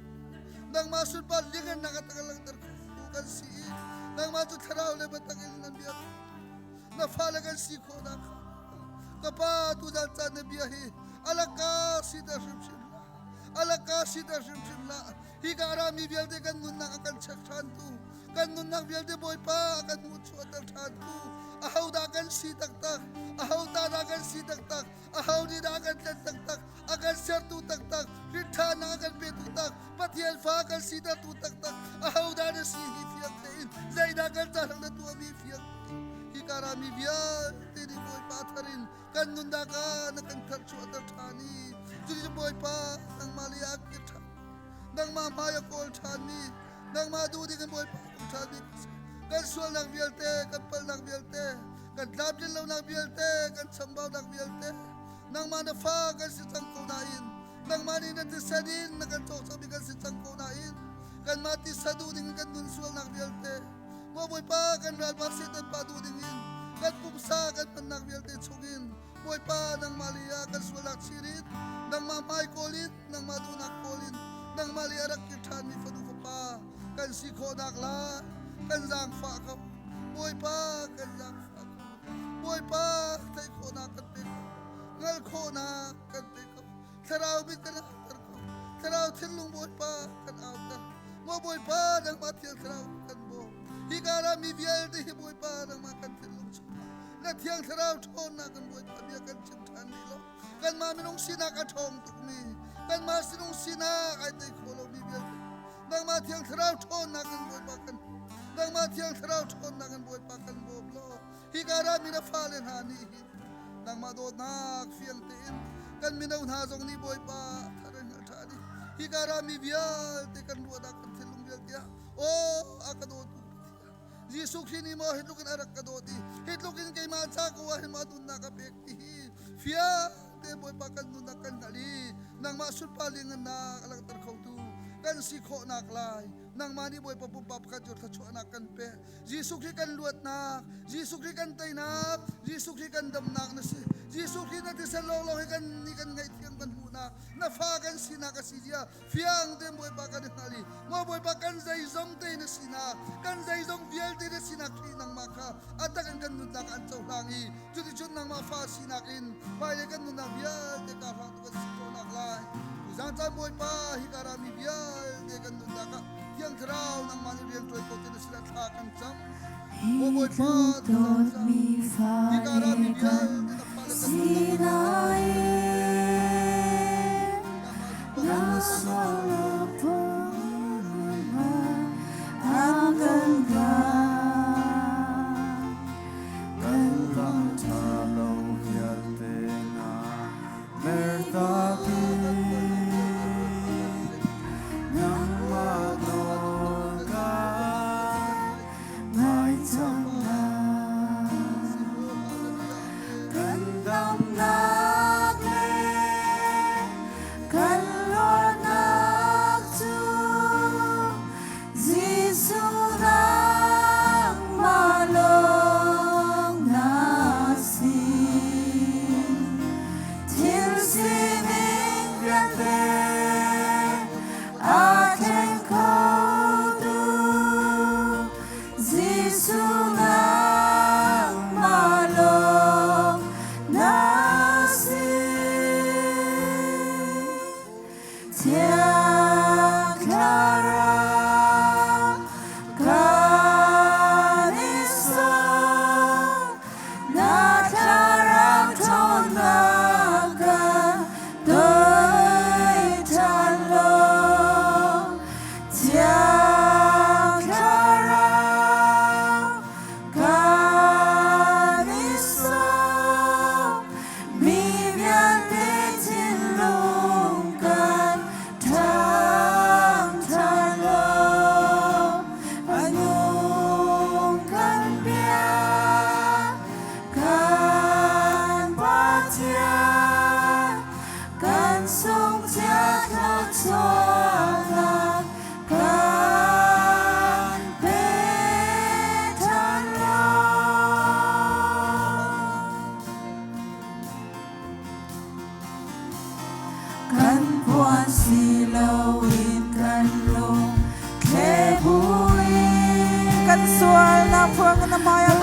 Nangmah sunpar liangannak a tak langhter kho kan si i nangmah cu thlarau le biatak in nan bia na fale kan si khawh nakhnga ka pa tuzan caan na bia hi alaka siter hrimhrim hlah alaka siter hrimhrim hlah hi ka rami vialte kan nunnak a kan check ṭhan tu kan nunnak vialte Bawipa a kan hmuhchuahter ṭhan tu ahodah kan si taktak ahodah dah kan si taktak aho nih dah a kan tlen taktak a kan sertu taktak rinṭhanak a kan petu tak Pathian fa kan sitertu taktak ahodah na si hi fiang tein zeidah kan cahrang na tuahmi fiang hi karami vialte nih Bawipa thar in kan nunnak ah na kan tharchuahter ṭhan i cuticun Bawipa nangmah lei ah kir ṭhan nangmah hmai a kawl ṭhanmi nangmah duh ding in Bawipa kong ṭhanmi kan sualnak vialte kan palhnak vialte kan tlamtlin lonak vialte kan chambaunak vialte nangmah na fa kan si cang ko nain nangmah nih na thisen in na kan cawkcawmi kan si cang ko nain kanmah tisa duh ding in kan nun sualnak vialte maw Bawipa kan ralpa Satan pa duh ding in kan pumsa kan hmannak vialte chungin Bawipa nangmah li ah kan sualnak chirin nangmah hmai kawl in nangmah duhnak kawl in nangmah li a rak kir ṭhanmi fanu fapa kan si khawhnak lai kan zaangfah ko Bawipa kan zaangfah ko Bawipa theih khawhnak kan pe ko hngalh khawhnak kan pe ko thlarau mit kan auter ko thlarau thinlung Bawipa kan auter maw Bawipa nangmah thiang thlarau kan bawm hi ka mi vialte hi Bawipa nangmah kan thinlung chungah na thiang thlarau ṭhawnnak kan Bawipa bia kan chim ṭhan rih lo kanmah minung sinak a ṭhawng tukmi kanmah sinung sinak ai tei kho lomi vialte nangmah thiang thlarau ṭhawnnak in Bawipa kan nangmah thiang thlarau ṭhawnnak in Bawipa kan bawm law hika rami na fale hna nih hin nangmah dawtnak fiang tein kan mino hna zong nih Bawipa thar in hngalh ṭhan i hika rami vialte kan ruahnak kan thinlung vialte ah aw a ka dawtu Jesuh Khrih nih maw hi tluk in a rak ka dawt i hi tluk in keimah ca ko ah hin maw nunnak a pek ti hi fiang te Bawipa kan nunnak kan hngalh i nangmah sunpar liangannak a langhter khotu kan si khawhnak lai nangmah nih Bawipa pumpak pakhat cu thluachuahnak kan pe Jesuh Khrih kan luatnak Jesuh Khrih kan teinak Jesuh Khrih kan damnak na si Jesuh Khrih na thisen lawnglawng hi kan nih kan ngaihthiam kan hmuhnak na fa kan sinak a si zia fiang tein Bawipa kan i hngal i maw Bawipa kan zeizong te na sinak kan zeizong vialte na sinak Khrih nangmah kha a tak in kan nunnak an cohlang i cuticun nangmah fa sinak in hmailei kan nunnak vialte ka hrang tu kan si khawhnak lai tuzaan caan Bawipa hika rami vialte kan nunnak ah Thiang Thlarau nangmah nih rian ṭuan ko te na sinah thla kan cam Maw Bawipa tuzaan caan hika rami vialte na fale kan nunnak ah Kan lam ṭha lo.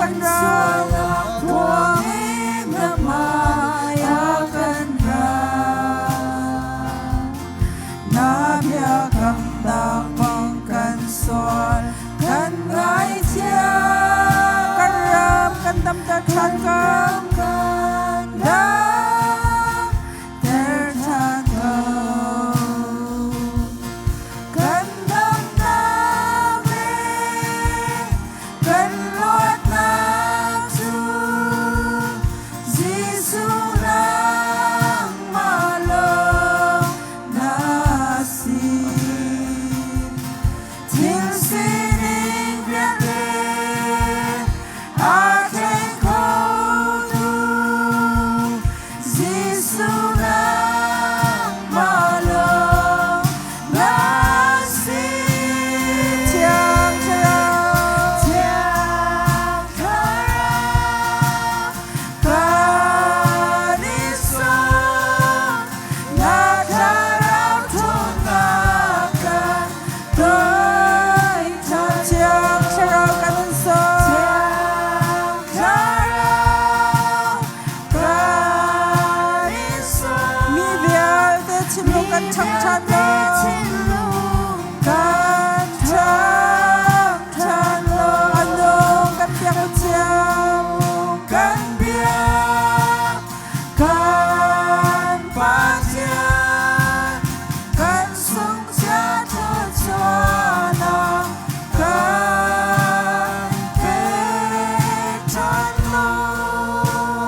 kan ra Phuangin na hmai ah kan ra. Na biakamnak bang kan sual kan ngaithiam. Kan ram kan damter ṭhan ko. Kan damter ṭhan ko. Kan damnak le kan luatnak cu Jesuh nangmah lawng na si. Thil sining vialte a thleng khotu Jesuh nangmah lawng na si. Thiang Thlarau. Thiang Thlarau, kan i sawm, na Thlarau ṭhawnnak kan toih ṭhan. Thiang Thlarau kan in sawm. Thiang Thlarau, kan i sawm. Mi vialte thinlung kan ṭhangh ṭhan law. Thinlung Kan ṭhangh ṭhan law. A nung kan biak Pathian. Kan biak kan Pathian kan sungchia thluachuahnak kan pe ṭhan law.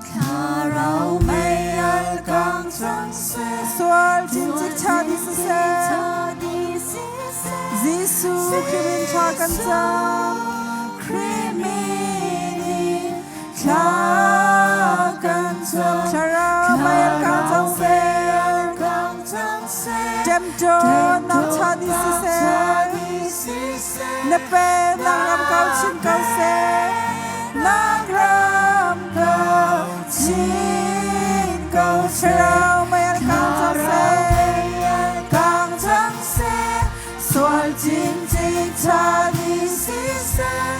Thlarau mei al kang cang seh. Sual cincik cha dih siseh. Jesuh Khrih min thla kan cam. Khrih min in thla kan cam. Thlarau mei al kang cang seh. Kang cang seh. Ṭemṭawnnak cha dih siseh. Na pennak ram kau chin ko seh. Nak ram kau chin ko seh. Thlarau mei al kang cang seh. Kang cang seh. Sual cincik cha dih siseh.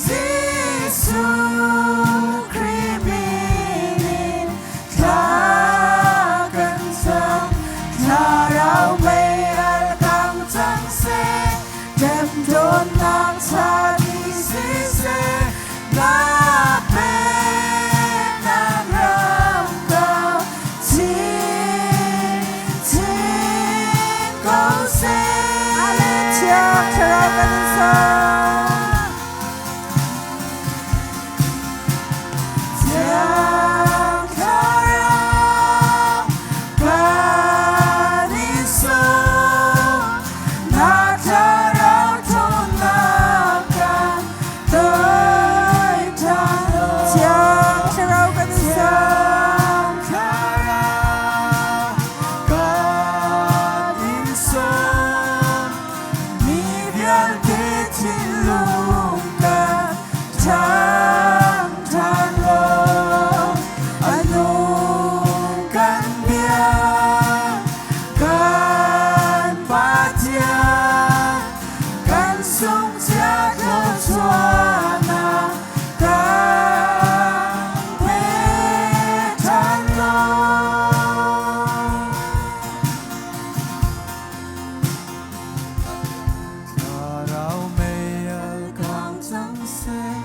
Jesuh Khrih min in thla kan cam. Thlarau mei al kang cang seh. Ṭemṭawnnak cha dih siseh. Na pennak ram kau chin chin ko seh. Thiang Thlarau kan in sawm. Thiang Thlarau kan in sawm. Na Thlarau ṭhawnnak kan toih ṭhan law. Thiang Thlarau kan in sawm. Thiang Thlarau kan in sawm. Mi vialte thinlung kan ṭhangh ṭhan law. A nung kan biak kan Pathian kan sungchia thluachuahnak kan pe ṭhan law. Thlarau mei al kang cang seh,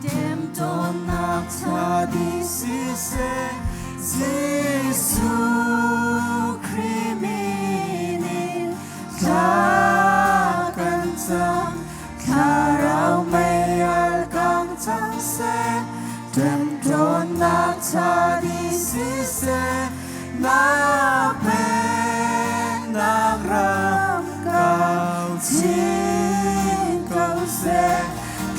ṭemṭawnnak cha dih siseh, Jesuh Khrih min in thla kan cam. Thlarau mei al kang cang seh, ṭemṭawnnak cha dih siseh, na pennak ram kau chin ko seh.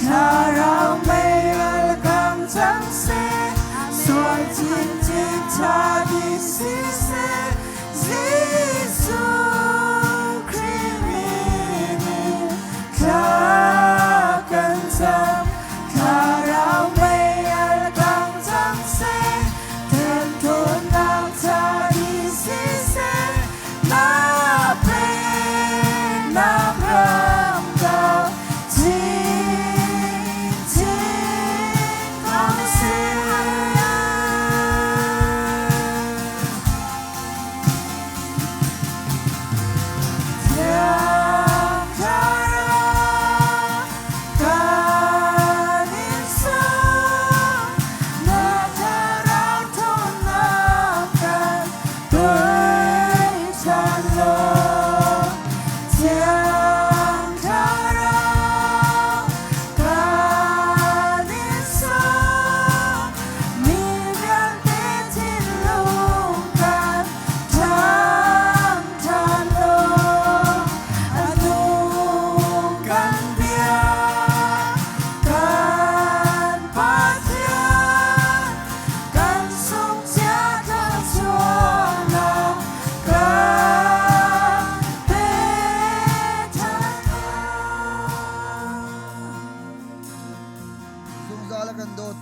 Thlarau mei al kang cang seh, sual cincik cha dih siseh, Jesuh Khrih min in thla kan cam. Thlarau mei al kang cang seh, ṭemṭawnnak cha dih siseh, na pennak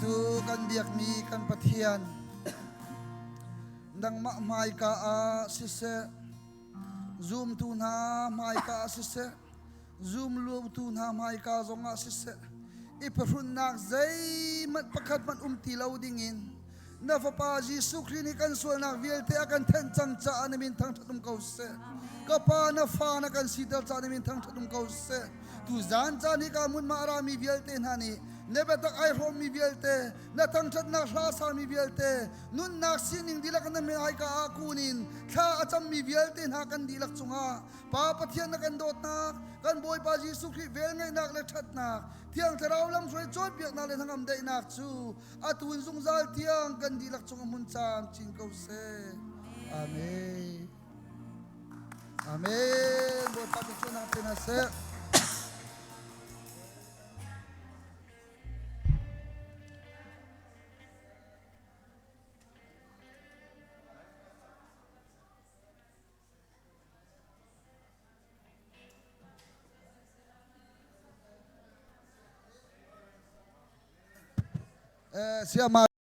Dawtu kan biakmi kan Pathian, nangmah hmaika ah siseh, zumtu hna hmaika ah siseh, zumlotu hna hmaika zongah siseh, i phahrunnak zeihmanh pakhat hmanh um ti lo dingin na Fapa Jesuh Khrih nih kan sualnak vialte a kan thenh cang caah na min thangṭhat um ko seh. Ka Pa na fa na kan siter caah na min thangṭhat um ko seh. Tu zan caan hi ka hmunhma a rami vialte hna nih na biatak ai hrawmmi vialte, na thangṭhatnak hla sami vialte, nunnak sining dihlak na min ai ka ah kun in thla a cammi vialte hna kan dihlak cungah Pa Pathian na kan dawtnak, kan Bawipa Jesuh Khrih velngeihnak le ṭhatnak, Thiang Thlarau lamhruai cawnpiaknak le hnangam daihnak cu atu in zungzal tiang kan dihlak cung a hmun camcin ko seh. Amen. Amen. Bawipa thluachuahnak pe hna seh. Siama.